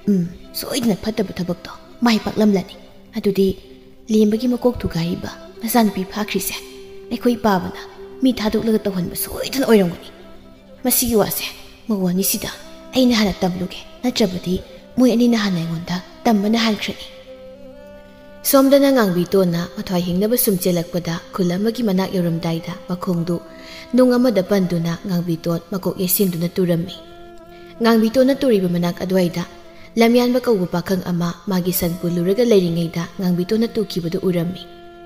ꯎꯝ, ꯁꯣꯏꯗꯅ ꯐꯠꯇꯕ ꯊꯕꯛꯇꯣ ꯃꯥꯏ ꯄꯥꯛꯂꯝꯂꯅꯤ꯫ ꯑꯗꯨꯗꯤ ꯂꯦꯝꯕꯒꯤ ꯃꯀꯣꯛ ꯊꯨꯒꯥꯏꯔꯤꯕ ꯃꯆꯥꯅꯨꯄꯤ ꯐꯥꯈ꯭ꯔꯤꯁꯦ ꯑꯩꯈꯣꯏ ꯄꯥꯕꯅ ꯃꯤ ꯊꯥꯗꯣꯛꯂꯒ ꯇꯧꯍꯟꯕ ꯁꯣꯏꯗꯅ ꯑꯣꯏꯔꯝꯒꯅꯤ꯫ ꯃꯁꯤꯒꯤ ꯋꯥꯁꯦ ꯃꯧ ꯑꯅꯤꯁꯤꯗ ꯑꯩꯅ ꯍꯥꯟꯅ ꯇꯝꯂꯨꯒꯦ, ꯅꯠꯇ꯭ꯔꯕꯗꯤ ꯃꯣꯏ ꯑꯅꯤꯅ ꯍꯥꯟꯅ ꯑꯩꯉꯣꯟꯗ ꯇꯝꯕꯅ ꯍꯥꯟꯈ꯭ꯔꯅꯤ꯫" ꯁꯣꯝꯗꯅ ꯉꯥꯡꯕꯤꯇꯣꯟꯅ ꯃꯊ꯭ꯋꯥꯏ ꯍꯤꯡꯅꯕ ꯁꯨꯝ ꯆꯦꯜꯂꯛꯄꯗ ꯈꯨꯜ ꯑꯃꯒꯤ ꯃꯅꯥꯛ ꯌꯧꯔꯝꯗꯥꯏꯗ ꯃꯈꯣꯡꯗꯨ ꯅꯨꯡ ꯑꯃꯗ ꯄꯟꯗꯨꯅ ꯉꯥꯡꯕꯤꯇꯣꯟ ꯃꯀꯣꯛ ꯌꯩꯁꯤꯟꯗꯨꯅ ꯇꯨꯔꯝꯃꯤ꯫ ꯉꯥꯡꯕꯤꯇꯣꯟꯅ ꯇꯨꯔꯤꯕ ꯃꯅꯥꯛ ꯑꯗꯨꯋꯥꯏꯗ ꯂꯝꯌꯥꯟꯕ ꯀꯧꯕ ꯄꯥꯈꯪ ꯑꯃ ꯃꯥꯒꯤ ꯁꯟ ꯄꯨꯜꯂꯨꯔꯒ ꯂꯩꯔꯤꯉꯩꯗ ꯉꯥꯡꯕꯤꯇꯣꯟꯅ ꯇꯨꯈꯤꯕꯗꯨ ꯎꯔꯝꯃꯤ꯫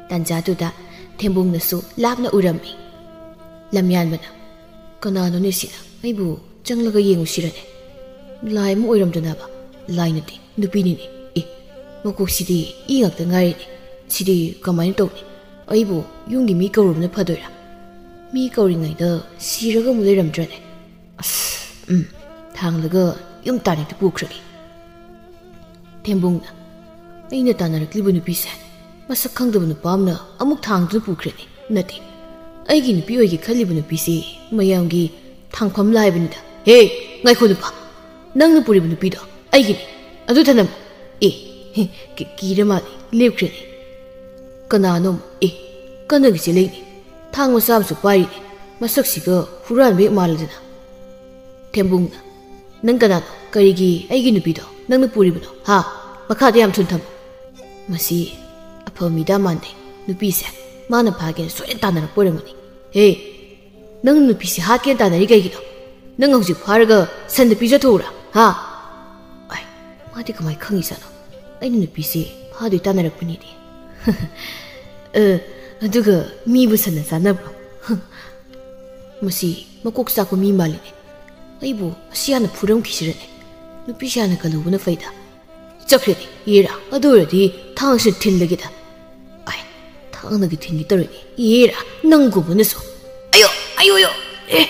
ꯇꯥꯟꯖꯥꯗꯨꯗ ꯊꯦꯝꯕꯨꯡꯅꯁꯨ ꯂꯥꯞꯅ ꯎꯔꯝꯃꯤ꯫ ꯂꯝꯌꯥꯟꯕꯅ, "ꯀꯅꯥꯅꯣꯅꯦ ꯁꯤꯅ? ꯑꯩꯕꯨ ꯆꯪꯂꯒ ꯌꯦꯡꯉꯨꯁꯤꯔꯅꯦ? ꯂꯥꯏ ꯑꯃ ꯑꯣꯏꯔꯝꯗꯅꯕ?" "ꯂꯥꯏ ꯅꯠꯇꯦ, ꯅꯨꯄꯤꯅꯤꯅꯦ꯫ ꯑꯦ, ꯃꯀꯣꯛꯁꯤꯗꯤ ꯏ ꯉꯥꯛꯇ ꯉꯥꯏꯔꯦꯅꯦ꯫ ꯁꯤꯗꯤ ꯀꯃꯥꯏꯅ ꯇꯧꯅꯤ? ꯑꯩꯕꯨ ꯌꯨꯝꯒꯤ ꯃꯤ ꯀꯧꯔꯨꯕꯅ ꯐꯗꯣꯏꯔꯥ? ꯃꯤ ꯀꯧꯔꯤꯉꯩꯗ ꯁꯤꯔꯒ ꯑꯃꯨꯛ ꯂꯩꯔꯝꯗ꯭ꯔꯅꯦ? ꯑꯁ, ꯎꯝ, ꯊꯥꯡꯂꯒ ꯌꯨꯝ ꯇꯥꯟꯅ ꯍꯦꯛꯇ ꯄꯨꯈ꯭ꯔꯒꯦ꯫" ꯊꯦꯝꯕꯨꯡꯅ, "ꯑꯩꯅ ꯇꯥꯟꯅꯔꯛꯂꯤꯕ ꯅꯨꯄꯤꯁꯦ ꯃꯁꯛ ꯈꯪꯗꯕ ꯅꯨꯄꯥ ꯑꯃꯅ ꯑꯃꯨꯛ ꯊꯥꯡꯗꯨꯅ ꯄꯨꯈ꯭ꯔꯦꯅꯦ꯫ ꯅꯠꯇꯦ, ꯑꯩꯒꯤ ꯅꯨꯄꯤ ꯑꯣꯏꯒꯦ ꯈꯜꯂꯤꯕ ꯅꯨꯄꯤꯁꯤ ꯃꯌꯥꯝꯒꯤ ꯊꯥꯡꯐꯝ ꯂꯥꯏꯕꯅꯤꯗ꯫ ꯍꯦ, ꯉꯥꯏꯈꯣ ꯅꯨꯄꯥ, ꯅꯪꯅ ꯄꯨꯔꯤꯕ ꯅꯨꯄꯤꯗꯣ ꯑꯩꯒꯤꯅꯤ꯫ ꯑꯗꯨ ꯊꯅꯝꯃꯨ꯫ ꯑꯦ, ꯍꯦ, ꯀꯤ-, ꯀꯤꯔ ꯃꯥꯜꯂꯦ, ꯂꯦꯞꯈ꯭ꯔꯦꯅꯦ꯫ ꯀꯅꯥꯅꯣ? ꯑꯦ, ꯀꯟꯅꯒꯤ ꯆꯦꯜꯂꯛꯏꯅꯦ꯫ ꯊꯥꯡ ꯃꯆꯥ ꯑꯃꯁꯨ ꯄꯥꯏꯔꯤꯅꯦ꯫ ꯃꯁꯛꯁꯤꯒ ꯍꯨꯔꯥꯟꯕ ꯍꯦꯛ ꯃꯥꯜꯂꯗꯅ꯫" ꯊꯦꯝꯕꯨꯡꯅ, "ꯅꯪ ꯀꯅꯥꯅꯣ? ꯀꯔꯤꯒꯤ ꯑꯩꯒꯤ ꯅꯨꯄꯤꯗꯣ ꯅꯪꯅ ꯄꯨꯔꯤꯕꯅꯣ? ꯍꯥ? ꯃꯈꯥꯗ ꯌꯥꯝ ꯊꯨꯅ ꯊꯝꯃꯨ꯫" ꯃꯁꯤ ꯑꯐꯕ ꯃꯤꯗ ꯃꯥꯟꯗꯦ꯫ ꯅꯨꯄꯤꯁꯦ ꯃꯥꯅ ꯐꯥꯒꯦꯅ ꯁꯣꯏꯗꯅ ꯇꯥꯟꯅꯔꯛꯄ ꯑꯣꯏꯔꯝꯒꯅꯤ꯫ ꯍꯦ, ꯅꯪ ꯅꯨꯄꯤꯁꯦ ꯍꯥꯠꯀꯦꯅ ꯇꯥꯟꯅꯔꯤ ꯀꯩꯒꯤꯅꯣ? ꯅꯪ ꯍꯧꯖꯤꯛ ꯐꯥꯔꯒ ꯁꯟꯗ ꯄꯤꯖꯊꯣꯛꯎꯔꯥ? ꯍꯥ? ꯑꯥꯏ, ꯃꯥꯗꯤ ꯀꯃꯥꯏ ꯈꯪꯉꯤꯖꯥꯠꯅꯣ? ꯑꯩꯅ ꯅꯨꯄꯤꯁꯦ ꯐꯥꯗꯣꯏ ꯇꯥꯟꯅꯔꯛꯄꯅꯤꯅꯦ꯫ ꯑ, ꯑꯗꯨꯒ ꯃꯤꯕꯨ ꯁꯟꯅ ꯆꯥꯅꯕ꯭ꯔꯣ? ꯃꯁꯤ ꯃꯀꯣꯛ ꯆꯥꯛꯄ ꯃꯤ ꯃꯥꯜꯂꯤꯅꯦ꯫ ꯑꯩꯕꯨ ꯑꯁꯤ ꯍꯥꯟꯅ ꯐꯨꯔꯝꯈꯤꯁꯤꯔꯅꯦ? ꯅꯨꯄꯤꯁꯦ ꯍꯥꯟꯅ ꯀꯜꯂꯨꯕꯅ ꯐꯩꯗ꯫ ꯆꯠꯈ꯭ꯔꯦꯅꯦ, ꯌꯦꯔꯥ꯫ ꯑꯗꯨ ꯑꯣꯏꯔꯗꯤ ꯊꯥꯡꯁꯤꯅ ꯊꯤꯜꯂꯒꯦꯗ꯫ ꯑꯥꯏ, ꯊꯥꯡꯅꯒ ꯊꯤꯟꯒꯦ ꯇꯧꯔꯤꯅꯦ, ꯌꯦꯔꯥ, ꯅꯪꯒꯨꯝꯕꯅꯁꯨ꯫ ꯑꯌꯣ, ꯑꯌꯣ, ꯑꯌꯣ꯫ ꯑꯦ,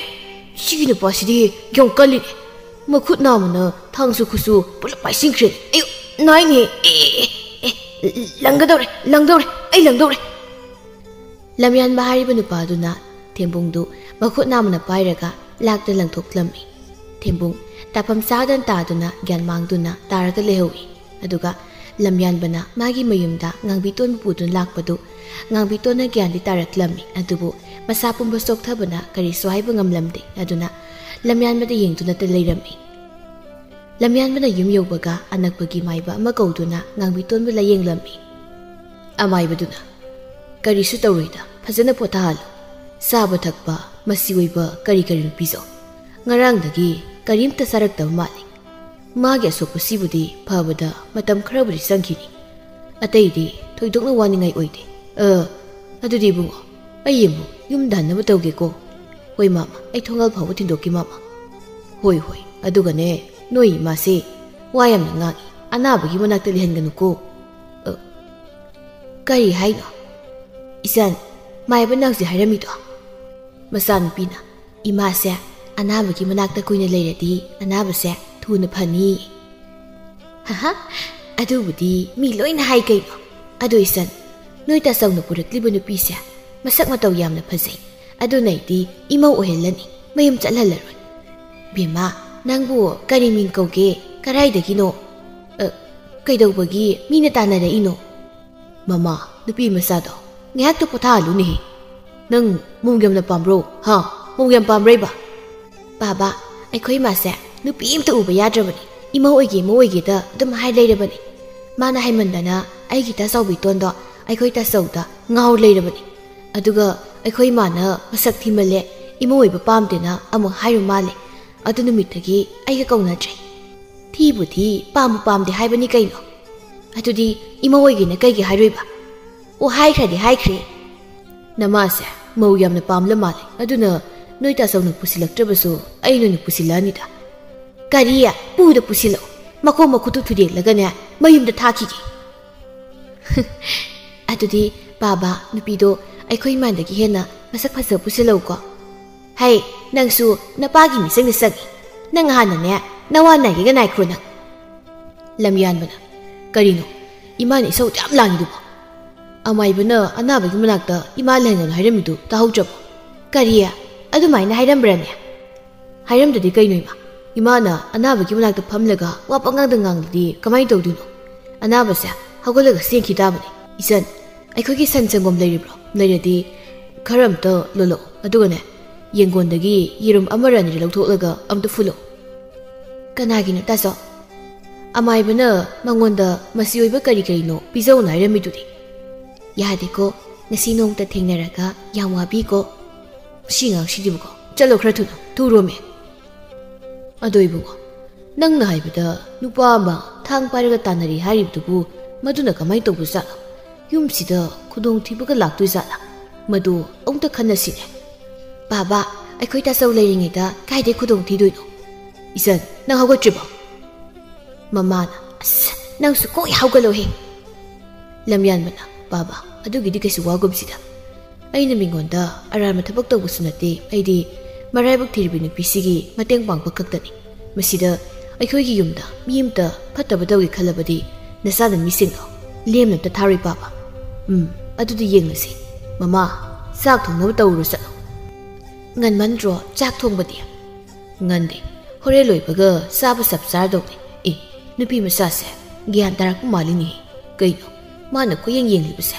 ꯁꯤꯒꯤ ꯅꯨꯄꯥꯁꯤꯗꯤ ꯌꯥꯝ ꯀꯜꯂꯤꯅꯦ꯫ ꯃꯈꯨꯠ ꯅꯥꯝꯃꯅ ꯊꯥꯡꯁꯨ ꯈꯨꯠꯁꯨ ꯄꯨꯂꯞ ꯄꯥꯏꯁꯤꯟꯈ꯭ꯔꯦꯅꯦ꯫ ꯑꯌꯣ, ꯅꯥꯏꯅꯦ꯫ ꯑꯦ, ꯑꯦ, ꯑꯦ, ꯂꯪꯒꯗꯧꯔꯦ, ꯂꯪꯗꯧꯔꯦ, ꯑꯩ ꯂꯪꯗꯧꯔꯦ꯫ ꯂꯝꯌꯥꯟꯕ ꯍꯥꯏꯔꯤꯕ ꯅꯨꯄꯥꯗꯨꯅ ꯊꯦꯝꯕꯨꯡꯗꯨ ꯃꯈꯨꯠ ꯅꯥꯝꯃꯅ ꯄꯥꯏꯔꯒ ꯂꯥꯛꯇ ꯂꯪꯊꯣꯛꯂꯝꯃꯤ꯫ ꯊꯦꯝꯕꯨꯡ ꯇꯥꯐꯝ ꯆꯥꯗꯅ ꯇꯥꯗꯨꯅ ꯒ꯭ꯌꯥꯟ ꯃꯥꯡꯗꯨꯅ ꯇꯥꯔꯒ ꯂꯩꯍꯧꯏ꯫ ꯑꯗꯨꯒ ꯂꯝꯌꯥꯟꯕꯅ ꯃꯥꯒꯤ ꯃꯌꯨꯝꯗ ꯉꯥꯡꯕꯤꯇꯣꯟꯕꯨ ꯄꯨꯗꯨꯅ ꯂꯥꯛꯄꯗꯨ ꯉꯥꯡꯕꯤꯇꯣꯟꯅ ꯒ꯭ꯌꯥꯟꯗꯤ ꯇꯥꯔꯛꯂꯝꯃꯤ, ꯑꯗꯨꯕꯨ ꯃꯁꯥ ꯄꯨꯝꯕ ꯆꯣꯛꯊꯕꯅ ꯀꯔꯤꯁꯨ ꯍꯥꯏꯕ ꯉꯝꯂꯝꯗꯦ꯫ ꯑꯗꯨꯅ ꯂꯝꯌꯥꯟꯕꯗ ꯌꯦꯡꯗꯨꯅꯇ ꯂꯩꯔꯝꯃꯤ꯫ ꯂꯝꯌꯥꯟꯕꯅ ꯌꯨꯝ ꯌꯧꯕꯒ ꯑꯅꯛꯄꯒꯤ ꯃꯥꯏꯕ ꯑꯃ ꯀꯧꯗꯨꯅ ꯉꯥꯡꯕꯤꯇꯣꯟꯕꯨ ꯂꯥꯌꯦꯡꯂꯝꯃꯤ꯫ ꯑꯃꯥꯏꯕꯗꯨꯅ, "ꯀꯔꯤꯁꯨ ꯇꯧꯔꯣꯏꯗ, ꯐꯖꯅ ꯄꯣꯊꯥꯍꯜꯂꯨ꯫ ꯆꯥꯕ ꯊꯛꯄ, ꯃꯆꯤ ꯑꯣꯏꯕ ꯀꯔꯤ ꯀꯔꯤꯅꯣ ꯄꯤꯖꯧ꯫ ꯉꯔꯥꯡꯗꯒꯤ ꯀꯔꯤꯝꯇ ꯆꯥꯔꯛꯇꯕ ꯃꯥꯜꯂꯤ꯫ ꯃꯥꯒꯤ ꯑꯁꯣꯛꯄꯁꯤꯕꯨꯗꯤ ꯐꯕꯗ ꯃꯇꯝ ꯈꯔꯕꯨꯗꯤ ꯆꯪꯈꯤꯅꯤ꯫ ꯑꯇꯩꯗꯤ ꯊꯣꯏꯗꯣꯛꯅ ꯋꯥꯅꯤꯡꯉꯥꯏ ꯑꯣꯏꯗꯦ꯫ ꯑ, ꯑꯗꯨꯗꯤ ꯏꯕꯨꯡꯉꯣ, ꯑꯩ ꯑꯃꯨꯛ ꯌꯨꯝꯗ ꯍꯟꯅꯕ ꯇꯧꯒꯦꯀꯣ꯫" "ꯍꯣꯏ ꯃꯥꯃ, ꯑꯩ ꯊꯣꯡꯒꯥꯜ ꯐꯥꯎꯕ ꯊꯤꯟꯗꯣꯛꯀꯦ ꯃꯥꯃ꯫" "ꯍꯣꯏ, ꯍꯣꯏ, ꯑꯗꯨꯒꯅꯦ, ꯅꯣꯏ ꯏꯃꯥꯁꯦ ꯋꯥ ꯌꯥꯝꯅ ꯉꯥꯡꯉꯤ, ꯑꯅꯥꯕꯒꯤ ꯃꯅꯥꯛꯇ ꯂꯩꯍꯟꯒꯅꯨꯀꯣ꯫" "ꯑ, ꯀꯔꯤ ꯍꯥꯏꯅꯣ?" "ꯏꯆꯟ, ꯃꯥꯏꯕꯅ ꯍꯧꯖꯤꯛ ꯍꯥꯏꯔꯝꯃꯤꯗꯣ?" ꯃꯆꯥꯅꯨꯄꯤꯅ, "ꯏꯃꯥꯁꯦ ꯑꯅꯥꯕꯒꯤ ꯃꯅꯥꯛꯇ ꯀꯨꯏꯅ ꯂꯩꯔꯗꯤ ꯑꯅꯥꯕꯁꯦ ꯊꯨꯅ ꯐꯅꯤ꯫" "ꯍꯥꯍꯥ, ꯑꯗꯨꯕꯨꯗꯤ ꯃꯤ ꯂꯣꯏꯅ ꯍꯥꯏ ꯀꯩꯅꯣ꯫ ꯑꯗꯣ ꯏꯆꯟ, ꯅꯣꯏ ꯇꯥꯆꯧꯅ ꯄꯨꯔꯛꯂꯤꯕ ꯅꯨꯄꯤꯁꯦ ꯃꯁꯛ ꯃꯇꯧ ꯌꯥꯝꯅ ꯐꯖꯩ꯫ ꯑꯗꯨꯅ ꯑꯩꯗꯤ ꯏꯃꯧ ꯑꯣꯏꯍꯜꯂꯅꯤ, ꯃꯌꯨꯝ ꯆꯠꯍꯜꯂꯔꯣꯏ꯫ ꯕꯦꯝꯃ, ꯅꯪꯕꯨ ꯀꯔꯤ ꯃꯤꯡ ꯀꯧꯒꯦ? ꯀꯔꯥꯏꯗꯒꯤꯅꯣ? ꯑ, ꯀꯩꯗꯧꯕꯒꯤ ꯃꯤꯅ ꯇꯥꯟꯅꯔꯛꯏꯅꯣ? ꯃꯃꯥ, ꯅꯨꯄꯤ ꯃꯆꯥꯗꯣ ꯉꯥꯏꯍꯥꯛꯇ ꯄꯣꯊꯥꯍꯜꯂꯨꯅꯦꯍꯦ꯫ ꯅꯪ ꯃꯧ ꯌꯥꯝꯅ ꯄꯥꯝꯕ꯭ꯔꯣ? ꯍꯥ? ꯃꯧ ꯌꯥꯝ ꯄꯥꯝꯕ꯭ꯔꯩꯕ? ꯕꯥꯕꯥ, ꯑꯩꯈꯣꯏ ꯏꯃꯥꯁꯦ ꯅꯨꯄꯤ ꯑꯝꯇ ꯎꯕ ꯌꯥꯗ꯭ꯔꯕꯅꯤ꯫ ꯏꯃꯧ ꯑꯣꯏꯒꯦ, ꯏꯃꯧ ꯑꯣꯏꯒꯦꯗ ꯑꯗꯨꯝ ꯍꯥꯏ ꯂꯩꯔꯕꯅꯤ꯫ ꯃꯥꯅ ꯍꯥꯏꯃꯟꯗꯅ ꯑꯩꯒꯤ ꯇꯥꯆꯧꯕꯤꯇꯣꯟꯗꯣ ꯑꯩꯈꯣꯏ ꯇꯥꯆꯧꯗ ꯉꯥꯎ ꯂꯩꯔꯕꯅꯤ꯫ ꯑꯗꯨꯒ ꯑꯩꯈꯣꯏ ꯏꯃꯥꯅ ꯃꯁꯛ ꯊꯤꯃꯜꯂꯦ, ꯏꯃꯧ ꯑꯣꯏꯕ ꯄꯥꯝꯗꯦꯅ ꯑꯃꯨꯛ ꯍꯥꯏꯔꯨ ꯃꯥꯜꯂꯦ꯫ ꯑꯗꯨ ꯅꯨꯃꯤꯠꯇꯒꯤ ꯑꯩꯒ ꯀꯧꯅꯗ꯭ꯔꯦ꯫ ꯊꯤꯕꯨ ꯊꯤ, ꯄꯥꯝꯕꯨ ꯄꯥꯝꯗꯦ ꯍꯥꯏꯕꯅꯤ ꯀꯩꯅꯣ꯫ ꯑꯗꯨꯗꯤ ꯏꯃꯧ ꯑꯣꯏꯒꯦꯅ ꯀꯩꯒꯤ ꯍꯥꯏꯔꯣꯏꯕ? ꯑꯣ, ꯍꯥꯏꯈ꯭ꯔꯗꯤ ꯍꯥꯏꯈ꯭ꯔꯦ꯫ ꯅꯃꯥꯁꯦ ꯃꯧ ꯌꯥꯝꯅ ꯄꯥꯝꯂ ꯃꯥꯜꯂꯦ꯫ ꯑꯗꯨꯅ ꯅꯣꯏ ꯇꯥꯆꯧꯅ ꯄꯨꯁꯤꯜꯂꯛꯇ꯭ꯔꯕꯁꯨ ꯑꯩꯅ ꯑꯣꯏꯅ ꯄꯨꯁꯤꯜꯂꯛꯑꯅꯤꯗ꯫ ꯀꯔꯤ? ꯄꯨꯗ ꯄꯨꯁꯤꯜꯂꯛꯑꯣ? ꯃꯈꯣꯡ ꯃꯈꯨꯠꯇꯨ ꯊꯨꯗꯦꯛꯂꯒꯅꯦ, ꯃꯌꯨꯝꯗ ꯊꯥꯈꯤꯒꯦ꯫ ꯑꯗꯨꯗꯤ ꯕꯥꯕꯥ, ꯅꯨꯄꯤꯗꯣ ꯑꯩꯈꯣꯏ ꯏꯃꯥꯗꯒꯤ ꯍꯦꯟꯅ ꯃꯁꯛ ꯐꯖꯕ ꯄꯨꯁꯤꯜꯂꯛꯎꯀꯣ꯫ ꯍꯩ, ꯅꯪꯁꯨ ꯅꯄꯥꯒꯤ ꯃꯤꯆꯪꯗ ꯆꯪꯉꯤ꯫ ꯅꯪ ꯍꯥꯟꯅꯅꯦ, ꯅꯋꯥ ꯅꯥꯏꯒꯦꯒ ꯅꯥꯏꯈ꯭ꯔꯣ ꯅꯪ꯫ ꯂꯝꯌꯥꯟꯕꯅ, ꯀꯔꯤꯅꯣ? ꯏꯃꯥꯅ ꯏꯁꯧ ꯌꯥꯝ ꯂꯥꯡꯉꯤꯗꯨꯕꯣ? ꯑꯃꯥꯏꯕꯅ ꯑꯅꯥꯕꯒꯤ ꯃꯅꯥꯛꯇ ꯏꯃꯥ ꯂꯩꯍꯟꯒꯅꯨ ꯍꯥꯏꯔꯝꯃꯤꯗꯨ ꯇꯥꯍꯧꯗ꯭ꯔꯕꯣ? ꯀꯔꯤ? ꯑꯗꯨꯃꯥꯏꯅ ꯍꯥꯏꯔꯝꯕ꯭ꯔꯅꯦ? ꯍꯥꯏꯔꯝꯗꯗꯤ ꯀꯩꯅꯣ ꯏꯃꯥ? ꯏꯃꯥꯅ ꯑꯅꯥꯕꯒꯤ ꯃꯅꯥꯛꯇ ꯐꯝꯂꯒ ꯋꯥ ꯄꯉꯥꯡꯗ ꯉꯥꯡꯂꯗꯤ ꯀꯃꯥꯏꯅ ꯇꯧꯗꯣꯏꯅꯣ? ꯑꯅꯥꯕꯁꯦ ꯍꯧꯒꯠꯂꯒ ꯆꯦꯟꯈꯤ ꯇꯥꯕꯅꯤ꯫ ꯏꯆꯟ, ꯑꯩꯈꯣꯏꯒꯤ ꯁꯟ ꯁꯪꯒꯣꯝ ꯂꯩꯔꯤꯕ꯭ꯔꯣ? ꯂꯩꯔꯗꯤ ꯈꯔ ꯑꯝꯇ ꯂꯣꯜꯂꯛꯑꯣ꯫ ꯑꯗꯨꯒꯅꯦ, ꯌꯦꯡꯒꯣꯟꯗꯒꯤ ꯌꯦꯔꯨꯝ ꯑꯃꯔ ꯑꯅꯤꯔ ꯂꯧꯊꯣꯛꯂꯒ ꯑꯝꯇ ꯐꯨꯜꯂꯛꯑꯣ꯫ ꯀꯅꯥꯒꯤꯅꯣ ꯇꯥꯆꯧ? ꯑꯃꯥꯏꯕꯅ ꯃꯉꯣꯟꯗ ꯃꯆꯤ ꯑꯣꯏꯕ ꯀꯔꯤ ꯀꯔꯤꯅꯣ ꯄꯤꯖꯧꯅ ꯍꯥꯏꯔꯝꯃꯤꯗꯨꯗꯤ꯫ ꯌꯥꯗꯦꯀꯣ, ꯉꯁꯤ ꯅꯣꯡꯃꯇ ꯊꯦꯡꯅꯔꯒ ꯌꯥꯝ ꯋꯥꯕꯤꯀꯣ꯫ ꯁꯤ ꯉꯥꯡꯁꯤꯗꯤꯕꯀꯣ꯫ ꯆꯠꯂꯣ ꯈꯔ ꯊꯨꯅ, ꯊꯨꯔꯣꯃꯦ꯫ ꯑꯗꯣ ꯏꯕꯨꯡꯉꯣ, ꯅꯪꯅ ꯍꯥꯏꯕꯗ ꯅꯨꯄꯥ ꯑꯃ ꯊꯥꯡ ꯄꯥꯏꯔꯒ ꯇꯥꯟꯅꯔꯤ ꯍꯥꯏꯔꯤꯕꯗꯨꯕꯨ ꯃꯗꯨꯅ ꯀꯃꯥꯏꯅ ꯇꯧꯕꯖꯥꯠꯅꯣ? ꯌꯨꯝꯁꯤꯗ ꯈꯨꯗꯣꯡꯊꯤꯕꯒ ꯂꯥꯛꯇꯣꯏꯖꯥꯠꯂꯥ? ꯃꯗꯨ ꯑꯃꯨꯛꯇ ꯈꯟꯅꯁꯤꯅꯦ꯫ ꯕꯥꯕꯥ, ꯑꯩꯈꯣꯏ ꯇꯥꯆꯧ ꯂꯩꯔꯤꯉꯩꯗ ꯀꯥꯏꯗꯩ ꯈꯨꯗꯣꯡ ꯊꯤꯗꯣꯏꯅꯣ? ꯏꯆꯟ, ꯅꯪ ꯍꯧꯒꯠꯇ꯭ꯔꯤꯕꯣ? ꯃꯃꯥꯅ, ꯑꯁ, ꯅꯪꯁꯨ ꯀꯣꯛ ꯍꯧꯒꯠꯂꯣꯍꯦ꯫ ꯂꯝꯌꯥꯟꯕꯅ, ꯕꯥꯕꯥ, ꯑꯗꯨꯒꯤꯗꯤ ꯀꯩꯁꯨ ꯋꯥꯒꯨꯝꯁꯤꯗ꯫ ꯑꯩꯅ ꯃꯤꯉꯣꯟꯗ ꯑꯔꯥꯟꯕ ꯊꯕꯛ ꯇꯧꯕꯁꯨ ꯅꯠꯇꯦ꯫ ꯑꯩꯗꯤ ꯃꯔꯥꯏꯕꯛ ꯊꯤꯔꯤꯕ ꯅꯨꯄꯤꯁꯤꯒꯤ ꯃꯇꯦꯡ ꯄꯥꯡꯕ ꯈꯛꯇꯅꯤ꯫ ꯃꯁꯤꯗ ꯑꯩꯈꯣꯏꯒꯤ ꯌꯨꯝꯗ ꯃꯤ ꯑꯃꯇ ꯐꯠꯇꯕ ꯇꯧꯒꯦ ꯈꯜꯂꯕꯗꯤ ꯅꯆꯥꯅ ꯃꯤꯁꯤꯡꯗꯣ ꯂꯦꯝꯅ ꯑꯝꯇ ꯊꯥꯔꯣꯏ ꯄꯥꯕ꯫ ꯎꯝ, ꯑꯗꯨꯗꯤ ꯌꯦꯡꯂꯁꯤ꯫ ꯃꯃꯥ, ꯆꯥꯛ ꯊꯣꯡꯅꯕ ꯇꯧꯔꯨꯔꯣ ꯆꯠꯂꯣ꯫ ꯉꯟꯃꯟꯗ꯭ꯔꯣ ꯆꯥꯛ ꯊꯣꯡꯕꯗꯤ? ꯉꯟꯗꯦ꯫ ꯍꯣꯔꯦꯟ ꯂꯣꯏꯕꯒ ꯆꯥꯕ ꯆꯞ ꯆꯥꯔꯗꯧꯅꯦ꯫ ꯑꯦ, ꯅꯨꯄꯤ ꯃꯆꯥꯁꯦ ꯒ꯭ꯌꯥꯟ ꯇꯥꯔꯛꯄ ꯃꯥꯜꯂꯤꯅꯦ꯫ ꯀꯩꯅꯣ ꯃꯥꯅ ꯀꯣꯏꯌꯦꯡ ꯌꯦꯡꯂꯤꯕꯁꯦ?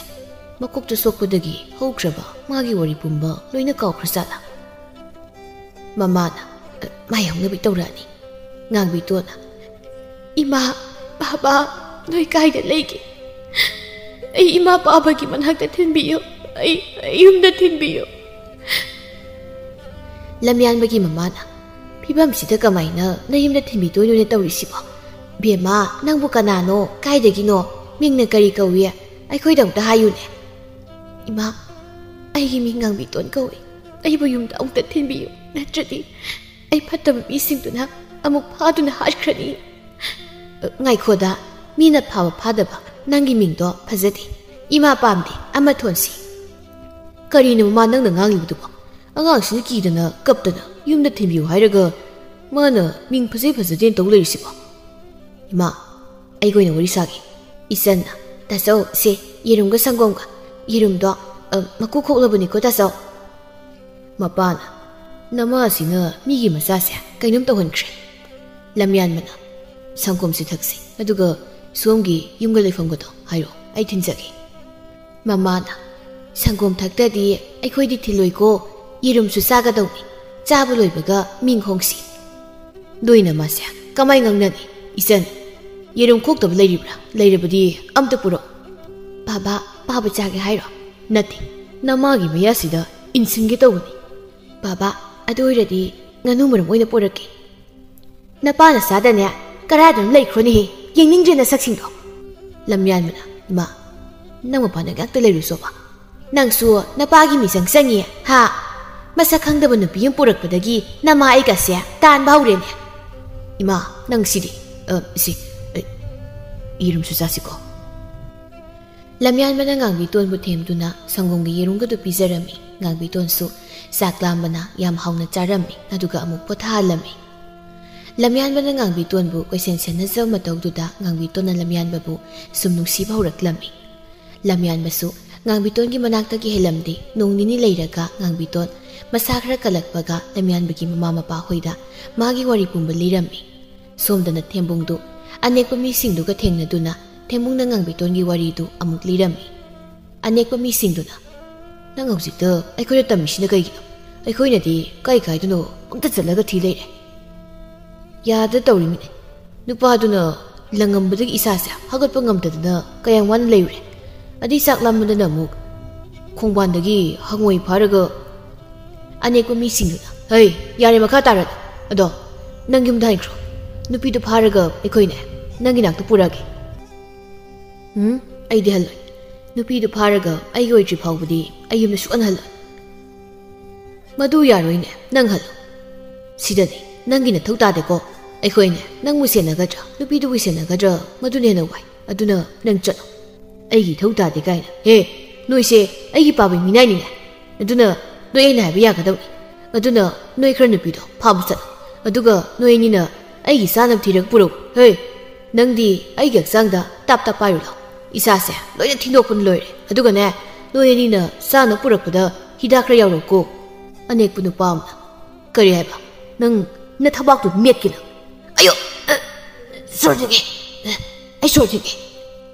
ꯃꯀꯣꯛꯇ ꯁꯣꯛꯄꯗꯒꯤ ꯍꯧꯈ꯭ꯔꯕ ꯃꯥꯒꯤ ꯋꯥꯔꯤ ꯄꯨꯝꯕ ꯂꯣꯏꯅ ꯀꯥꯎꯈ꯭ꯔꯖꯥꯠꯂꯥ? ꯃꯃꯥꯅ, ꯑ, ꯃꯥꯏ ꯍꯧꯅꯕꯤ ꯇꯧꯔꯛꯑꯅꯤ꯫ ꯉꯥꯡꯕꯤꯇꯣꯟꯅ, "ꯏꯃꯥ, ꯕꯥꯕꯥ, ꯅꯣꯏ ꯀꯥꯏꯗ ꯂꯩꯒꯦ? ꯑꯩ ꯏꯃꯥ ꯄꯥꯕꯒꯤ ꯃꯅꯥꯛꯇ ꯊꯤꯟꯕꯤꯌꯨ꯫ ꯑꯩ, ꯑꯩ ꯌꯨꯝꯗ ꯊꯤꯟꯕꯤꯌꯨ꯫" ꯂꯝꯌꯥꯟꯕꯒꯤ ꯃꯃꯥꯅ, "ꯐꯤꯕꯝꯁꯤꯗ ꯀꯃꯥꯏꯅ ꯅꯌꯨꯝꯗ ꯊꯤꯟꯕꯤꯗꯣꯏꯅꯣꯅꯦ ꯇꯧꯔꯤꯁꯤꯕꯣ? ꯕꯦꯝꯃ, ꯅꯪꯕꯨ ꯀꯅꯥꯅꯣ? ꯀꯥꯏꯗꯒꯤꯅꯣ? ꯃꯤꯡꯅ ꯀꯔꯤ ꯀꯧꯏ? ꯑꯩꯈꯣꯏꯗ ꯑꯝꯇ ꯍꯥꯏꯌꯨꯅꯦ꯫" "ꯏꯃꯥ, ꯑꯩꯒꯤ ꯃꯤꯡ ꯉꯥꯡꯕꯤꯇꯣꯟ ꯀꯧꯏ꯫ ꯑꯩꯕꯨ ꯌꯨꯝꯗ ꯑꯃꯨꯛꯇ ꯊꯤꯟꯕꯤꯌꯨ, ꯅꯠꯇ꯭ꯔꯗꯤ ꯑꯩ ꯐꯠꯇꯕ ꯃꯤꯁꯤꯡꯗꯨꯅ ꯑꯃꯨꯛ ꯐꯥꯗꯨꯅ ꯍꯥꯠꯈ꯭ꯔꯅꯤ꯫" "ꯉꯥꯏꯈꯣꯗ, ꯃꯤꯅ ꯐꯥꯕ ꯐꯥꯗꯕ, ꯅꯪꯒꯤ ꯃꯤꯡꯗꯣ ꯐꯖꯗꯦ꯫ ꯏꯃꯥ ꯄꯥꯝꯗꯦ, ꯑꯃ ꯊꯣꯟꯁꯤ꯫" "ꯀꯔꯤꯅꯣ ꯃꯃꯥ ꯅꯪꯅ ꯉꯥꯡꯂꯤꯕꯗꯨꯕꯣ? ꯑꯉꯥꯡꯁꯤꯅ ꯀꯤꯗꯅ ꯀꯞꯇꯅ ꯌꯨꯝꯗ ꯊꯤꯟꯕꯤꯌꯨ ꯍꯥꯏꯔꯒ ꯃꯥꯅ ꯃꯤꯡ ꯐꯖꯩ ꯐꯖꯗꯦꯅ ꯇꯧ ꯂꯩꯔꯤꯁꯤꯕꯣ?" "ꯏꯃꯥ, ꯑꯩꯒ ꯑꯣꯏꯅ ꯋꯥꯔꯤ ꯁꯥꯒꯦ꯫" ꯏꯆꯟꯅ, "ꯇꯥꯆꯧ, ꯁꯦ, ꯌꯦꯔꯨꯝꯒ ꯁꯪꯒꯣꯝꯒ, ꯌꯦꯔꯨꯝꯗꯣ, ꯑ, ꯃꯀꯨ ꯈꯣꯛꯂꯕꯅꯤꯀꯣ ꯇꯥꯆꯧ꯫" ꯃꯄꯥꯅ, "ꯅꯃꯥꯁꯤꯅ ꯃꯤꯒꯤ ꯃꯆꯥꯁꯦ ꯀꯩꯅꯣꯝ ꯇꯧꯍꯟꯈ꯭ꯔꯦ꯫" ꯂꯝꯌꯥꯟꯕꯅ, "ꯁꯪꯒꯣꯝꯁꯤ ꯊꯛꯁꯤ, ꯑꯗꯨꯒ ꯁꯣꯝꯒꯤ ꯌꯨꯝꯒ ꯂꯩꯐꯝꯒꯗꯣ ꯍꯥꯏꯔꯛꯑꯣ, ꯑꯩ ꯊꯤꯟꯖꯒꯦ꯫" ꯃꯃꯥꯅ, "ꯁꯪꯒꯣꯝ ꯊꯛꯇꯗꯤ ꯑꯩꯈꯣꯏꯗꯤ ꯊꯤꯜꯂꯣꯏꯀꯣ, ꯌꯦꯔꯨꯝꯁꯨ ꯆꯥꯒꯗꯧꯅꯤ, ꯆꯥꯕ ꯂꯣꯏꯕꯒ ꯃꯤꯡ ꯍꯣꯡꯁꯤ꯫" "ꯅꯣꯏ ꯅꯃꯥꯁꯦ ꯀꯃꯥꯏ ꯉꯥꯡꯅꯅꯤ? ꯏꯆꯟ, ꯌꯦꯔꯨꯝ ꯈꯣꯛꯇꯕ ꯂꯩꯔꯤꯕ꯭ꯔꯥ? ꯂꯩꯔꯕꯗꯤ ꯑꯝꯇ ꯄꯨꯔꯛꯑꯣ꯫" "ꯕꯥꯕꯥ, ꯄꯥꯕ ꯆꯥꯒꯦ ꯍꯥꯏꯔꯣ?" "ꯅꯠꯇꯦ, ꯅꯃꯥꯒꯤ ꯃꯌꯥꯁꯤꯗ ꯏꯟꯁꯤꯟꯒꯦ ꯇꯧꯕꯅꯤ꯫" "ꯕꯥꯕꯥ, ꯑꯗꯨ ꯑꯣꯏꯔꯗꯤ ꯉꯥꯅꯨ ꯃꯔꯨꯝ ꯑꯣꯏꯅ ꯄꯨꯔꯛꯀꯦ꯫" "ꯅꯄꯥ ꯅꯆꯥꯗꯅꯦ, ꯀꯔꯥꯏꯗꯅꯣ ꯂꯩꯈ꯭ꯔꯣꯅꯦꯍꯦ, ꯌꯦꯡꯅꯤꯡꯗ꯭ꯔꯦ ꯅꯁꯛꯁꯤꯡꯗꯣ꯫" ꯂꯝꯌꯥꯟꯕꯅ, "ꯏꯃꯥ, ꯅꯪ ꯃꯄꯥꯟꯗ ꯉꯥꯛꯇ ꯂꯩꯔꯨꯆꯣꯕ꯫ ꯅꯪꯁꯨ ꯅꯄꯥꯒꯤ ꯃꯤꯆꯪ ꯆꯪꯉꯤ, ꯍꯥ? ꯃꯁꯛ ꯈꯪꯗꯕ ꯅꯨꯄꯤ ꯑꯃ ꯄꯨꯔꯛꯄꯗꯒꯤ ꯅꯃꯥ ꯑꯩꯒꯁꯦ ꯇꯥꯟꯕ ꯍꯧꯔꯦꯅꯦ꯫" "ꯏꯃꯥ, ꯅꯪ ꯁꯤꯗꯤ, ꯑ, ꯁꯤ, ꯑ, ꯌꯦꯔꯨꯝꯁꯨ ꯆꯥꯁꯤꯀꯣ꯫" ꯂꯝꯌꯥꯟꯕꯅ ꯉꯥꯡꯕꯤꯇꯣꯟꯕꯨ ꯊꯦꯝꯗꯨꯅ ꯁꯪꯒꯣꯝꯒꯤ ꯌꯦꯔꯨꯝꯒꯗꯨ ꯄꯤꯖꯔꯝꯃꯤ꯫ ꯉꯥꯡꯕꯤꯇꯣꯟꯁꯨ ꯆꯥꯛ ꯂꯥꯝꯕꯅ ꯌꯥꯝ ꯍꯥꯎꯅ ꯆꯥꯔꯝꯃꯤ, ꯑꯗꯨꯒ ꯑꯃꯨꯛ ꯄꯣꯊꯥꯍꯜꯂꯝꯃꯤ꯫ ꯂꯝꯌꯥꯟꯕꯅ ꯉꯥꯡꯕꯤꯇꯣꯟꯕꯨ ꯀꯣꯏꯁꯦꯟ ꯁꯦꯟꯅꯖꯕ ꯃꯇꯧꯗꯨꯗ ꯉꯥꯡꯕꯤꯇꯣꯟꯅ ꯂꯝꯌꯥꯟꯕꯕꯨ ꯁꯨꯝ ꯅꯨꯡꯁꯤꯕ ꯍꯧꯔꯛꯂꯝꯃꯤ꯫ ꯂꯝꯌꯥꯟꯕꯁꯨ ꯉꯥꯡꯕꯤꯇꯣꯟꯒꯤ ꯃꯅꯥꯛꯇꯒꯤ ꯍꯦꯜꯂꯝꯗꯦ꯫ ꯅꯣꯡ ꯅꯤꯅꯤ ꯂꯩꯔꯒ ꯉꯥꯡꯕꯤꯇꯣꯟ ꯃꯁꯥ ꯈꯔ ꯀꯜꯂꯛꯄꯒ ꯂꯝꯌꯥꯟꯕꯒꯤ ꯃꯃꯥ ꯃꯄꯥ ꯍꯣꯏꯗ ꯃꯥꯒꯤ ꯋꯥꯔꯤ ꯄꯨꯝꯕ ꯂꯤꯔꯝꯃꯤ꯫ ꯁꯣꯝꯗꯅ ꯊꯦꯝꯕꯨꯡꯗꯨ ꯑꯅꯦꯛꯄ ꯃꯤꯁꯤꯡꯗꯨꯒ ꯊꯦꯡꯅꯗꯨꯅ ꯊꯦꯝꯕꯨꯡꯅ ꯉꯥꯡꯕꯤꯇꯣꯟꯒꯤ ꯋꯥꯔꯤꯗꯨ ꯑꯃꯨꯛ ꯂꯤꯔꯝꯃꯤ꯫ ꯑꯅꯦꯛꯄ ꯃꯤꯁꯤꯡꯗꯨꯅ, "ꯅꯪ ꯍꯧꯖꯤꯛꯇ ꯑꯩꯈꯣꯏꯗ ꯇꯝꯃꯤꯁꯤꯅ ꯀꯩꯒꯤꯅꯣ? ꯑꯩꯈꯣꯏꯅꯗꯤ ꯀꯥꯏ ꯀꯥꯏꯗꯅꯣ ꯄꯪꯆꯠ ꯆꯠꯂꯒ ꯊꯤ ꯂꯩꯔꯦ꯫ ꯌꯥꯗ ꯇꯧꯔꯤꯃꯤꯅꯦ꯫ ꯅꯨꯄꯥꯗꯨꯅ ꯂꯪꯉꯝꯕꯗꯒꯤ ꯏꯁꯥꯁꯦ ꯍꯧꯒꯠꯄ ꯉꯝꯗꯗꯅ ꯀꯌꯥꯝ ꯋꯥꯅ ꯂꯩꯔꯨꯔꯦ꯫ ꯑꯗꯩ ꯆꯥꯛ ꯂꯥꯝꯕꯗꯅ ꯑꯃꯨꯛ ꯈꯣꯡꯕꯥꯟꯗꯒꯤ ꯍꯪꯉꯣꯏ ꯐꯥꯔꯒ" ꯑꯅꯦꯛꯄ ꯃꯤꯁꯤꯡꯗꯨꯅ, "ꯍꯩ, ꯌꯥꯔꯦ, ꯃꯈꯥ ꯇꯥꯔꯅꯨ꯫ ꯑꯗꯣ ꯅꯪ ꯌꯨꯝꯗ ꯍꯟꯈ꯭ꯔꯣ꯫ ꯅꯨꯄꯤꯗꯨ ꯐꯥꯔꯒ ꯑꯩꯈꯣꯏꯅꯦ ꯅꯪꯒꯤ ꯅꯥꯛꯇ ꯄꯨꯔꯛꯑꯒꯦ꯫" "ꯎꯝ, ꯑꯩꯗꯤ ꯍꯜꯂꯣꯏ꯫ ꯅꯨꯄꯤꯗꯨ ꯐꯥꯔꯒ ꯑꯩꯒꯤ ꯑꯣꯏꯗ꯭ꯔꯤ ꯐꯥꯎꯕꯗꯤ ꯑꯩ ꯌꯨꯝꯗ ꯁꯨꯛꯍꯟ ꯍꯜꯂꯣꯏ꯫" "ꯃꯗꯨ ꯌꯥꯔꯣꯏꯅꯦ, ꯅꯪ ꯍꯜꯂꯣ꯫ ꯁꯤꯗꯅꯦ ꯅꯪꯒꯤ ꯅꯊꯧ ꯇꯥꯗꯦꯀꯣ꯫ ꯑꯩꯈꯣꯏꯅꯦ ꯅꯪꯕꯨ ꯁꯦꯟꯅꯒꯗ꯭ꯔꯥ, ꯅꯨꯄꯤꯗꯨꯕꯨ ꯁꯦꯟꯅꯒꯗ꯭ꯔꯥ, ꯃꯗꯨꯅ ꯍꯦꯟꯅ ꯋꯥꯏ꯫ ꯑꯗꯨꯅ ꯅꯪ ꯆꯠꯂꯣ꯫" "ꯑꯩꯒꯤ ꯏꯊꯧ ꯇꯥꯗꯦ ꯀꯥꯏꯅ꯫ ꯍꯦ, ꯅꯣꯏꯁꯦ ꯑꯩꯒꯤ ꯄꯥꯕꯩ ꯃꯤꯅꯥꯏꯅꯤꯅꯦ꯫ ꯑꯗꯨꯅ ꯅꯣꯏ ꯑꯩꯅ ꯍꯥꯏꯕ ꯌꯥꯒꯗꯧꯅꯤ꯫ ꯑꯗꯨꯅ ꯅꯣꯏ ꯈꯔ ꯅꯨꯄꯤꯗꯣ ꯐꯥꯕ ꯆꯠꯂꯣ꯫ ꯑꯗꯨꯒ ꯅꯣꯏ ꯑꯅꯤꯅ ꯑꯩꯒꯤ ꯆꯥꯅꯕ ꯊꯤꯔꯒ ꯄꯨꯔꯛꯎ꯫ ꯍꯦ, ꯅꯪꯗꯤ ꯑꯩꯒꯤ ꯍꯛꯆꯥꯡꯗ ꯇꯥꯞ ꯇꯥꯞ ꯄꯥꯏꯔꯨ ꯂꯥꯎ꯫ ꯏꯁꯥꯁꯦ ꯂꯣꯏꯅ ꯊꯤꯟꯗꯣꯛꯄꯅ ꯂꯣꯏꯔꯦ꯫ ꯑꯗꯨꯒꯅꯦ, ꯅꯣꯏ ꯑꯅꯤꯅ ꯆꯥꯅꯕ ꯄꯨꯔꯛꯄꯗ ꯍꯤꯗꯥꯛ ꯈꯔ ꯌꯥꯎꯔꯛꯎꯀꯣ꯫" ꯑꯅꯦꯛꯄ ꯅꯨꯄꯥ ꯑꯃꯅ, "ꯀꯔꯤ ꯍꯥꯏꯕ? ꯅꯪ ꯅꯊꯕꯥꯛꯇꯨ ꯃꯦꯠꯀꯦ ꯅꯪ꯫" "ꯑꯌꯣ, ꯑ, ꯁꯣꯔ ꯊꯤꯡꯉꯦ꯫ ꯑꯩ ꯁꯣꯔ ꯊꯤꯡꯉꯦ꯫"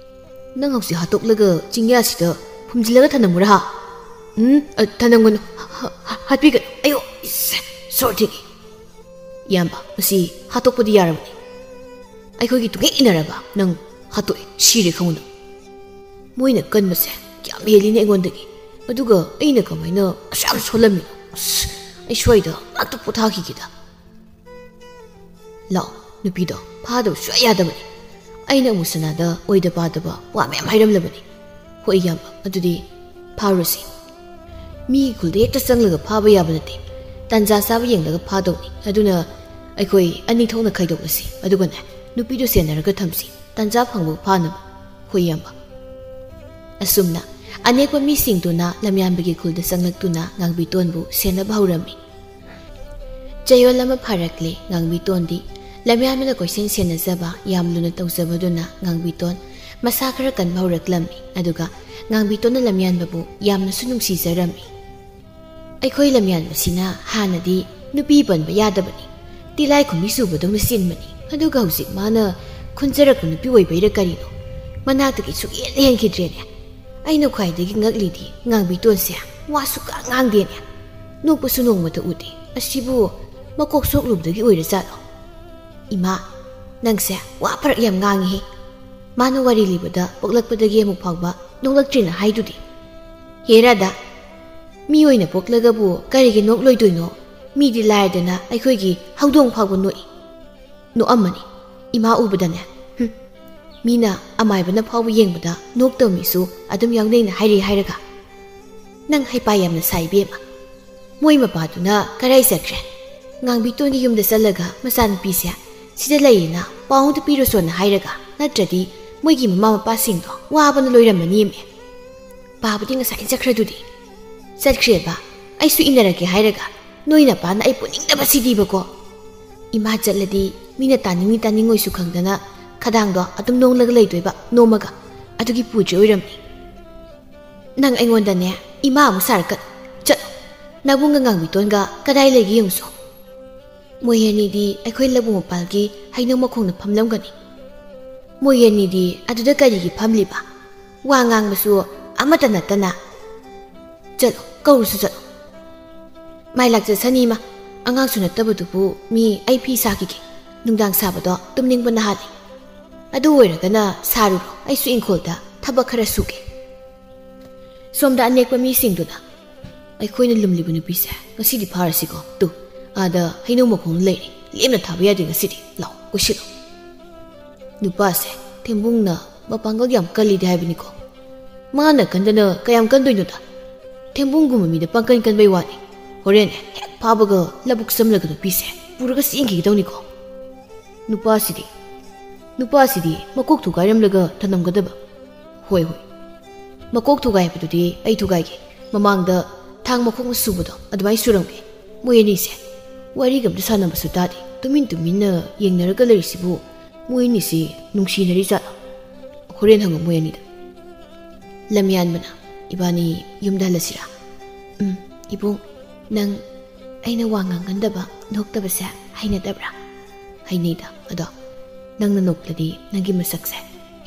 "ꯅꯪ ꯍꯧꯖꯤꯛ ꯍꯥꯠꯇꯣꯛꯂꯒ ꯆꯤꯡꯌꯥꯁꯤꯗ ꯐꯨꯝꯖꯤꯜꯂꯒ ꯊꯅꯝꯃꯨꯔꯥ?" "ꯎꯝ, ꯑ, ꯊꯅꯝꯒꯅꯨ꯫ ꯍ-, ꯍ-, ꯍꯥꯠꯄꯤꯒꯅꯨ꯫ ꯑꯌꯣ, ꯏꯁ, ꯁꯣꯔ ꯊꯤꯡꯉꯦ꯫" "ꯏꯌꯥꯝꯕ, ꯃꯁꯤ ꯍꯥꯠꯇꯣꯛꯄꯗꯤ ꯌꯥꯔꯕꯅꯤ꯫ ꯑꯩꯈꯣꯏꯒꯤ ꯇꯨꯡꯍꯦꯛ ꯏꯟꯅꯔꯕ ꯅꯪ ꯍꯥꯠꯇꯣꯛꯑꯦ, ꯁꯤꯔꯦ ꯈꯪꯉꯨ ꯅꯪ꯫" "ꯃꯣꯏꯅ ꯀꯟꯕꯁꯦ ꯀꯌꯥꯝ ꯍꯦꯜꯂꯤꯅꯦ ꯑꯩꯉꯣꯟꯗꯒꯤ꯫ ꯑꯗꯨꯒ ꯑꯩꯅ ꯀꯃꯥꯏꯅ ꯑꯁꯨꯛ ꯌꯥꯝ ꯁꯣꯜꯂꯝꯃꯤꯅꯣ? ꯑꯁ, ꯑꯩ ꯁ꯭ꯋꯥꯏꯗ ꯉꯥꯛꯇ ꯄꯣꯊꯥꯈꯤꯒꯦꯗ꯫" "ꯂꯥꯛꯑꯣ, ꯅꯨꯄꯤꯗꯣ ꯐꯥꯗꯕ ꯁꯨꯡꯌꯥ ꯌꯥꯗꯕꯅꯤ꯫ ꯑꯩꯅ ꯑꯃꯨꯁꯅꯥꯗ ꯑꯣꯏꯗ ꯄꯥꯗꯕ ꯋꯥ ꯃꯌꯥꯝ ꯍꯥꯏꯔꯝꯂꯕꯅꯤ꯫" "ꯍꯣꯏ ꯏꯌꯥꯝꯕ, ꯑꯗꯨꯗꯤ ꯐꯥꯔꯨꯁꯤ꯫ ꯃꯤꯒꯤ ꯈꯨꯜꯗ ꯍꯦꯛꯇ ꯆꯪꯂꯒ ꯐꯥꯕ ꯌꯥꯕ ꯅꯠꯇꯦ꯫ ꯇꯥꯟꯖꯥ ꯆꯥꯕ ꯌꯦꯡꯂꯒ ꯐꯥꯗꯧꯅꯤ꯫ ꯑꯗꯨꯅ ꯑꯩꯈꯣꯏ ꯑꯅꯤ ꯊꯣꯛꯅ ꯈꯥꯏꯗꯣꯛꯂꯁꯤ꯫ ꯑꯗꯨꯒꯅꯦ, ꯅꯨꯄꯤꯗꯣ ꯁꯦꯟꯅꯔꯒ ꯊꯝꯁꯤ꯫ ꯇꯥꯟꯖꯥ ꯐꯪꯕ ꯐꯥꯅꯕ꯫" "ꯍꯣꯏ ꯏꯌꯥꯝꯕ꯫" ꯑꯁꯨꯝꯅ ꯑꯅꯦꯛꯄ ꯃꯤꯁꯤꯡꯗꯨꯅ ꯂꯝꯌꯥꯟꯕꯒꯤ ꯈꯨꯜꯗ ꯆꯪꯂꯛꯇꯨꯅ ꯉꯥꯡꯕꯤꯇꯣꯟꯕꯨ ꯁꯦꯟꯅꯕ ꯍꯧꯔꯝꯃꯤ꯫ ꯆꯌꯣꯜ ꯑꯃ ꯐꯥꯔꯛꯂꯦ꯫ ꯉꯥꯡꯕꯤꯇꯣꯟꯗꯤ ꯂꯝꯌꯥꯟꯕꯅ ꯀꯣꯏꯁꯦꯟ ꯁꯦꯟꯅꯖꯕ ꯌꯥꯝ ꯂꯨꯅ ꯇꯧꯖꯕꯗꯨꯅ ꯉꯥꯡꯕꯤꯇꯣꯟ ꯃꯁꯥ ꯈꯔ ꯀꯟꯕ ꯍꯧꯔꯛꯂꯝꯃꯤ꯫ ꯑꯗꯨꯒ ꯉꯥꯡꯕꯤꯇꯣꯟꯅ ꯂꯝꯌꯥꯟꯕꯕꯨ ꯌꯥꯝꯅꯁꯨ ꯅꯨꯡꯁꯤꯖꯔꯝꯃꯤ꯫ ꯑꯩꯈꯣꯏ ꯂꯝꯌꯥꯟꯕꯁꯤꯅ ꯍꯥꯟꯅꯗꯤ ꯅꯨꯄꯤ ꯄꯟꯕ ꯌꯥꯗꯕꯅꯤ, ꯇꯤꯂꯥꯏ ꯈꯨꯝꯕꯤ ꯆꯨꯕꯗꯧꯅ ꯆꯤꯟꯕꯅꯤ꯫ ꯑꯗꯨꯒ ꯍꯧꯖꯤꯛ ꯃꯥꯅ ꯈꯨꯟꯖꯔꯛꯄ ꯅꯨꯄꯤ ꯑꯣꯏꯕꯩꯔ ꯀꯔꯤꯅꯣ, ꯃꯅꯥꯛꯇꯒꯤ ꯁꯨꯛꯍꯦꯟ ꯍꯦꯟꯈꯤꯗ꯭ꯔꯦꯅꯦ꯫ ꯑꯩꯅ ꯈ꯭ꯋꯥꯏꯗꯒꯤ ꯉꯛꯂꯤꯗꯤ ꯉꯥꯡꯕꯤꯇꯣꯟꯁꯦ ꯋꯥ ꯁꯨꯛꯉꯥꯡ ꯉꯥꯡꯗꯦꯅꯦ꯫ ꯅꯣꯛꯄꯁꯨ ꯅꯣꯡꯃꯇ ꯎꯗꯦ꯫ ꯑꯁꯤꯕꯨ ꯃꯀꯣꯛ ꯁꯣꯛꯂꯨꯕꯗꯒꯤ ꯑꯣꯏꯔꯖꯥꯠꯂꯣ? ꯏꯃꯥ, ꯅꯪꯁꯦ ꯋꯥ ꯐꯔꯛ ꯌꯥꯝ ꯉꯥꯡꯉꯤꯍꯦ꯫ ꯃꯥꯅ ꯋꯥꯔꯤ ꯂꯤꯕꯗ ꯄꯣꯛꯂꯛꯄꯗꯒꯤ ꯑꯃꯨꯛ ꯐꯥꯎꯕ ꯅꯣꯛꯂꯛꯇ꯭ꯔꯤꯅ ꯍꯥꯏꯗꯨꯗꯤ꯫ ꯍꯦ ꯔꯥꯙꯥ, ꯃꯤ ꯑꯣꯏꯅ ꯄꯣꯛꯂꯒꯕꯨ ꯀꯔꯤꯒꯤ ꯅꯣꯛꯂꯣꯏꯗꯣꯏꯅꯣ? ꯃꯤꯗꯤ ꯂꯥꯏꯔꯗꯅ ꯑꯩꯈꯣꯏꯒꯤ ꯍꯧꯗꯣꯡ ꯐꯥꯎꯕ ꯅꯣꯛꯏ꯫ ꯅꯣꯛꯑꯝꯃꯅꯤ ꯏꯃꯥ ꯎꯕꯗꯅꯦ꯫ ꯍꯨꯝ꯫ ꯃꯤꯅ ꯑꯃꯥꯏꯕꯅ ꯐꯥꯎꯕ ꯌꯦꯡꯕꯗ ꯅꯣꯛꯇꯕ ꯃꯤꯁꯨ ꯑꯗꯨꯝ ꯌꯥꯎꯅꯩꯅ ꯍꯥꯏꯔꯤ ꯍꯥꯏꯔꯒ꯫ ꯅꯪ ꯍꯩꯄꯥ ꯌꯥꯝꯅ ꯁꯥꯏ ꯏꯕꯦꯝꯃ꯫ ꯃꯣꯏ ꯃꯄꯥꯗꯨꯅ ꯀꯔꯥꯏ ꯆꯠꯈ꯭ꯔꯦ? ꯉꯥꯡꯕꯤꯇꯣꯟꯒꯤ ꯌꯨꯝꯗ ꯆꯠꯂꯒ ꯃꯆꯥꯅꯨꯄꯤꯁꯦ ꯁꯤꯗ ꯂꯩꯌꯦꯅ ꯄꯥꯎ ꯑꯝꯇ ꯄꯤꯔꯨꯁꯣꯅ ꯍꯥꯏꯔꯒ, ꯅꯠꯇ꯭ꯔꯗꯤ ꯃꯣꯏꯒꯤ ꯃꯃꯥ ꯃꯄꯥꯁꯤꯡꯗꯣ ꯋꯥꯕꯅ ꯂꯣꯏꯔꯝꯃꯅꯤꯃꯦ꯫ ꯄꯥꯕꯗꯤ ꯉꯁꯥꯏ ꯆꯠꯈ꯭ꯔꯗꯨꯗꯤ꯫ ꯆꯠꯈ꯭ꯔꯦꯕ꯫ ꯑꯩꯁꯨ ꯏꯟꯅꯔꯛꯀꯦ ꯍꯥꯏꯔꯒ ꯅꯣꯏ ꯅꯄꯥꯅ ꯑꯩ ꯄꯨꯅꯤꯡꯗꯕꯁꯤꯗꯤꯕꯀꯣ꯫ ꯏꯃꯥ ꯆꯠꯂꯗꯤ ꯃꯤꯅ ꯇꯥꯅꯤꯡꯉꯤ ꯇꯥꯅꯤꯡꯉꯣꯏꯁꯨ ꯈꯪꯗꯅ ꯈꯗꯥꯡꯗꯣ ꯑꯗꯨꯝ ꯅꯣꯡꯂꯒ ꯂꯩꯗꯣꯏꯕ ꯅꯣꯝꯃꯒ꯫ ꯑꯗꯨꯒꯤ ꯄꯨꯗ꯭ꯔꯤ ꯑꯣꯏꯔꯝꯅꯤ꯫ ꯅꯪ ꯑꯩꯉꯣꯟꯗꯅꯦ ꯏꯃꯥ ꯑꯃꯨꯛ ꯁꯥꯔꯛꯀꯅꯨ꯫ ꯆꯠꯂꯣ꯫ ꯅꯕꯨꯡꯒ ꯉꯥꯡꯕꯤꯇꯣꯟꯒ ꯀꯗꯥꯏ ꯂꯩꯒꯦ ꯌꯦꯡꯉꯨꯁꯣ꯫ ꯃꯣꯏ ꯑꯅꯤꯗꯤ ꯑꯩꯈꯣꯏ ꯂꯧꯕꯨꯛ ꯃꯄꯥꯜꯒꯤ ꯍꯩꯅꯧ ꯃꯈꯣꯡꯗ ꯐꯝꯂꯝꯒꯅꯤ꯫ ꯃꯣꯏ ꯑꯅꯤꯗꯤ ꯑꯗꯨꯗ ꯀꯔꯤꯒꯤ ꯐꯝꯂꯤꯕ? ꯋꯥ ꯉꯥꯡꯕꯁꯨ ꯑꯃꯠꯇ ꯅꯠꯇꯅ꯫ ꯆꯠꯂꯣ, ꯀꯧꯔꯨꯁꯨ ꯆꯠꯂꯣ꯫ ꯃꯥꯏ ꯂꯥꯛꯆꯁꯅꯤ ꯏꯃꯥ꯫ ꯑꯉꯥꯡꯁꯨ ꯅꯠꯇꯕꯗꯨꯕꯨ ꯃꯤ ꯑꯩ ꯐꯤ ꯁꯥꯈꯤꯒꯦ꯫ ꯅꯨꯡꯗꯥꯡ ꯁꯥꯕꯗꯣ ꯇꯨꯝꯅꯤꯡꯕꯅ ꯍꯥꯜꯂꯤ꯫ ꯑꯗꯨ ꯑꯣꯏꯔꯒꯅ ꯁꯥꯔꯨꯔꯣ, ꯑꯩꯁꯨ ꯏꯪꯈꯣꯜꯗ ꯊꯕꯛ ꯈꯔ ꯁꯨꯒꯦ꯫ ꯁꯣꯝꯗ ꯑꯅꯦꯛꯄ ꯃꯤꯁꯤꯡꯗꯨꯅ, "ꯑꯩꯈꯣꯏꯅ ꯂꯨꯝꯂꯤꯕ ꯅꯨꯄꯤꯁꯦ ꯉꯁꯤꯗꯤ ꯐꯥꯔꯁꯤꯀꯣ꯫ ꯇꯨ, ꯑꯥꯗ ꯍꯩꯅꯧ ꯃꯈꯣꯡꯗ ꯂꯩꯔꯦ, ꯂꯦꯝꯅ ꯊꯥꯕ ꯌꯥꯗꯦ ꯉꯁꯤꯗꯤ꯫ ꯂꯥꯎ, ꯀꯣꯏꯁꯤꯜꯂꯣ꯫" ꯅꯨꯄꯥꯁꯦ ꯊꯦꯝꯕꯨꯡꯅ ꯃꯄꯥꯡꯒꯜ ꯌꯥꯝ ꯀꯜꯂꯤꯗꯤ ꯍꯥꯏꯕꯅꯤꯀꯣ꯫ ꯃꯥꯅ ꯀꯟꯗꯅ ꯀꯌꯥꯝ ꯀꯟꯗꯣꯏꯅꯣꯗ? ꯊꯦꯝꯕꯨꯡꯒꯨꯝꯕ ꯃꯤꯗ ꯄꯥꯡꯀꯟ ꯀꯟꯕꯩ ꯋꯥꯅꯤ꯫ ꯍꯣꯔꯦꯟ ꯍꯦꯛ ꯐꯥꯕꯒ ꯂꯧꯕꯨꯛ ꯆꯝꯂꯒ ꯅꯨꯄꯤꯁꯦ ꯄꯨꯔꯒ ꯆꯦꯟꯈꯤꯒꯗꯧꯅꯤꯀꯣ꯫ ꯅꯨꯄꯥꯁꯤꯗꯤ, ꯅꯨꯄꯥꯁꯤꯗꯤ ꯃꯀꯣꯛ ꯊꯨꯒꯥꯏꯔꯝꯂꯒ ꯊꯅꯝꯒꯗꯕ꯫ ꯍꯣꯏ, ꯍꯣꯏ꯫ ꯃꯀꯣꯛ ꯊꯨꯒꯥꯏꯕꯗꯨꯗꯤ ꯑꯩ ꯊꯨꯒꯥꯏꯒꯦ꯫ ꯃꯃꯥꯡꯗ ꯊꯥꯡ ꯃꯈꯣꯡꯅ ꯁꯨꯕꯗꯣ ꯑꯗꯨꯃꯥꯏꯅ ꯁꯨꯔꯝꯒꯦ꯫ ꯃꯣꯏ ꯑꯅꯤꯁꯦ꯫ ꯋꯥꯔꯤꯒ ꯑꯝꯇ ꯁꯥꯟꯅꯕꯁꯨ ꯇꯥꯗꯦ꯫ ꯇꯨꯃꯤꯟ ꯇꯨꯃꯤꯟꯅ ꯌꯦꯡꯅꯔꯒ ꯂꯩꯔꯤꯁꯤꯕꯨ ꯃꯣꯏ ꯑꯅꯤꯁꯤ ꯅꯨꯡꯁꯤꯅꯔꯤ ꯖꯥꯠꯂꯣ? ꯍꯣꯔꯦꯟ ꯍꯪꯉꯣ ꯃꯣꯏ ꯑꯅꯤꯗ꯫ ꯂꯝꯌꯥꯟꯕꯅ, "ꯏꯕꯥꯅꯤ ꯌꯨꯝꯗ ꯍꯜꯂꯁꯤꯔꯥ?" "ꯎꯝ, ꯏꯕꯨꯡ, ꯅꯪ ꯑꯩꯅ ꯋꯥ ꯉꯥꯡꯒꯟꯗꯕ, ꯅꯣꯛꯇꯕꯁꯦ ꯍꯩꯅꯗꯕ꯭ꯔꯥ?" "ꯍꯩꯅꯩꯗ, ꯑꯗꯣ ꯅꯪꯅ ꯅꯣꯛꯂꯗꯤ ꯅꯪꯒꯤ ꯃꯁꯛꯁꯦ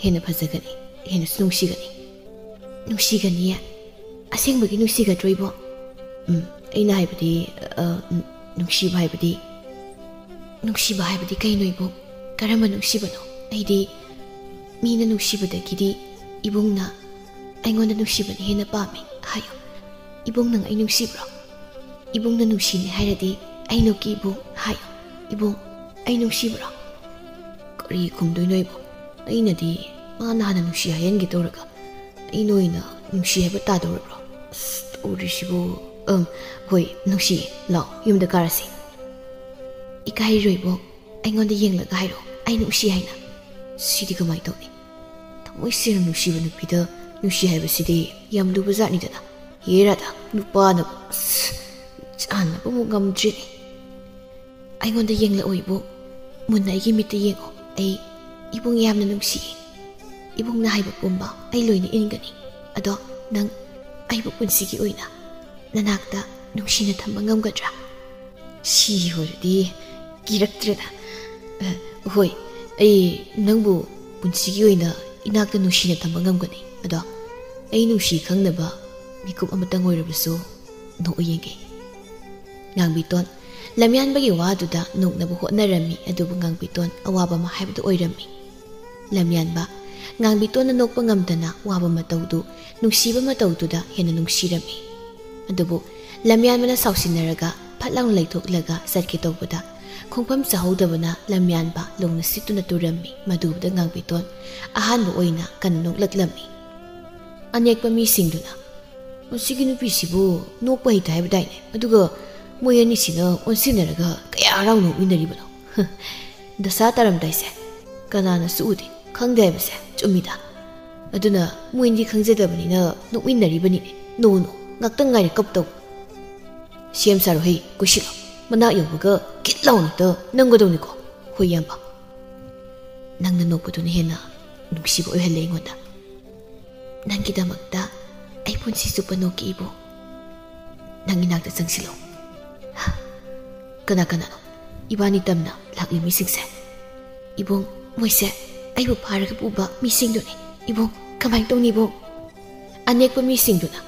ꯍꯦꯟꯅ ꯐꯖꯒꯅꯤ, ꯍꯦꯟꯅꯁꯨ ꯅꯨꯡꯁꯤꯒꯅꯤ꯫" "ꯅꯨꯡꯁꯤꯒꯅꯤꯌꯦ? ꯑꯁꯦꯡꯕꯒꯤ ꯅꯨꯡꯁꯤꯒꯗ꯭ꯔꯣ, ꯏꯕꯨꯡ?" "ꯎꯝ, ꯑꯩꯅ ꯍꯥꯏꯕꯗꯤ, ꯑ, ꯎꯝ, ꯅꯨꯡꯁꯤꯕ ꯍꯥꯏꯕꯗꯤ꯫" "ꯅꯨꯡꯁꯤꯕ ꯍꯥꯏꯕꯗꯤ ꯀꯩꯅꯣ, ꯏꯕꯨꯡ? ꯀꯔꯝꯕ ꯅꯨꯡꯁꯤꯕꯅꯣ? ꯑꯩꯗꯤ ꯃꯤꯅ ꯅꯨꯡꯁꯤꯕꯗꯒꯤꯗꯤ ꯏꯕꯨꯡꯅ ꯑꯩꯉꯣꯟꯗ ꯅꯨꯡꯁꯤꯕꯅ ꯍꯦꯟꯅ ꯄꯥꯝꯃꯤ꯫ ꯍꯥꯏꯌꯨ, ꯏꯕꯨꯡ, ꯅꯪ ꯑꯩ ꯅꯨꯡꯁꯤꯕ꯭ꯔꯣ? ꯏꯕꯨꯡꯅ ꯅꯨꯡꯁꯤꯅꯦ ꯍꯥꯏꯔꯗꯤ ꯑꯩ ꯅꯣꯛꯀꯦ, ꯏꯕꯨꯡ꯫ ꯍꯥꯏꯌꯨ, ꯏꯕꯨꯡ, ꯑꯩ ꯅꯨꯡꯁꯤꯕ꯭ꯔꯣ?" ꯀꯔꯤ ꯈꯨꯝꯗꯣꯏꯅꯣ ꯑꯩꯕꯨ? ꯑꯩꯅꯗꯤ ꯃꯥꯅ ꯍꯥꯟꯅ ꯅꯨꯡꯁꯤ ꯍꯥꯏꯍꯟꯒꯦ ꯇꯧꯔꯒ ꯑꯩꯅ ꯑꯣꯏꯅ ꯅꯨꯡꯁꯤ ꯍꯥꯏꯕ ꯇꯥꯗꯧꯔꯕ꯭ꯔꯣ? ꯑꯁ, ꯇꯧꯔꯤꯁꯤꯕꯨ꯫ "ꯑꯪ, ꯍꯣꯏ, ꯅꯨꯡꯁꯤ, ꯂꯥꯛꯑꯣ, ꯌꯨꯝꯗ ꯀꯥꯔꯁꯤ꯫" "ꯏꯀꯥꯏꯔꯣꯏꯕꯣ, ꯑꯩꯉꯣꯟꯗ ꯌꯦꯡꯂꯒ ꯍꯥꯏꯔꯛꯑꯣ, ꯑꯩ ꯅꯨꯡꯁꯤ ꯍꯥꯏꯅ꯫" ꯁꯤꯗꯤ ꯀꯃꯥꯏꯅ ꯇꯧꯅꯤ? ꯊꯃꯣꯏ ꯁꯦꯡꯅ ꯅꯨꯡꯁꯤꯕ ꯅꯨꯄꯤꯗ ꯅꯨꯡꯁꯤ ꯍꯥꯏꯕꯁꯤꯗꯤ ꯌꯥꯝ ꯂꯨꯕ ꯖꯥꯠꯅꯤꯗꯅ꯫ ꯍꯦ ꯔꯥꯙꯥ, ꯅꯨꯄꯥꯅ ꯑꯁ, ꯆꯥꯟꯅꯕꯃꯨꯛ ꯉꯝꯗ꯭ꯔꯤꯅꯦ꯫ "ꯑꯩꯉꯣꯟꯗ ꯌꯦꯡꯂꯛꯑꯣ ꯏꯕꯨꯡ, ꯃꯨꯟꯅ ꯑꯩꯒꯤ ꯃꯤꯠꯇ ꯌꯦꯡꯉꯣ꯫ ꯑꯩ ꯏꯕꯨꯡ ꯌꯥꯝꯅ ꯅꯨꯡꯁꯤꯌꯦ꯫ ꯏꯕꯨꯡꯅ ꯍꯥꯏꯕ ꯄꯨꯝꯕ ꯑꯩ ꯂꯣꯏꯅ ꯏꯟꯒꯅꯤ꯫ ꯑꯗꯣ ꯅꯪ ꯑꯩꯕꯨ ꯄꯨꯟꯁꯤꯒꯤ ꯑꯣꯏꯅ ꯅꯅꯥꯛꯇ ꯅꯨꯡꯁꯤꯅ ꯊꯝꯕ ꯉꯝꯒꯗ꯭ꯔꯥ?" ꯁꯤ ꯑꯣꯏꯔꯗꯤ ꯀꯤꯔꯛꯇ꯭ꯔꯦꯗ꯫ "ꯑ, ꯍꯣꯏ, ꯑꯩ ꯅꯪꯕꯨ ꯄꯨꯟꯁꯤꯒꯤ ꯑꯣꯏꯅ ꯏꯅꯥꯛꯇ ꯅꯨꯡꯁꯤꯅ ꯊꯝꯕ ꯉꯝꯒꯅꯤ꯫ ꯑꯗꯣ ꯑꯩ ꯅꯨꯡꯁꯤ ꯈꯪꯅꯕ ꯃꯤꯀꯨꯞ ꯑꯃꯇꯪ ꯑꯣꯏꯔꯕꯁꯨ ꯅꯣꯛꯑ ꯌꯦꯡꯒꯦ꯫" ꯉꯥꯡꯕꯤꯇꯣꯟ ꯂꯝꯌꯥꯟꯕꯒꯤ ꯋꯥꯗꯨꯗ ꯅꯣꯛꯅꯕ ꯍꯣꯠꯅꯔꯝꯃꯤ, ꯑꯗꯨꯕꯨ ꯉꯥꯡꯕꯤꯇꯣꯟ ꯑꯋꯥꯕ ꯑꯃ ꯍꯥꯏꯕꯗꯨ ꯑꯣꯏꯔꯝꯃꯤ꯫ ꯂꯝꯌꯥꯟꯕ ꯉꯥꯡꯕꯤꯇꯣꯟꯅ ꯅꯣꯛꯄ ꯉꯝꯗꯅ ꯋꯥꯕ ꯃꯇꯧꯗꯨ ꯅꯨꯡꯁꯤꯕ ꯃꯇꯧꯗꯨꯗ ꯍꯦꯟꯅ ꯅꯨꯡꯁꯤꯔꯝꯃꯤ꯫ ꯑꯗꯨꯕꯨ ꯂꯝꯌꯥꯟꯕꯅ ꯁꯥꯎꯁꯤꯟꯅꯔꯒ ꯐꯠ ꯂꯥꯎꯅ ꯂꯩꯊꯣꯛꯂꯒ ꯆꯠꯀꯦ ꯇꯧꯕꯗ, ꯈꯣꯡꯐꯝ ꯆꯥꯍꯧꯗꯕꯅ ꯂꯝꯌꯥꯟꯕ ꯂꯣꯡꯅ ꯁꯤꯠꯇꯨꯅ ꯇꯨꯔꯝꯃꯤ꯫ ꯃꯗꯨꯗ ꯉꯥꯡꯕꯤꯇꯣꯟ ꯑꯍꯥꯟꯕ ꯑꯣꯏꯅ ꯀꯟꯅ ꯅꯣꯛꯂꯛꯂꯝꯃꯤ꯫ ꯑꯅꯦꯛꯄ ꯃꯤꯁꯤꯡꯗꯨꯅ, "ꯃꯁꯤꯒꯤ ꯅꯨꯄꯤꯁꯤꯕꯨ ꯅꯣꯛꯄ ꯍꯩꯇꯦ ꯍꯥꯏꯕꯗꯥꯏꯅꯦ? ꯑꯗꯨꯒ ꯃꯣꯏ ꯑꯅꯤꯁꯤꯅ ꯑꯣꯟꯁꯤꯟꯅꯔꯒ ꯀꯌꯥ ꯍꯔꯥꯎ ꯅꯣꯛꯃꯤꯟꯅꯔꯤꯕꯅꯣ? ꯍ, ꯗꯁꯥ ꯇꯥꯔꯝꯗꯥꯏꯁꯦ꯫ ꯀꯅꯥꯅꯁꯨ ꯎꯗꯦ, ꯈꯪꯗꯦ ꯍꯥꯏꯕꯁꯦ ꯆꯨꯝꯃꯤꯗ꯫ ꯑꯗꯨꯅ ꯃꯣꯏꯅꯗꯤ ꯈꯪꯖꯗꯕꯅꯤꯅ ꯅꯣꯛꯃꯤꯟꯅꯔꯤꯕꯅꯤꯅꯦ꯫ ꯅꯣꯛꯎ, ꯅꯣꯛꯎ, ꯉꯥꯛꯇꯪ ꯉꯥꯏꯔꯦ ꯀꯞꯇꯧ꯫ ꯁꯦꯝ ꯁꯥꯔꯣ ꯍꯩ, ꯀꯨꯁꯤꯜꯂꯣ꯫" ꯃꯅꯥꯛ ꯌꯧꯕꯒ ꯀꯤꯠ ꯂꯥꯎꯅ ꯍꯦꯛꯇ ꯅꯝꯒꯗꯧꯅꯤꯀꯣ꯫ ꯍꯣꯏ, ꯏꯌꯥꯝꯕ꯫ ꯅꯪꯅ ꯅꯣꯛꯄꯗꯨꯅ ꯍꯦꯟꯅ ꯅꯨꯡꯁꯤꯕ ꯑꯣꯏꯍꯜꯂꯦ ꯑꯩꯉꯣꯟꯗ꯫ ꯅꯪꯒꯤꯗꯃꯛꯇ ꯑꯩ ꯄꯨꯟꯁꯤ ꯆꯨꯞꯄ ꯅꯣꯛꯀꯦ, ꯏꯕꯨꯡ꯫ ꯅꯪ ꯏꯅꯥꯛꯇ ꯆꯪꯁꯤꯜꯂꯣ꯫ ꯀꯅꯥ ꯀꯅꯥꯅꯣ ꯏꯕꯥꯅꯤ ꯇꯝꯅ ꯂꯥꯛꯂꯤ ꯃꯤꯁꯤꯡꯁꯦ? ꯏꯕꯨꯡ, ꯃꯣꯏꯁꯦ ꯑꯩꯕꯨ ꯐꯥꯔꯒ ꯄꯨꯕ ꯃꯤꯁꯤꯡꯗꯨꯅꯤ꯫ ꯏꯕꯨꯡ, ꯀꯃꯥꯏꯅ ꯇꯧꯅꯤ, ꯏꯕꯨꯡ? ꯑꯅꯦꯛꯄ ꯃꯤꯁꯤꯡꯗꯨꯅ,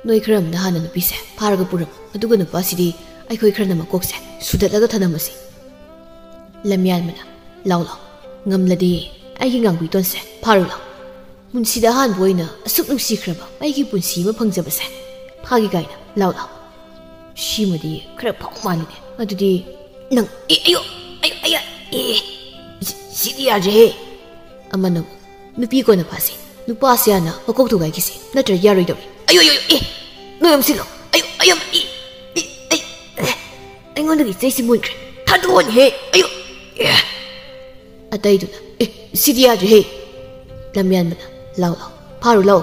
ꯅꯣꯏ ꯈꯔ ꯑꯃꯅ ꯍꯥꯟꯅ ꯅꯨꯄꯤꯁꯦ ꯐꯥꯔꯒ ꯄꯨꯔꯝꯃꯣ, ꯑꯗꯨꯒ ꯅꯨꯄꯥꯁꯤꯗꯤ ꯑꯩꯈꯣꯏ ꯈꯔꯅ ꯃꯀꯣꯛꯁꯦ ꯁꯨꯗꯠꯂꯒ ꯊꯅꯝꯃꯁꯤ꯫ ꯂꯝꯌꯥꯟꯕꯅ, ꯂꯥꯎ ꯂꯥꯎ, ꯉꯝꯂꯗꯤ ꯑꯩꯒꯤ ꯉꯥꯡꯕꯤꯇꯣꯟꯁꯦ ꯐꯥꯔꯨ ꯂꯥꯎ꯫ ꯄꯨꯟꯁꯤꯗ ꯑꯍꯥꯟꯕ ꯑꯣꯏꯅ ꯑꯁꯨꯛ ꯅꯨꯡꯁꯤꯈ꯭ꯔꯕ ꯑꯩꯒꯤ ꯄꯨꯟꯁꯤ ꯑꯃ ꯐꯪꯖꯕꯁꯦ ꯐꯥꯒꯦ ꯀꯥꯏꯅ, ꯂꯥꯎ ꯂꯥꯎ꯫ ꯁꯤꯃꯗꯤ ꯈꯔ ꯐꯥꯎ ꯃꯥꯜꯂꯤꯅꯦ꯫ ꯑꯗꯨꯗꯤ ꯅꯪ, ꯑꯦ, ꯑꯌꯣ, ꯑꯌꯣ, ꯑꯌꯥ, ꯑꯦ, ꯁꯤ-, ꯁꯤꯗꯤ ꯌꯥꯗ꯭ꯔꯦꯍꯦ꯫ ꯑꯃꯅ ꯑꯃꯨꯛ, ꯅꯨꯄꯤ ꯀꯣꯟꯅ ꯐꯥꯁꯤ, ꯅꯨꯄꯥꯁꯦ ꯍꯥꯟꯅ ꯃꯀꯣꯛ ꯊꯨꯒꯥꯏꯈꯤꯁꯤ, ꯅꯠꯇ꯭ꯔꯗꯤ ꯌꯥꯔꯣꯏꯗꯧꯔꯤ꯫ ꯑꯌꯣ, ꯑꯌꯣ, ꯑꯦ, ꯅꯣꯏ ꯑꯃ ꯁꯤꯜꯂꯣ꯫ ꯑꯌꯣ, ꯑꯌꯣ, ꯑꯦ, ꯑꯦ, ꯑꯩ, ꯑꯦ, ꯑꯩꯉꯣꯟꯗꯒꯤ ꯆꯩꯁꯤ ꯃꯨꯟꯈ꯭ꯔꯦ꯫ ꯊꯥꯗꯣꯛꯑꯣꯅꯦꯍꯦ꯫ ꯑꯌꯣ, ꯑꯦ꯫ ꯑꯇꯩꯗꯨꯅ, "ꯑꯦ, ꯁꯤꯗꯤ ꯌꯥꯗ꯭ꯔꯦꯍꯦ!" ꯂꯝꯌꯥꯟꯕꯅ, "ꯂꯥꯎ, ꯂꯥꯎ, ꯐꯥꯔꯨ ꯂꯥꯎ꯫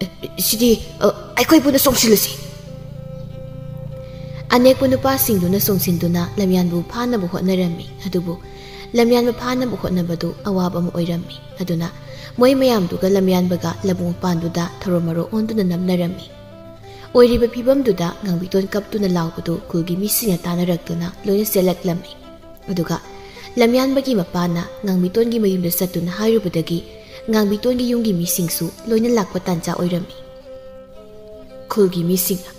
ꯑꯦ, ꯁꯤꯗꯤ, ꯑ, ꯑꯩꯈꯣꯏ ꯄꯨꯟꯅ ꯆꯣꯡꯁꯤꯜꯂꯁꯤ꯫" ꯑꯅꯦꯛꯄ ꯅꯨꯄꯥꯁꯤꯡꯗꯨꯅ ꯆꯣꯡꯁꯤꯟꯗꯨꯅ ꯂꯝꯌꯥꯟꯕꯨ ꯐꯥꯅꯕ ꯍꯣꯠꯅꯔꯝꯃꯤ꯫ ꯑꯗꯨꯕꯨ ꯂꯝꯌꯥꯟꯕ ꯐꯥꯅꯕ ꯍꯣꯠꯅꯕꯗꯨ ꯑꯋꯥꯕ ꯑꯃ ꯑꯣꯏꯔꯝꯃꯤ꯫ ꯑꯗꯨꯅ ꯃꯣꯏ ꯃꯌꯥꯝꯗꯨꯒ ꯂꯝꯌꯥꯟꯕꯒ ꯂꯧꯕꯨꯛ ꯃꯄꯥꯟꯗꯨꯗ ꯊꯧꯔꯣ ꯃꯔꯣ ꯑꯣꯟꯗꯨꯅ ꯅꯝꯅꯔꯝꯃꯤ꯫ ꯑꯣꯏꯔꯤꯕ ꯐꯤꯚꯝꯗꯨꯗ ꯉꯥꯡꯕꯤꯇꯣꯟ ꯀꯞꯇꯨꯅ ꯂꯥꯎꯕꯗꯨ ꯈꯨꯜꯒꯤ ꯃꯤꯁꯤꯡꯅ ꯇꯥꯅꯔꯛꯇꯨꯅ ꯂꯣꯏꯅ ꯆꯦꯜꯂꯛꯂꯝꯃꯤ꯫ ꯑꯗꯨꯒ ꯂꯝꯌꯥꯟꯕꯒꯤ ꯃꯄꯥꯅ ꯉꯥꯡꯕꯤꯇꯣꯟꯒꯤ ꯃꯌꯨꯝꯗ ꯆꯠꯇꯨꯅ ꯍꯥꯏꯔꯨꯕꯗꯒꯤ ꯉꯥꯡꯕꯤꯇꯣꯟꯒꯤ ꯌꯨꯝꯒꯤ ꯃꯤꯁꯤꯡꯁꯨ ꯂꯣꯏꯅ ꯂꯥꯛꯄ ꯇꯥꯟꯖꯥ ꯑꯣꯏꯔꯝꯃꯤ꯫ ꯈꯨꯜꯒꯤ ꯃꯤꯁꯤꯡꯅ,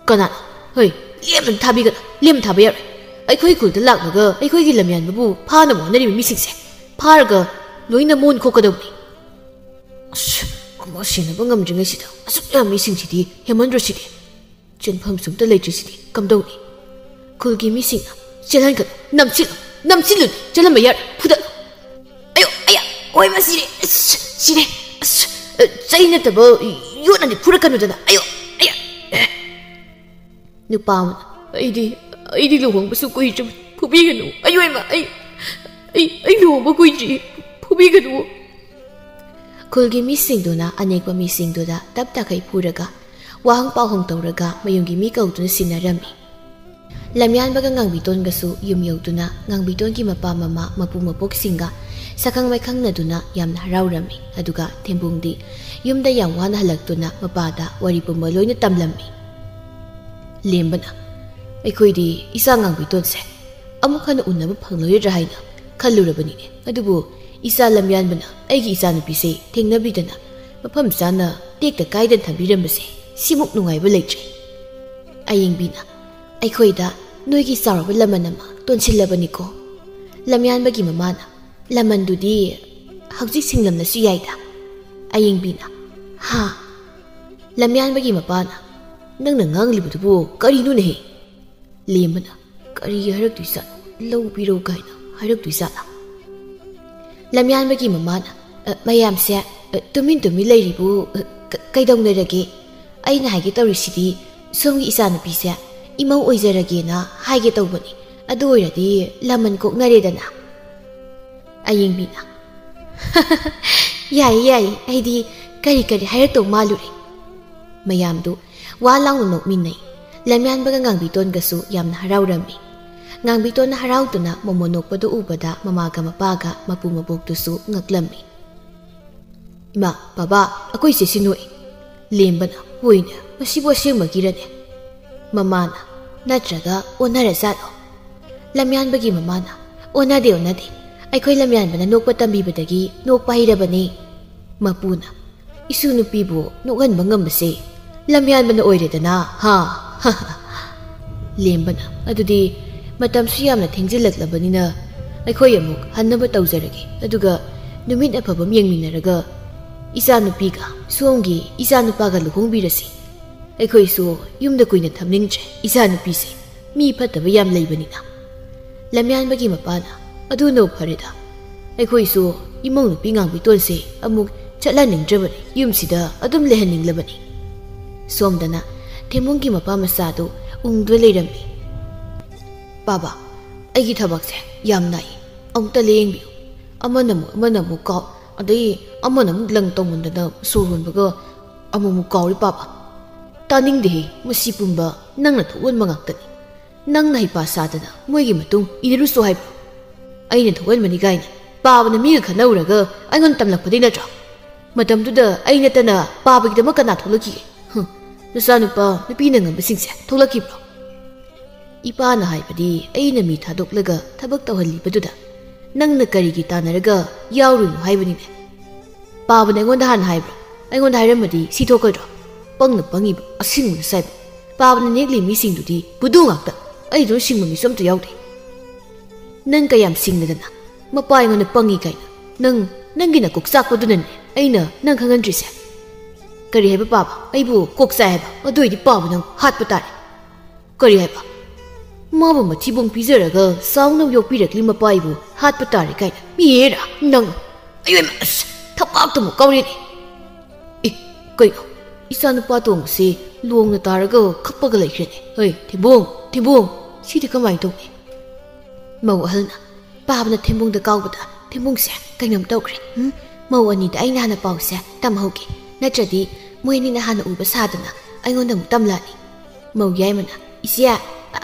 "ꯀꯅꯥꯅꯣ? ꯍꯣꯏ, ꯂꯦꯝꯅ ꯊꯥꯕꯤꯒꯅꯨ, ꯂꯦꯝꯅ ꯊꯥꯕ ꯌꯥꯔꯣꯏ꯫ ꯑꯩꯈꯣꯏ ꯈꯨꯜꯗ ꯂꯥꯛꯂꯒ ꯑꯩꯈꯣꯏꯒꯤ ꯂꯝꯌꯥꯟꯕꯕꯨ ꯐꯥꯅꯕ ꯍꯣꯠꯅꯔꯤꯕ ꯃꯤꯁꯤꯡꯁꯦ ꯐꯥꯔꯒ ꯂꯣꯏꯅ ꯃꯣꯟ ꯈꯣꯛꯀꯗꯕꯅꯤ꯫" ꯑꯁ, ꯑꯃ ꯁꯦꯟꯅꯕ ꯉꯝꯗ꯭ꯔꯤꯉꯩꯁꯤꯗ ꯑꯁꯨꯛ ꯌꯥꯝ ꯃꯤꯁꯤꯡꯁꯤꯗꯤ ꯍꯦꯟꯃꯟꯗ꯭ꯔꯣ ꯁꯤꯗꯤ? ꯆꯦꯟꯐꯝꯁꯨ ꯑꯝꯇ ꯂꯩꯇ꯭ꯔꯤꯁꯤꯗꯤ ꯀꯝꯗꯧꯅꯤ? ꯈꯨꯜꯒꯤ ꯃꯤꯁꯤꯡꯅ, "ꯆꯦꯜꯍꯟꯒꯅꯨ, ꯅꯝꯁꯤꯜꯂꯨ, ꯅꯝꯁꯤꯜꯂꯨ, ꯆꯦꯜꯍꯟꯕ ꯌꯥꯔꯣꯏ, ꯐꯨꯗꯠꯂꯨ꯫" "ꯑꯌꯣ, ꯑꯌꯥ, ꯑꯣꯏꯃ ꯁꯤꯔꯦ, ꯑꯁ, ꯁꯤꯔꯦ, ꯑꯁ, ꯑ, ꯆꯩ ꯅꯠꯇꯕ ꯌꯣꯠꯅꯗꯤ ꯐꯨꯔꯛꯀꯅꯨꯗꯅ, ꯑꯌꯣ, ꯑꯌꯥ, ꯑꯦ꯫" ꯅꯨꯄꯥ ꯑꯃꯅ, "ꯑꯩꯗꯤ, ꯑꯩꯗꯤ ꯂꯨꯍꯣꯡꯕꯁꯨ ꯀꯨꯏꯗ꯭ꯔꯤꯕꯅꯤ, ꯐꯨꯕꯤꯒꯅꯨ, ꯑꯌꯣ ꯏꯃꯥ, ꯑꯩ, ꯑꯩ, ꯑꯩ ꯂꯨꯍꯣꯡꯕ ꯀꯨꯏꯗ꯭ꯔꯤ, ꯐꯨꯕꯤꯒꯅꯨ꯫" ꯈꯨꯜꯒꯤ ꯃꯤꯁꯤꯡꯗꯨꯅ ꯑꯅꯦꯛꯄ ꯃꯤꯁꯤꯡꯗꯨꯗ ꯇꯞ ꯇꯥꯈꯩ ꯐꯨꯔꯒ, ꯋꯥꯍꯪ ꯄꯥꯎꯍꯪ ꯇꯧꯔꯒ ꯃꯌꯨꯝꯒꯤ ꯃꯤ ꯀꯧꯗꯨꯅ ꯁꯤꯟꯅꯔꯝꯃꯤ꯫ ꯂꯝꯌꯥꯟꯕꯒ ꯉꯥꯡꯕꯤꯇꯣꯟꯒꯁꯨ ꯌꯨꯝ ꯌꯧꯗꯨꯅ ꯉꯥꯡꯕꯤꯇꯣꯟꯒꯤ ꯃꯄꯥ ꯃꯃꯥ ꯃꯄꯨ ꯃꯄꯣꯛꯁꯤꯡꯒ ꯁꯛꯈꯪ ꯃꯥꯏꯈꯪꯅꯗꯨꯅ ꯌꯥꯝꯅ ꯍꯔꯥꯎꯔꯝꯃꯤ꯫ ꯑꯗꯨꯒ ꯊꯦꯝꯕꯨꯡꯗꯤ ꯌꯨꯝꯗ ꯌꯥꯝ ꯋꯥꯅ ꯍꯜꯂꯛꯇꯨꯅ ꯃꯄꯥꯗ ꯋꯥꯔꯤ ꯄꯨꯝꯕ ꯂꯣꯏꯅ ꯇꯝꯂꯝꯃꯤ꯫ ꯂꯦꯝꯕꯅ, "ꯑꯩꯈꯣꯏꯗꯤ ꯏꯆꯥ ꯉꯥꯡꯕꯤꯇꯣꯟꯁꯦ ꯑꯃꯨꯛ ꯍꯟꯅ ꯎꯅꯕ ꯐꯪꯂꯔꯣꯏꯗ꯭ꯔꯥ ꯍꯥꯏꯅ ꯈꯜꯂꯨꯔꯕꯅꯤꯅꯦ꯫ ꯑꯗꯨꯕꯨ ꯏꯆꯥ ꯂꯝꯌꯥꯟꯕꯅ ꯑꯩꯒꯤ ꯏꯆꯥꯅꯨꯄꯤꯁꯦ ꯊꯦꯡꯅꯕꯤꯗꯅ ꯃꯐꯝ ꯆꯥꯅ ꯇꯦꯛꯇ ꯀꯥꯏꯗꯅ ꯊꯝꯕꯤꯔꯝꯕꯁꯦ ꯁꯤꯃꯨꯛ ꯅꯨꯡꯉꯥꯏꯕ ꯂꯩꯇ꯭ꯔꯦ꯫" ꯑꯌꯤꯡꯕꯤꯅ, "ꯑꯩꯈꯣꯏꯗ ꯅꯣꯏꯒꯤ ꯆꯥꯎꯔꯕ ꯂꯃꯟ ꯑꯃ ꯇꯣꯟꯁꯤꯜꯂꯕꯅꯤꯀꯣ꯫" ꯂꯝꯌꯥꯟꯕꯒꯤ ꯃꯃꯥꯅ, "ꯂꯃꯟꯗꯨꯗꯤ ꯍꯧꯖꯤꯛ ꯁꯤꯡꯂꯝꯂꯁꯨ ꯌꯥꯏꯗ꯫" ꯑꯌꯤꯡꯕꯤꯅ, "ꯍꯥ?" ꯂꯝꯌꯥꯟꯕꯒꯤ ꯃꯄꯥꯅ, "ꯅꯪꯅ ꯉꯥꯡꯂꯤꯕꯗꯨꯕꯨ ꯀꯔꯤꯅꯣꯅꯦꯍꯦ?" ꯂꯦꯝꯕꯅ, "ꯀꯔꯤ ꯍꯥꯏꯔꯛꯇꯣꯏꯖꯥꯠꯅꯣ? ꯂꯧ ꯄꯤꯔꯧ ꯀꯥꯏꯅ ꯍꯥꯏꯔꯛꯇꯣꯏꯖꯥꯠꯂꯥ?" ꯂꯝꯌꯥꯟꯕꯒꯤ ꯃꯃꯥꯅ, "ꯑ, ꯃꯌꯥꯝꯁꯦ, ꯑ, ꯇꯨꯃꯤꯟ ꯇꯨꯃꯤꯟ ꯂꯩꯔꯤꯕꯨ, ꯑ, ꯀ-, ꯀꯩꯗꯧꯅꯔꯒꯦ? ꯑꯩꯅ ꯍꯥꯏꯒꯦ ꯇꯧꯔꯤꯁꯤꯗꯤ ꯁꯣꯝꯒꯤ ꯏꯆꯥꯅꯨꯄꯤꯁꯦ ꯏꯃꯧ ꯑꯣꯏꯖꯔꯒꯦꯅ ꯍꯥꯏꯒꯦ ꯇꯧꯕꯅꯤ꯫ ꯑꯗꯨ ꯑꯣꯏꯔꯗꯤ ꯂꯃꯟ ꯀꯣꯛꯅꯔꯦꯗꯅ꯫" ꯑꯌꯤꯡꯕꯤꯅ, "ꯌꯥꯏꯌꯦ, ꯌꯥꯏꯌꯦ, ꯑꯩꯗꯤ ꯀꯔꯤ ꯀꯔꯤ ꯍꯥꯏꯔꯛꯇꯧ ꯃꯥꯜꯂꯨꯔꯦ꯫" ꯃꯌꯥꯝꯗꯨ ꯋꯥ ꯂꯥꯎꯅ ꯅꯣꯛꯃꯤꯟꯅꯩ꯫ ꯂꯝꯌꯥꯟꯕꯒ ꯉꯥꯡꯕꯤꯇꯣꯟꯒꯁꯨ ꯌꯥꯝꯅ ꯍꯔꯥꯎꯔꯝꯃꯤ꯫ ꯉꯥꯡꯕꯤꯇꯣꯟꯅ ꯍꯔꯥꯎꯗꯨꯅ ꯃꯣꯃꯣꯟ ꯅꯣꯛꯄꯗꯨ ꯎꯕꯗ ꯃꯃꯥꯒ ꯃꯄꯥꯒ ꯃꯄꯨ ꯃꯄꯣꯛꯇꯨꯁꯨ ꯉꯛꯂꯝꯃꯤ꯫ "ꯏꯃꯥ, ꯕꯥꯕꯥ, ꯑꯩꯈꯣꯏ ꯆꯦꯁꯤ ꯅꯣꯛꯏ꯫" ꯂꯦꯝꯕꯅ, "ꯍꯣꯏꯅꯦ, ꯃꯁꯤꯕꯨ ꯑꯁꯦꯡꯕꯒꯤꯔꯅꯦ?" ꯃꯃꯥꯅ, "ꯅꯠꯇ꯭ꯔꯒ ꯑꯣꯟꯅꯔꯖꯥꯠꯂꯣ?" ꯂꯝꯌꯥꯟꯕꯒꯤ ꯃꯃꯥꯅ, "ꯑꯣꯟꯅꯗꯦ, ꯑꯣꯟꯅꯗꯦ꯫ ꯑꯩꯈꯣꯏ ꯂꯝꯌꯥꯟꯕꯅ ꯅꯣꯛꯄ ꯇꯝꯕꯤꯕꯗꯒꯤ ꯅꯣꯛꯄ ꯍꯩꯔꯕꯅꯤ꯫" ꯃꯄꯨꯅ, "ꯏꯁꯨ ꯅꯨꯄꯤꯕꯨ ꯅꯣꯛꯍꯟꯕ ꯉꯝꯕꯁꯦ ꯂꯝꯌꯥꯟꯕꯅ ꯑꯣꯏꯔꯦꯗꯅ, ꯍꯥ?" ꯂꯦꯝꯕꯅ, "ꯑꯗꯨꯗꯤ ꯃꯇꯝꯁꯨ ꯌꯥꯝꯅ ꯊꯦꯡꯖꯤꯜꯂꯛꯂꯕꯅꯤꯅ ꯑꯩꯈꯣꯏ ꯑꯃꯨꯛ ꯍꯟꯅꯕ ꯇꯧꯖꯔꯒꯦ꯫ ꯑꯗꯨꯒ ꯅꯨꯃꯤꯠ ꯑꯐꯕ ꯑꯃ ꯌꯦꯡꯃꯤꯟꯅꯔꯒ ꯏꯆꯥꯅꯨꯄꯤꯒ ꯁꯣꯝꯒꯤ ꯏꯆꯥꯅꯨꯄꯥꯒ ꯂꯨꯍꯣꯡꯕꯤꯔꯁꯤ꯫ ꯑꯩꯈꯣꯏꯁꯨ ꯌꯨꯝꯗ ꯀꯨꯏꯅ ꯊꯝꯅꯤꯡꯗ꯭ꯔꯦ ꯏꯆꯥꯅꯨꯄꯤꯁꯦ꯫ ꯃꯤ ꯐꯠꯇꯕ ꯌꯥꯝ ꯂꯩꯕꯅꯤꯅ꯫" ꯂꯝꯌꯥꯟꯕꯒꯤ ꯃꯄꯥꯅ, "ꯑꯗꯨꯅ ꯐꯔꯦꯗ꯫ ꯑꯩꯈꯣꯏꯁꯨ ꯏꯃꯧ ꯅꯨꯄꯤ ꯉꯥꯡꯕꯤꯇꯣꯟꯁꯦ ꯑꯃꯨꯛ ꯆꯠꯍꯟꯅꯤꯡꯗ꯭ꯔꯕꯅꯤ, ꯌꯨꯝꯁꯤꯗ ꯑꯗꯨꯝ ꯂꯩꯍꯟꯅꯤꯡꯂꯕꯅꯤ꯫" ꯁꯣꯝꯗꯅ ꯊꯦꯝꯕꯨꯡꯒꯤ ꯃꯄꯥ ꯃꯆꯥꯗꯨ ꯎꯪꯗꯨꯅ ꯂꯩꯔꯝꯃꯤ꯫ "ꯕꯥꯕꯥ, ꯑꯩꯒꯤ ꯊꯕꯛꯁꯦ ꯌꯥꯝ ꯅꯥꯏ꯫ ꯑꯃꯨꯛꯇ ꯂꯥꯌꯦꯡꯕꯤꯌꯨ꯫ ꯑꯃꯅ ꯑꯃꯨꯛ, ꯑꯃꯅ ꯑꯃꯨꯛ ꯀꯥꯎ, ꯑꯗꯩ ꯑꯃꯅ ꯑꯃꯨꯛ ꯂꯪ ꯇꯧꯃꯟꯗꯅ ꯁꯣꯔ ꯍꯣꯟꯕꯒ ꯑꯃꯨꯛ ꯑꯃꯨꯛ ꯀꯥꯎꯔꯤ ꯄꯥꯕ꯫ ꯇꯥꯅꯤꯡꯗꯦꯍꯦ, ꯃꯁꯤ ꯄꯨꯝꯕ ꯅꯪꯅ ꯊꯣꯛꯍꯟꯕ ꯉꯥꯛꯇꯅꯤ꯫ ꯅꯪꯅ ꯍꯩꯄꯥ ꯁꯥꯗꯅ ꯃꯣꯏꯒꯤ ꯃꯇꯨꯡ ꯏꯟꯅꯔꯨꯁꯨ ꯍꯥꯏꯕ꯭ꯔꯣ? ꯑꯩꯅ ꯊꯣꯛꯍꯟꯕꯅꯤ ꯀꯥꯏꯅ ꯄꯥꯕꯅ ꯃꯤꯒ ꯈꯠꯅꯧꯔꯒ ꯑꯩꯉꯣꯟꯗ ꯇꯝꯂꯛꯄꯗꯤ ꯅꯠꯇ꯭ꯔꯣ? ꯃꯇꯝꯗꯨꯗ ꯑꯩ ꯅꯠꯇꯅ ꯄꯥꯕꯒꯤꯗꯃꯛ ꯀꯅꯥ ꯊꯣꯛꯂꯛꯈꯤꯒꯦ? ꯍꯨꯝ, ꯅꯆꯥꯅꯨꯄꯥ ꯅꯨꯄꯤꯅ ꯉꯝꯕꯁꯤꯡꯁꯦ ꯊꯣꯛꯂꯛꯈꯤꯕ꯭ꯔꯣ? ꯏꯄꯥꯅ ꯍꯥꯏꯕꯗꯤ ꯑꯩꯅ ꯃꯤ ꯊꯥꯗꯣꯛꯂꯒ ꯊꯕꯛ ꯇꯧꯍꯜꯂꯤꯕꯗꯨꯗ ꯅꯪꯅ ꯀꯔꯤꯒꯤ ꯇꯥꯟꯅꯔꯒ ꯌꯥꯎꯔꯨꯏꯅꯣ ꯍꯥꯏꯕꯅꯤꯅꯦ꯫ ꯄꯥꯕꯅ ꯑꯩꯉꯣꯟꯗ ꯍꯥꯟꯅ ꯍꯥꯏꯕ꯭ꯔꯣ? ꯑꯩꯉꯣꯟꯗ ꯍꯥꯏꯔꯝꯃꯗꯤ ꯁꯤ ꯊꯣꯛꯀꯗ꯭ꯔꯣ? ꯄꯪꯅ ꯄꯪꯉꯤꯕ, ꯑꯁꯤꯡꯕꯅ ꯁꯥꯏꯕ꯫ ꯄꯥꯕꯅ ꯅꯦꯛꯂꯤ ꯃꯤꯁꯤꯡꯗꯨꯗꯤ ꯕꯨꯗꯨ ꯉꯥꯛꯇ꯫ ꯑꯩꯗꯨꯅ ꯁꯤꯡꯕ ꯃꯤꯁꯨ ꯑꯝꯇ ꯌꯥꯎꯗꯦ꯫ ꯅꯪ ꯀꯌꯥꯝ ꯁꯤꯡꯅꯗꯅ ꯃꯄꯥ ꯑꯩꯉꯣꯟꯗ ꯄꯪꯉꯤ ꯀꯥꯏꯅ꯫ ꯅꯪ, ꯅꯪꯒꯤ ꯅꯀꯣꯛ ꯆꯥꯛꯄꯗꯨꯅꯅꯦ ꯑꯩꯅ ꯅꯪ ꯈꯪꯍꯟꯗ꯭ꯔꯤꯁꯦ꯫ ꯀꯔꯤ ꯍꯥꯏꯕ ꯄꯥꯕ? ꯑꯩꯕꯨ ꯀꯣꯛ ꯆꯥꯏ ꯍꯥꯏꯕ? ꯑꯗꯨ ꯑꯣꯏꯗꯤ ꯄꯥꯕ ꯅꯪ ꯍꯥꯠꯄ ꯇꯥꯔꯦ꯫ ꯀꯔꯤ ꯍꯥꯏꯕ? ꯃꯥꯕꯨ ꯃꯊꯤꯕꯣꯡ ꯄꯤꯖꯔꯒ ꯆꯥꯎꯅ ꯌꯣꯛꯄꯤꯔꯛꯂꯤ ꯃꯄꯥ ꯑꯩꯕꯨ ꯍꯥꯠꯄ ꯇꯥꯔꯦ ꯀꯥꯏꯅ ꯃꯤ ꯍꯦꯔꯥ ꯅꯪ? ꯑꯌꯣꯏꯃ, ꯑꯁ, ꯊꯕꯥꯛꯇꯨꯃꯨꯛ ꯀꯥꯎꯔꯦꯅꯦ꯫ ꯑꯦ, ꯀꯩꯅꯣ? ꯏꯆꯥꯅꯨꯄꯥ ꯇꯣꯡꯕꯁꯤ ꯂꯣꯡꯅ ꯇꯥꯔꯒ ꯈꯞꯄꯒ ꯂꯩꯈ꯭ꯔꯦꯅꯦ꯫ ꯍꯩ, ꯊꯦꯝꯕꯣꯡ, ꯊꯦꯝꯕꯣꯡ, ꯁꯤꯗꯤ ꯀꯃꯥꯏꯅ ꯇꯧꯅꯤ? ꯃꯧ ꯑꯍꯜꯅ ꯄꯥꯕꯅ ꯊꯦꯝꯕꯣꯡꯗ ꯀꯥꯎꯕꯗ ꯊꯦꯝꯕꯣꯡꯁꯦ ꯀꯩꯅꯣꯝ ꯇꯧꯈ꯭ꯔꯦ꯫ ꯎꯝ? ꯃꯧ ꯑꯅꯤꯗ ꯑꯩꯅ ꯍꯥꯟꯅ ꯄꯥꯎꯁꯦ ꯇꯝꯍꯧꯒꯦ, ꯅꯠꯇ꯭ꯔꯗꯤ ꯃꯣꯏ ꯑꯅꯤꯅ ꯍꯥꯟꯅ ꯎꯕ ꯁꯥꯗꯅ ꯑꯩꯉꯣꯟꯗ ꯑꯃꯨꯛ ꯇꯝꯂꯛꯑꯅꯤ꯫ ꯃꯧ ꯌꯥꯏꯃꯅ, "ꯏꯆꯦ,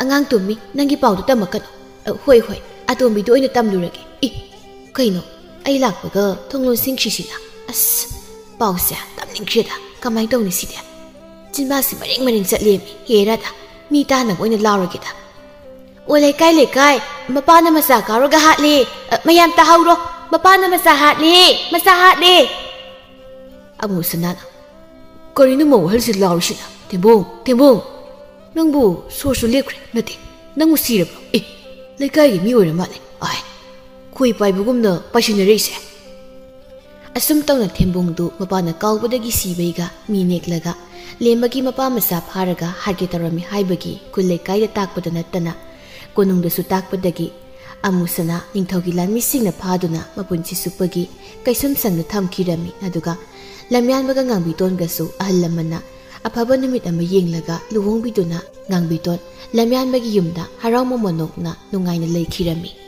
ꯑꯉꯥꯡ ꯇꯨꯝꯃꯤ, ꯅꯪꯒꯤ ꯄꯥꯎꯗꯣ ꯇꯝꯃꯛꯀꯅꯨ꯫ ꯑ, ꯍꯣꯏ, ꯍꯣꯏ, ꯑꯇꯣꯝꯕꯤꯗꯣ ꯑꯣꯏꯅ ꯇꯝꯂꯨꯔꯒꯦ꯫" ꯏ, ꯀꯩꯅꯣ, ꯑꯩ ꯂꯥꯛꯄꯒ ꯊꯣꯡ ꯂꯣꯟꯁꯤꯟꯈ꯭ꯔꯤꯁꯤꯅ? ꯑꯁ, ꯄꯥꯎꯁꯦ ꯇꯝꯅꯤꯡꯈ꯭ꯔꯦꯗ꯫ ꯀꯃꯥꯏꯅ ꯇꯧꯅꯤ ꯁꯤꯗꯤ? ꯆꯤꯟꯕꯥꯁꯤ ꯃꯔꯦꯡ ꯃꯔꯦꯡ ꯆꯠꯂꯦꯃꯤ꯫ ꯍꯦꯔꯥꯗ, ꯃꯤ ꯇꯥꯅꯕ ꯑꯣꯏꯅ ꯂꯥꯎꯔꯒꯦꯗ꯫ "ꯑꯣ ꯂꯩꯀꯥꯏ, ꯂꯩꯀꯥꯏ, ꯃꯄꯥꯅ ꯃꯆꯥ ꯀꯥꯎꯔꯒ ꯍꯥꯠꯂꯦ꯫ ꯑ, ꯃꯌꯥꯝ ꯇꯥꯍꯧꯔꯣ, ꯃꯄꯥꯅ ꯃꯆꯥ ꯍꯥꯠꯂꯦ, ꯃꯆꯥ ꯍꯥꯠꯂꯦ!" ꯑꯃꯨ ꯁꯅꯥꯅ, "ꯀꯔꯤꯅꯣ ꯃꯧ ꯑꯍꯜꯁꯤ ꯂꯥꯎꯔꯤꯁꯤꯅ? ꯊꯦꯝꯕꯣꯡ, ꯊꯦꯝꯕꯣꯡ, ꯅꯪꯕꯨ ꯁꯣꯔꯁꯨ ꯂꯦꯞꯈ꯭ꯔꯦ, ꯅꯠꯇꯦ, ꯅꯪꯕꯨ ꯁꯤꯔꯕ꯭ꯔꯣ? ꯑꯦ, ꯂꯩꯀꯥꯏꯒꯤ ꯃꯤ ꯑꯣꯏꯔ ꯃꯥꯜꯂꯦ꯫ ꯑꯥꯏ, ꯈꯣꯏ ꯄꯥꯏꯕꯒꯨꯝꯅ ꯄꯥꯏꯁꯤꯟꯅꯔꯛꯏꯁꯦ?" ꯑꯁꯨꯝ ꯇꯧꯅ ꯊꯦꯝꯕꯣꯡꯗꯨ ꯃꯄꯥꯅ ꯀꯥꯎꯕꯗꯒꯤ ꯁꯤꯕꯩꯒ ꯃꯤ ꯅꯦꯛꯂꯒ ꯂꯦꯝꯕꯒꯤ ꯃꯄꯥ ꯃꯆꯥ ꯐꯥꯔꯒ ꯍꯥꯠꯀꯦ ꯇꯧꯔꯝꯃꯤ ꯍꯥꯏꯕꯒꯤ ꯈꯨꯜ ꯂꯩꯀꯥꯏꯗ ꯇꯥꯛꯄꯗ ꯅꯠꯇꯅ ꯀꯣꯅꯨꯡꯗꯁꯨ ꯇꯥꯛꯄꯗꯒꯤ ꯑꯃꯨꯁꯅꯥ ꯅꯤꯡꯊꯧꯒꯤ ꯂꯥꯟꯃꯤꯁꯤꯡꯅ ꯐꯥꯗꯨꯅ ꯃꯄꯨꯟꯁꯤ ꯆꯨꯞꯄꯒꯤ ꯀꯩꯁꯨꯝꯁꯪꯗ ꯊꯝꯈꯤꯔꯝꯃꯤ꯫ ꯑꯗꯨꯒ ꯂꯝꯌꯥꯟꯕꯒ ꯉꯥꯡꯕꯤꯇꯣꯟꯒꯁꯨ ꯑꯍꯜ ꯂꯃꯟꯅ ꯑꯐꯕ ꯅꯨꯃꯤꯠ ꯑꯃ ꯌꯦꯡꯂꯒ ꯂꯨꯍꯣꯡꯕꯤꯗꯨꯅ ꯉꯥꯡꯕꯤꯇꯣꯟ ꯂꯝꯌꯥꯟꯕꯒꯤ ꯌꯨꯝꯗ ꯍꯔꯥꯎ ꯃꯃꯣꯟ ꯅꯣꯛꯅ ꯅꯨꯡꯉꯥꯏꯅ ꯂꯩꯈꯤꯔꯝꯃꯤ꯫